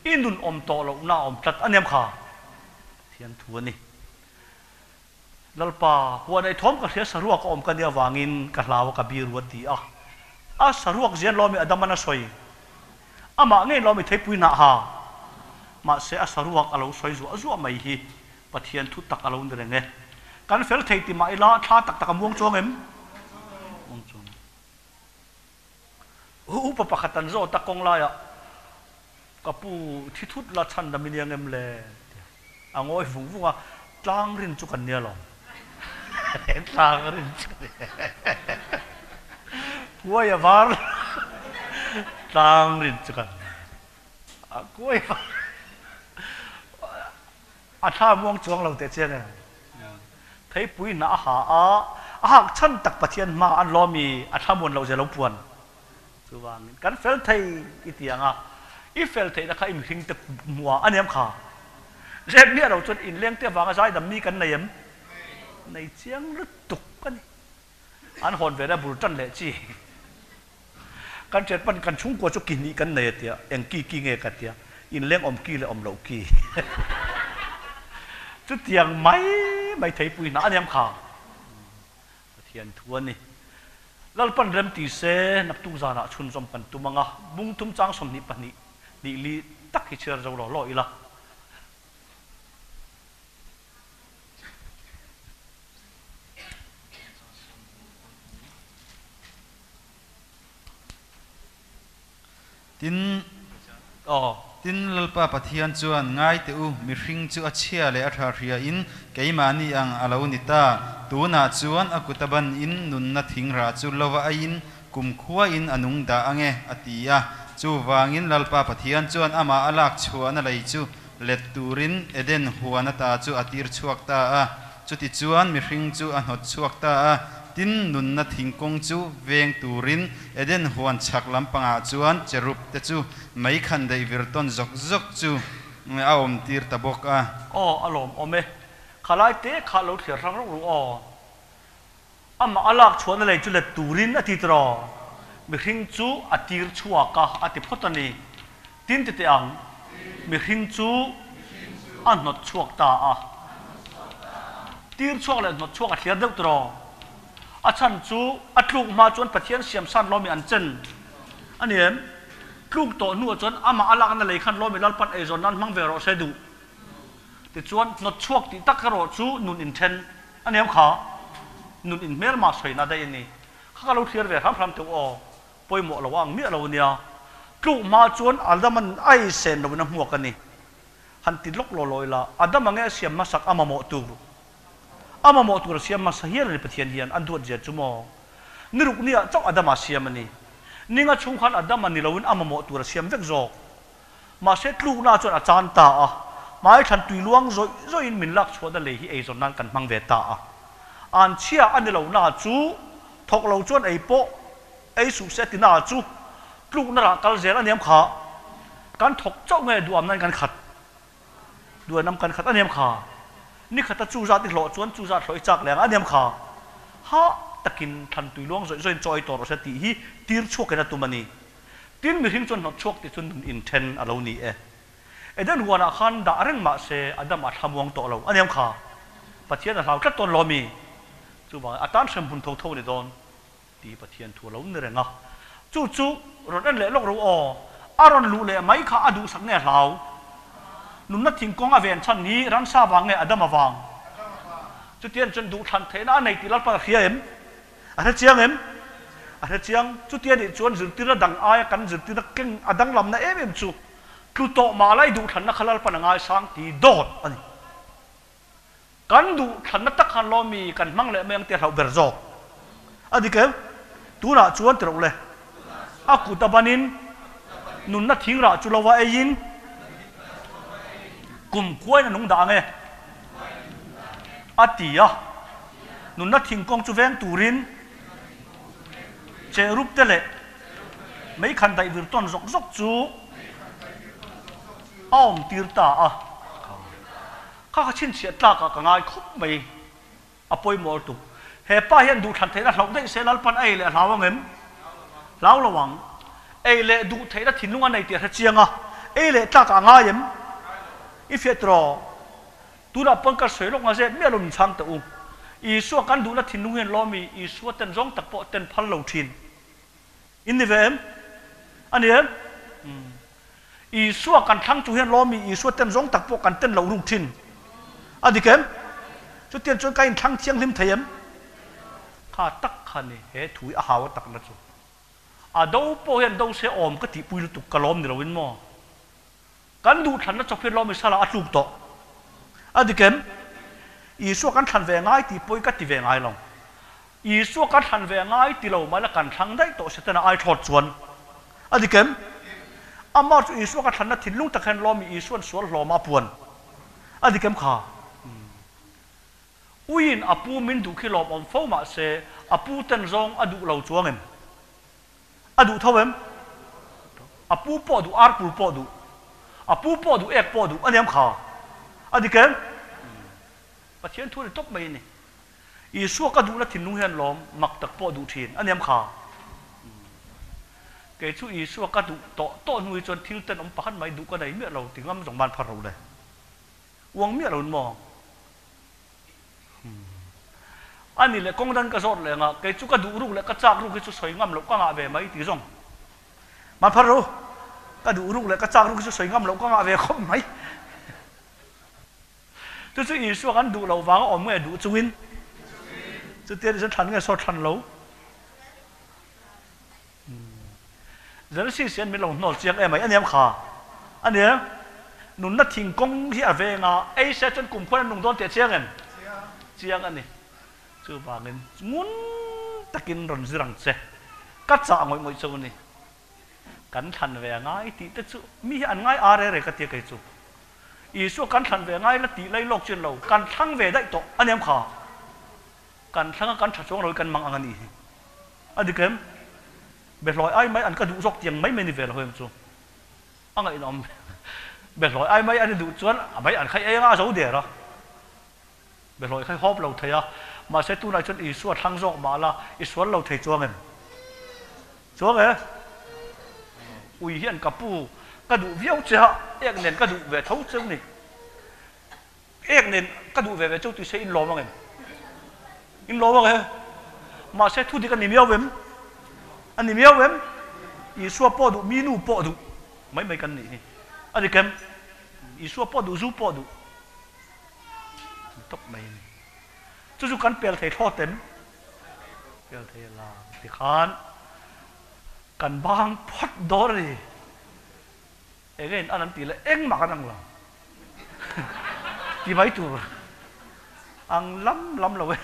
Speaker 2: I nun awm tawh lohna a awm tlat a niam kha. Thian thu a ni. Lalpa, huan ei thawm ka hria saruak a awm ka nih avangin ka hlau a ka biru a ti a. A saruak zian lawmi Adaman a sawi. Amah ngei lawmi theipui hnah ha. Mahse a saruak a lo sawi zuah zuah mai hi Pathian thu tak a lo ni reng e. Kan fel thei ti mah ila thla tak tak a muang chuang em? Muang chuang. Upa pakhat an zawt a kawng laiah Ka pu thi thut la chhan dam i nia ngem le? Tia a ngawi vung vung a, tlang rin chu kan nia lo. Tlang rin chu kan nia. Kuai a var tlang rin chu kan nia. A kuai a var a thla muang chuang lo teh chiang em? Theipui hna a ha a, a hak chhan tak Pathian hma an lawm i a thla muan loh zia lo puan. Chuvangin kan fel thei i ti ang a, i fel theihna kha i mihringte hmuah a niam kha. Zep miah lo chuan inlengte avanga zaidam mi kan nei em? Nei chiang lutuk a ni. An hawn ve na bul tan leh chi. Kan ṭhian pan kan chhungkua chu ki hnih kan nei a tia, eng ki ki nge ka tia, inleng awm ki leh awm loh ki. Chutiang mai mai theipui hna a niam kha. Pathian thu a ni. Lalpan rem ti se, naktuk zanah chhunzawm kan tum ang a, bung thum chang 22 hnih li tak hi chhiar zo law law ila.
Speaker 3: Tin,
Speaker 2: Aw.
Speaker 3: Tin, Lalpa Pathian chuan, Ngai teh u, mihring chu a chhia leh a tha hria in keimahni ang a lo ni ta. Tunah chuan a kut a ban in nunna thing rah chu lova aiin kumkhua in a nung dah ange, a ti a. Chuvangin Lalpa Pathian chuan amah a lak chhuahna lei chu let turin Eden huan ata chu a tir chhuak ta a. Chutichuan mihring chu a hnawt chhuak ta a, tin nunna thingkung chu veng turin Eden huan chhak lampangah chuan cherub te chu mei khan daih vir tawn zawk zawk chu a awm tir ta bawk a.
Speaker 2: Aw, a lawm awm e. Kha lai te kha lo thliar hrang rawk ru aw. Amah a lak chhuahna lei chu let turin a ti tiraw? Mihring chu a tir chhuak a, a ti phawt a ni. Tin ti teh ang, mihring chu a hnawt chhuak ta a. Tir chhuak leh hnawt chhuak a thliar deuh tiraw? A chhan chu a tluk hma chuan Pathian siam san lawmi an chen a ni em? Tluk tawh hnuah chuan amah a lakna lei khan lawmi Lalpan eizawn nan hmang ve rawh se duh. Tichuan hnawt chhuak tih tak erawh chu nun inthen A niam kha nun in hmelma sawiin a daih a ni. Kha ka lo thlir ve hram hram teuh aw, pawimawh lo a ang miah lo a nia. Tluk hma chuan Adama'n a ei sen loin a hmuak a ni. Han ti lawk law law ila, Adama nge a siam hmasak a mamawh tur? A mamawh tur a siam hmasa hial a ni Pathian hian a duat zia chu maw? Ni ruk niah chauh Adama a siam a ni. Ninga chhung khan Adama ni loin a mamawh tur a siam vek zawk. Mahse tlukna chuan a chan ta a, hmai thlan tui luang zawih zawihin min lak chhuahna lei hi eizawn nan kan hmang ve ta a. An chhia a ni lo na chu thawk lo chuan ei pawh ei suh se ti na chu tlukna rah kal zel a niam kha. Kan thawk chauh nge duam nan kan khat duanam kan khat a niam kha. Ni khata chu zat i hlawh chuan chu zat hlawh i chak leng a niam kha. Hah takin thlan tui luang zawih zawihin chaw ei tawh rawh se tih hi tir chhuakin a tum a ni. Tin, mihring chuan hnawt chhuak tih chu nun inthen a lo ni e. Eden huanah khan dah reng mah se Adam a thlamuang tawh lo. A niam kha. Pathian a hlau tlat dawn lo ami? Chuvangin a tan hrem hmun tho tho a ni dawn tih Pathian thu a lo ni reng a. Chu chu rawn en leh lawk ro aw. A rawn luh leh mai kha a duhsak nge a hlau? Nunna thingkawng a ven chhan hi ransa vang nge Adam a vang? Chutiang chuan duhthlan theihna a nei tih Lalpan a hria em? A hre chiang em? A hre chiang. Chutia nih chuan zirtirna dang aia kan zirtirna keng a danglamna em em chu tlu tawh mah lai duhthlanna kha Lalpan a ngaisang ti dawt a ni. Kan duhthlanna tak khan lawmi kan hmang leh mai ang tih a hlauh ber zawk a dik em? Tunah chuan ti rawh le. A kut a banin nunna thingrah chu lo a eiin kum khuain a nung dah ang e a ti a. Nunna thingkawng chu veng turin cherub te leh meikhan daih vir tawn zawk zawk chu a awm tir ta a. Kha kha chhinchhiah tlakah ka ngai khawp mai, a pawimawh lutuk. He pa hian duhthlan theihna hlauh daih se Lalpan a ei leh a hlau ang em? Hlau lo ang. Ei leh duh theihna thinlung a nei tih a hre chiang a, ei leh tlakah a ngai em? I fiah tiraw? Tunah pawn ka sawi lawk nga zep miah lo min chhang teh u. Isua kan duhna thinlung hian lawmi Isua ten zawng tak pawh ten phal lo thin. In ni ve em? A ni em? Umm. Isua kan thlang chung hian lawmi Isua ten zawng tak pawh kan ten lo ruk thin. A dik em? Chutiang chuan ka inthlang thianghlim thei em? Kha tak kha ni he thu hi a hau a takna chu. A do pawh hian do se awm ka tihpui lutuk ka lawm ni loin maw? Kan duhthlanna chawp hi lawm i salah a tluk tawh. A dik em? Isua kan thlan ve ngai tih pawh hi ka ti ve ngai lo. Isua kan thlan ve ngai ti lo mai la kan thlang daih tawh Setana ai thlawt chuan. A dik em? Amah chu Isua ka thlanna thinlung tak hian lawm i Isuan sual hlawma a puan. A dik em kha? Uiin a pu min duh khi lawmawm fo mah se a pu ten zawng a duh lo chuang em? A duh tho em? A pu pawh duh, ar pul pawh duh. A pu pawh duh, ek pawh duh. A niam kha. A dik em? Pathian thu a ni tawp mai a ni. Isua ka duhna thinlung hian lawm mak tak pawh duh thin. A niam kha. Kei chu Isua ka duh tawh tawh hnu hi chuan thil tenawm pakhat mai duh ka nei miah lo ti ngam zawng ban phar ro le. Uang miah lo in maw? A ni leh kawng dan ka zawt leh nga, kei chu ka duh ruk leh ka chak ruk hi chu sawi ngam loh ka ngah ve mai ti zawng. Mah phar ru, ka duh ruk leh ka chak ruk hi chu sawi ngam loh ka ngah ve khawp mai. Chu chu Isua kan duh loh vanga awm nge duh chungin? Chutia ni chuan thlan nge sawt thlan lo? Genesis hian min lo hnawl chiang em mai a niam kha a nia. Nunna thingkawng hi a veng a, ei se chuan kum khuan a nung dawn tih a chiang em? Chiang a ni. Chuvangin ngun takin rawn zir ang che. Ka chah ngawih ngawih chauh a ni. Kan thlan ve a ngai tih te chu mi hi an ngai a re re ka tia kei chu. Isua kan thlan ve a ngai la tih lai lawk chin lo, kan thlang ve daih tawh a niam kha. Kan thlang a kan tha chuang lo hi kan mang ang a nih hi. A dik em? Behlawi ai mai an ka duh zawk tiang mai mai ni ve lo em chu. A ngaihnawm behlawi ai mai an i duh chuan a mai an khai eng a a zo der a. Behlawi khai hawp lo thei a, mahse tunah chuan Isua thlang zawk mah la, i sual lo thei chuang em? Chuang e? Ui hian ka pu, ka duh viau che a, ek nen ka duh ve tho cheu ni. Ek nen ka duh ve ve cheu tise in lawm ang em? In lawm ang e? Mahse thu dik a ni miau em? A ni miau em? Isua pawh duh, mi nu pawh duh mai mai kan nih hi. A dik em? Isua pawh duh, zu pawh duh. Ni tawp mai a ni. Chu chu kan pel thei thlawt em? Pel thei a la. Tikhan kan bang phawt dawn a ni. Eng nge in an an tih leh engmah kan ang lo. Ti mai tur ang lam lam lo e.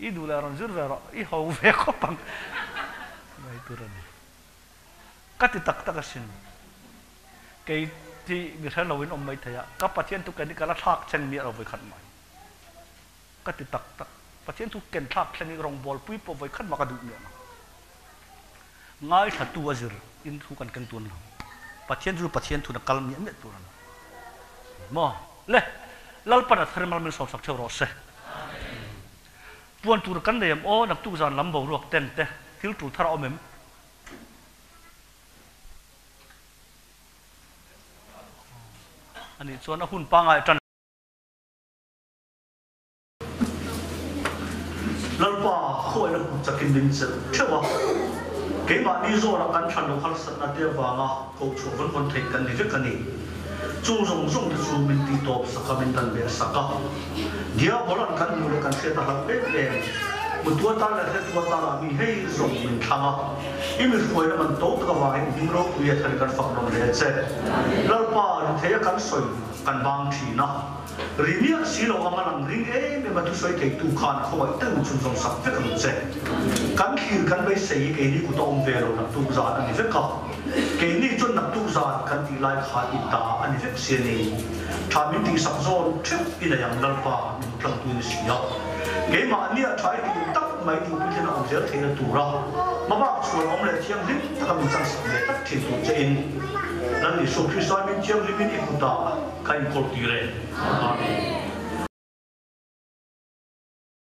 Speaker 2: I duh leh rawn zir ve rawh, i ho ve khawp ang. Ti mai tur a ni. Ka ti tak tak asin. Kei ti mi hre loin awm mai thei a, ka Pathian thu ken hi ka la thlak thleng miah lo vawikhat mai. Ka ti tak tak, Pathian thu ken thlak thleng hi rawngbawlpui pawh vawikhat mah ka duh miah lo. Ngaithlatu a zir in thu kan keng tun lo. Pathian chu Pathian thuna kal miah miah tur a ni. Maw? Le, Lalpan a thar mal min sawmsak theuh rawh se. Puan tur kan nei em aw, naktuk zan lam boruak ten te thil tul thar a awm em? Anih chuan a hun pangai tan.
Speaker 1: Lalpa khuaina hmu chakin min chelh theuh a, keimahni zawnah kan thlan lo harsatna te avanga koh chhuah vawn vawn theih kan ni vek a ni. Chung zawng zawng te chu min tih tawp sak a, min dan beh sak a. Diabola'n kan hmuh leh kan hriat a hlauh em em. Mutu atan leh hretu atana mi hei zawng min thlang a. I mi hruaina man to tak avangin hming ropui a thar i kan fak nawn hle che. Lalpa, ri theia kan sawi kan bang thin a. Ri miah si lo anga lang ring em em a thusawi theitu khan khawngaih deuh in chhunzawm sak vek ang che. Kan thlir kan beisei hi keini kut a awm ve lo naktuk zan a ni vek a. Keini chuan naktuk zan kan tih lai khan i ta a ni vek si a ni. Tha min tihsak zawn theuh i nei ang Lalpa min tlangtu ni si a. Keimah nia tha i tih tak mai duh puithlin a awm zel theihna tura hmabak chhuan awm leh thianghlim taka min changsak ve tak thin tur che in Lal Isua Krista min thianghlimin i kutah Ka inkawl tir e. Amen.